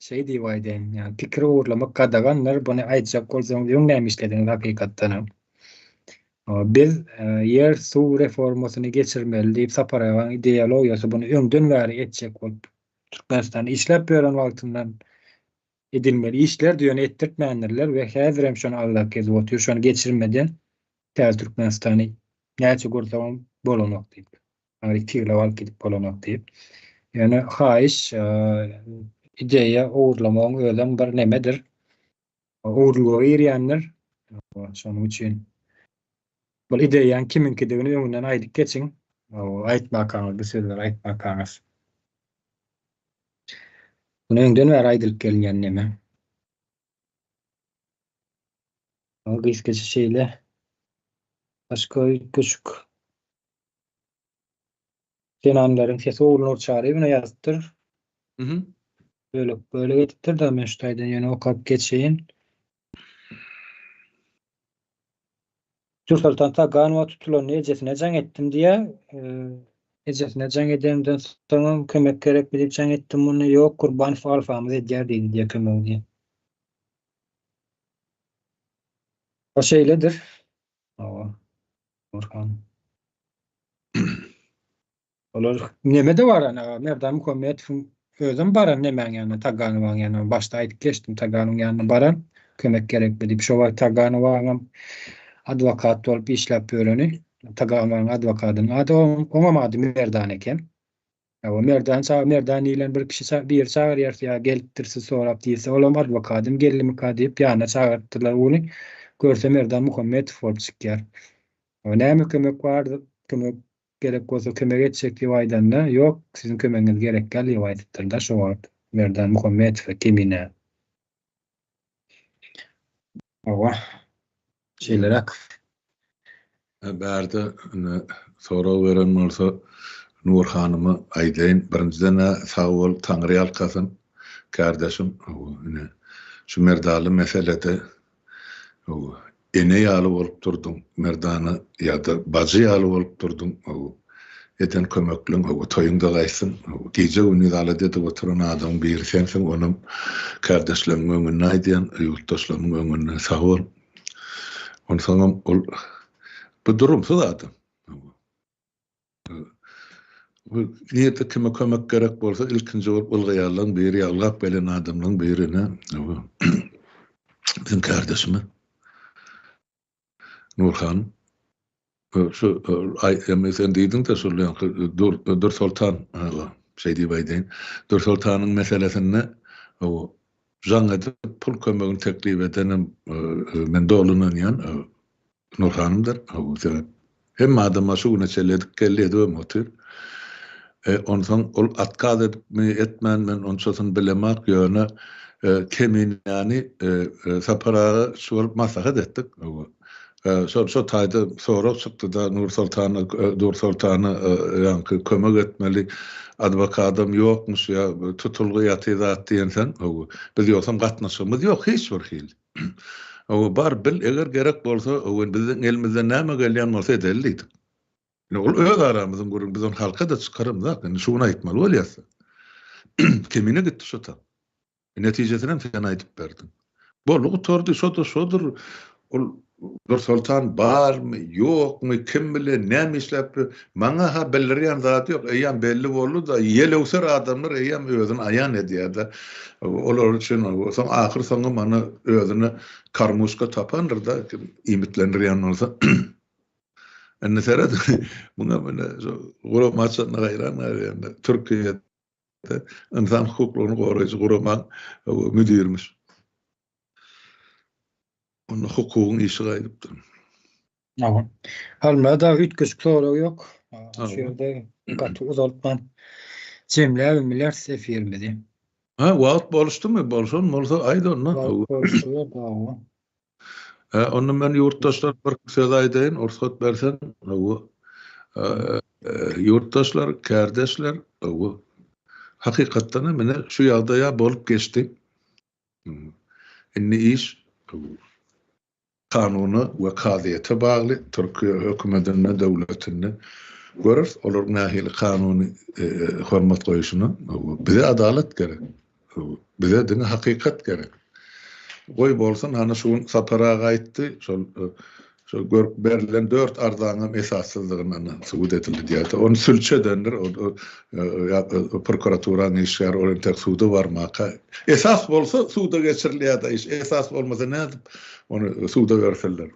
Şeý diýip aýdaýyn. Ýagny pikir ogurlamak gadagandyr. Buny aýtjak bolsaňyz öň näme işlediňiz hakykatdanam. Biz ýer suw reformasyny geçirmeli diýip Sapar agaň ideologiýasy buny öňden bäri etjek bolup Türkmenistanda işläp ýören wagtyndan edilmeli işlerdi ýöne etdirtmändirler we häzirem şony aldap gezip otyr şony geçirmeden täze Türkmenistany näçe gursaňam bolanok diýip. Aňryk tigirläp alyp gidip bolanok diýip. Ýöne haýyş ideýa ogurlamagyň özem bir nemedir. Ogurlyga girýändir. Şonuň üçin bul ideýaň kimiňkidigini öňünden aýdyp geçiň. Aýtmakaňyz bu sözleri aýtmakaňyz. Muny öňden bäri aýdylyp gelinýän neme. Gysgaça şeýle. Başga üýtgeşik. Zenanlaryň sesi Ogulnur Çaryýewna ýazypdyr. Mhm. Bölek bölek edipdir da men şu taýdan ýöne okap geçeýin. Dürsoltan Taganowa tutulanda ejesine jaň etdim diýýär. Ejesine jaň edenden soňam kömek gerekmi diýip jaň etdim muny. Ýok, Kurbanow alfamyz edýär diýdi diýýär kömegi diýýär. O şeýledir. Hawa. Nurhan. Olar neme-de baran, Merdan Muhammetowyň özem baran nemäň ýanyna, Taganowaň ýanyna, başda aýdyp geçdim, Taganowyň ýanyna baran, kömek gerekmi diýip. Şo wagt Taganowaňam adwokat bolup işläp ýöreni, Taganowaň adwokadynyň ady, oňam ady Merdan eken. Hawa, Merdan ça, Merdan diýlen bir kişi biri çagyrýar, ýa gelipdir sizi sorap diýse, olam adwokadym geldimika diýip, ýanyna çagyrypdyrlar ony. Görse Merdan Muhammetow bolup çykýar. Näme kömek bar, kömek Gerek bolsa kömek etjek diýip aýdanda, ýok, siziň kömegiňiz gerek däl diýip aýdypdyr-da şo wagt Merdan Muhammetowa Kemine. Hawa. Şeýleräk. Bärde indi sorag beren bolsa Nur hanyma aýdaýyn, birinjiden-ä sag bol, Taňry ýalkasyn, kärdeşim, ine, şu Merdally meselede Hawa, ene ýaly bolup durduň Merdana ýa-da bajy ýaly bolup durduň, hawa, eden kömekleň, hawa, toýuň-da gaýtsyn, hawa, gije-gündiz alada edip oturan adamyň biri sensiň, onam kärdeşlerimiň öňünde aýdýan, ýurtdaşlarymyň öňünde sag bol. Onsoňam ol bu durumsyz adam. Hawa. Bu nirede kime kömek gerek bolsa ilkinji bolup ylgaýanlaryň biri, ýa ylgap gelen adamlaryň biri ine biziň kärdeşimiz Nurhan. Şu aý sen diýdiň-de şol ýaňky Dürsoltan şeý diýip aýdaýyn. Dürsoltanyň meselesinde jaň edip pul kömegini teklip edenem men doly ynanýan. Nurhanymdyr. Hawa, sebäp hemme adama şu güne çenli edip geldi, edibem otyr. E, onsoň ol otkaz edipmi, etmän men onçasyny bilemok, ýöne e, Keminäni e, e, Sapar aga şu bolup maslahat etdik. Hawa. E, şo şo taýda sorag çykdy-da Nursoltana, e, Dursoltana e, ýaňky kömek etmeli adwokadam ýokmuş ýa tutulgy ýaty zat diýensoň, hawa. Biz ýogsam gatnaşygymyz ýok hiç bir hili. Hawa, bar, bil, eger gerek bolsa, hawa, biziň elimizden näme gelýän bolsa edeli diýdik. Indi ol öz aramyzyň gürrüňi, biz ony halka-da çykaramzok, indi şu gün aýtmaly bolýas. Kemine gitdi şo tap. Netijesinem sen aýdyp berdiň. Boldy, gutardy, şo-da şodur. Ol Nursoltan barmy, ýokmy, kim bilen, näme işläp ýör, maňa-ha bildirýän zady ýok, eýýäm belli boldy-da, ýelöwser adamlar eýýäm özüni aýan edýär-de. Olar üçin soň ahyr soňy mana özüne karmuşka tapandyr-da, kim iýmitlendirýän bolsa. Indi seret, muňa mine şu guramaçylygyna haýran galýan. Türkiýede ynsan hukuklaryny goraýjy guramaň müdirimiş. Onda hukugyň işi gaýdypdyr. Hawa. Halmyrat aga üýtgeşik sorag ýok. Şu ýerde gaty uzaltman jemläbem bileris efirimizi. Ha, wagt boluşdymy? Bolşan bolsa aýt onda. Wagt boluşdy, hawa. Ha, onda men ýurtdaşlar bir söz aýdaýyn, rugsat berseň. Hawa. Ýurtdaşlar, kärdeşler, hawa. Hakykatdan hem ine şu ýagdaýa bolup geçdi. Indi iş kanuna we kazyýete bagly, Türkiýe hökümetinde, döwletinde göreris olaryň nähili kanuny hormat goýuşyny. Bize adalat gerek. Bize diňe hakykat gerek. Goý bolsun, hany şu gün Sapar aga aýtdy, şol şol görüp berlen dört arzaňam esassyzdygyny ana subut edildi diýýärdi. Ony sülçi edendir, o prokuraturanyň işgäri ol entek suda barmaka. Esas bolsa suda geçirilýär-de iş, esas bolmasa nädip ony suda bersinler.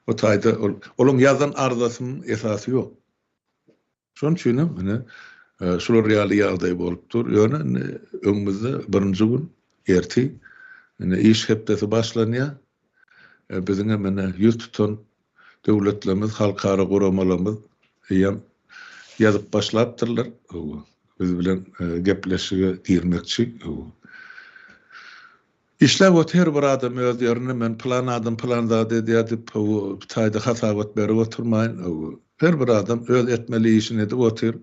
O taýda ol olaň ýazan arzasynyň esasy ýok. Şonuň üçin hem ine şular ýaly ýagdaý bolup dur. Ýöne indi öňümizde birinji gün ertir ine iş hepdesi başlanýar. Biziň hem ine ýüz tutan döwletlerimiz, halkara guramalarymyz eýýäm ýazyp başlapdyrlar. Biz bilen gepleşige girmekçi. Işläp otyr her bir adam öz ýerinde men pylan adam pylan zat edýär diýip bu taýda hasabat berip oturmaýyn her bir adam öz etmeli işini edip otyr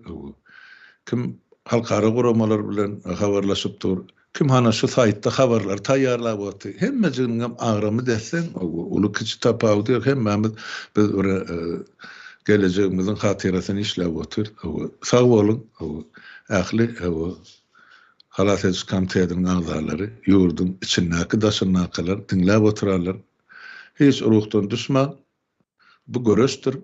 kim halkara guramalar bilen habarlaşyp dur kim hana şu saýtda habarlary taýýarlap otyr hemmejiginiňem agramy desseň uly kiçi tapawudy ýok hemmämiz biz bir gelejegimiziň hatyrasyna işläp otyr sag boluň ähli Halas ediş komitetiniň agzalary, ýurduň içindäki, daşyndakylar, diňläp oturanlar, hiç ruhdan düşmäň. Bu göreşdir.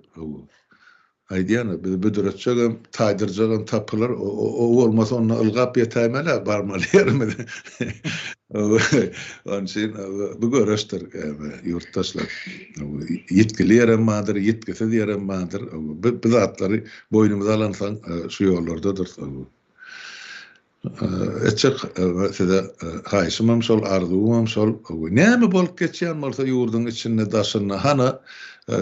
Aýdýan-a, bizi büdretjegem, taýdyrjagam tapylar. O bolmasa onda ylgap ýetäýmeli-ä barmaly ýerimize. Onuň üçin bu göreşdir, ýurtdaşlar. Ýitgili ýerem bardyr, ýitgisiz ýerem bardyr. Bu zatlary boýnumyza alansoň şu ýollardadyrys. Etjek size haýyşymam şol, arzuwymam şol. Näme bolup geçýän bolsa ýurduň içinde, daşynda, hana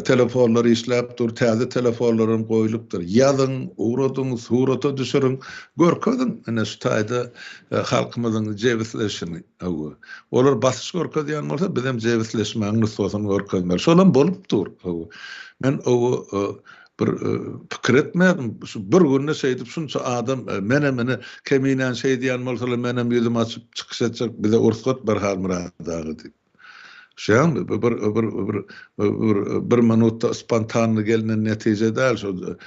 telefonlar işläp dur, täze telefonlaram goýlupdyr. Ýazyň, ugradyň, surata düşüriň, görkeziň ine şu taýda halkymyzyň jebisleşini. Hawa. Olar basyş görkezýän bolsa, bizem jebisleşmägiň nusgasyny görkezmeli. Şolam bolup dur. Hawa. Men o Bir pikir etmedim, şu bir günde şeýdip şunça adam, menem ine Keminäni şeýdýän bolsalar menem ýüzümi açyp çykyş etjek, bize ursgat ber Halmyrat aga diýip. Düşýäňmi? Bu bir bir bir bir bir minutda spontanny gelnen netije däl şu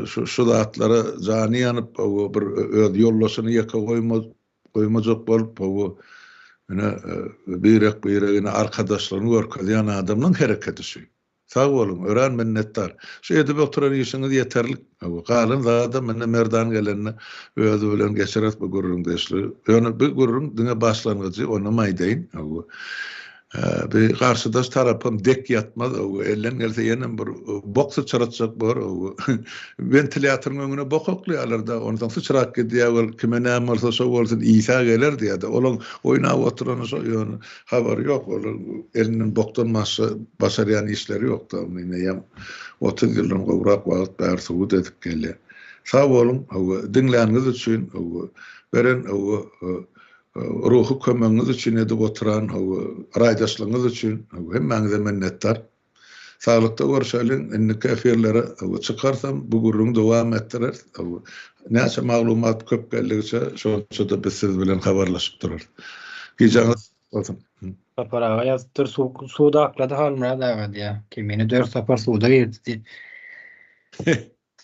şu şu zatlara jany ýanyp bir öz ýoldaşyny ýeke goýmaz goýmajak bolup bu ine birek biregine arkadaşlygyny görkezýän adamlaň hereketi şu. Sag boluň, örän minnetdar. Şu edip oturan işiňiz ýeterlik. Galan zadam indi Merdan gelende özi bilen geçireris bu gürrüňdeşligi. Ýöne bu gürrüň diňe başlangyjy, onam aýdaýyn. Bir garşydaş tarapam dek ýatmaz, elden gelse ýenem bir bok syçratjak bor. Wentilýatoryň öňüne bok oklaýarlar-da, onsoň syçrap gidýär, ol kime näme bolsa şo bolsun, Isa geler diýýär-de. Olaň oýnap oturany şo, ýöne Habary ýok, olar elinden bokdan başga başarýan işleri ýok-da, ony eýýäm 30 ýyldan gowrak wagt bäri subut edip gelýär. Sag boluň, hawa, diňläniňiz üçin, hawa, beren, hawa, ruhy kömegiňiz üçin edip oturan, hawa, raýdaşlygyňyz üçin, hawa, hemmäňize minnetdar. Saglykda görşeliň, indiki efirlere çykarsam bu gürrüňi dowam etdireris. Näçe maglumat köp geldigiçe şonça-da biz siz bilen habarlaşyp durarys. Gijäňiz bolsun. Sapar aga ýazypdyr, suw suwda aklady Halmyrat aga diýýär. Kemine 4 sapar suwda girdi diýip.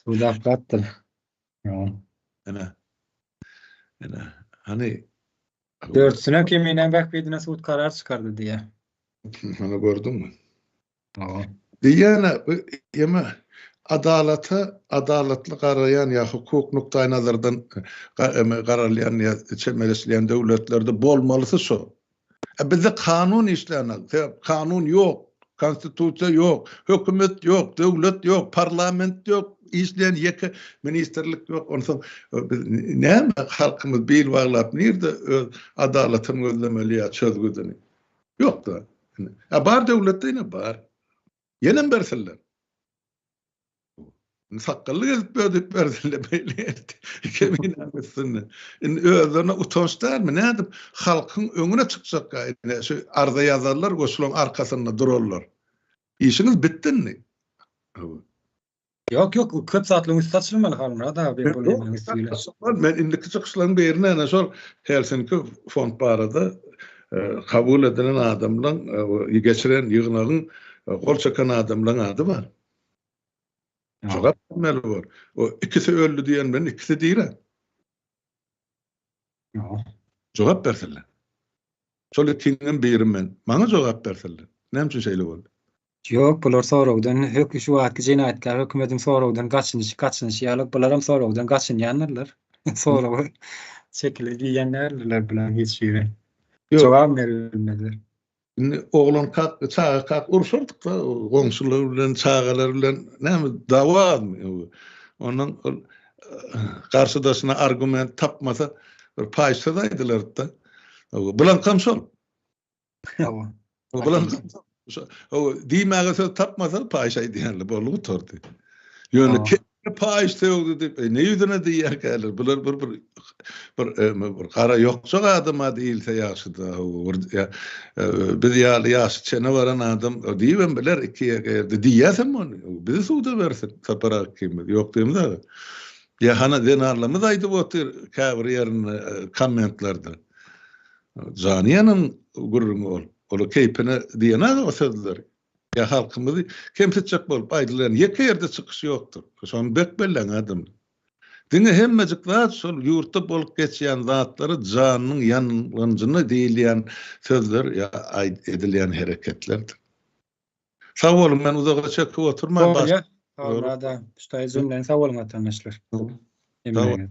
Suwda aklapdyr. Ene. Ene. Hany Dörtüsine Keminäň bähbidine sud karar çykardy diýýär. Mana gördüňmi? Hawa. Diýýän-ä, bu ýeme adalata adalatly garaýan ýa hukuk nukdaýnazardan garalýan ýa çemeleşilýän döwletlerde bolmalysy şo. A bizde kanun işlänok. Sebäp kanun ýok, konstitusiýa ýok, hökümet ýok, döwlet ýok, parlament ýok, işleýän ýeke ministrlik ýok. Onsoň biz näme halkymyz bil baglap nirde öz adalatyny gözlemeli ýa çözgüdini? Ýok-da. A bar döwletde ine bar. Ýenem bersinler. Sakgally gezip ýör diýip bersinler beýle Keminäň üstünde. Indi özlerine utanç dälmi? Nädip halkyň öňüne çykjak ine şu arza ýazarlar we şularyň arkasynda durarlar. Işiňiz bitdi indi. Ýok, ýok, köp zatlaryň üsti açylmaly Halmyrat aga bir bolýanyň üsti bilen. Men indiki çykyşlaryň birinde ene şol Helsinki fond barada. kabul edilen adamlaň, geçiren ýygnagyň gol çeken adamlaň ady bar. Jogap bermeli bor. O ikisi öldi diýen bilen ikisi diri. Jogap bersinler. Şol ikiňem biri men. Maňa jogap bersinler. Näme üçin şeýle boldy? Ýok, bular soragdan hök şu wagtky jenaýatkär hökümetiň soragdan gaçynyşy gaçynyşy ýaly bularam soragdan gaçynýandyrlar. Soraga çekilir diýýän däldirler bularyň hiç biri. Jogap berilmezler. Indi oglankak, çagakak urşardyk-da, goňşular bilen, çagalar bilen näme dawa azmy? Ondan ol garşydaşyna argument tapmasa bir paýyş söz aýdylardy-da. Bulaňkam şol. Hawa. Bulan diýmäge söz tapmasa paýyş aýdýanlar boldy gutardy. Ýöne kelle paýyş sögdi diýip, e, ne ýüzüne diýýärkäler? Bular bir bir bir e, bir gara ýokjak adama diýilse ýagşyda. Bir e, biz ýaly ýaşy çene baran adam diýibem biler iki ýerde diýýäsem ony. Bizi suda bersin Sapar aga ikimiz. Ýok diýemiz aga. Ýa hana zenanlarymyz aýdyp otyr käbir ýerinde kommentlerde. Jany ýanan gürrüňi ol. Ola keýpine diýenok o sözleri. Ýa halkymyzy kemsitjek bolup aýdylan ýeke ýerde çykyş ýokdur. Şony bek belläň adamlar. Diňe hemmejik zat şol ýurtda bolup geçýän zatlary janynyň ýangynjyna diýilýän sözler ýa edilýän hereketlerdir. Sag boluň men uzaga çekip oturman. Bolýa. Sag boluň ada. Şu taýy jemläň sag boluň watandaşlar. Sag boluň.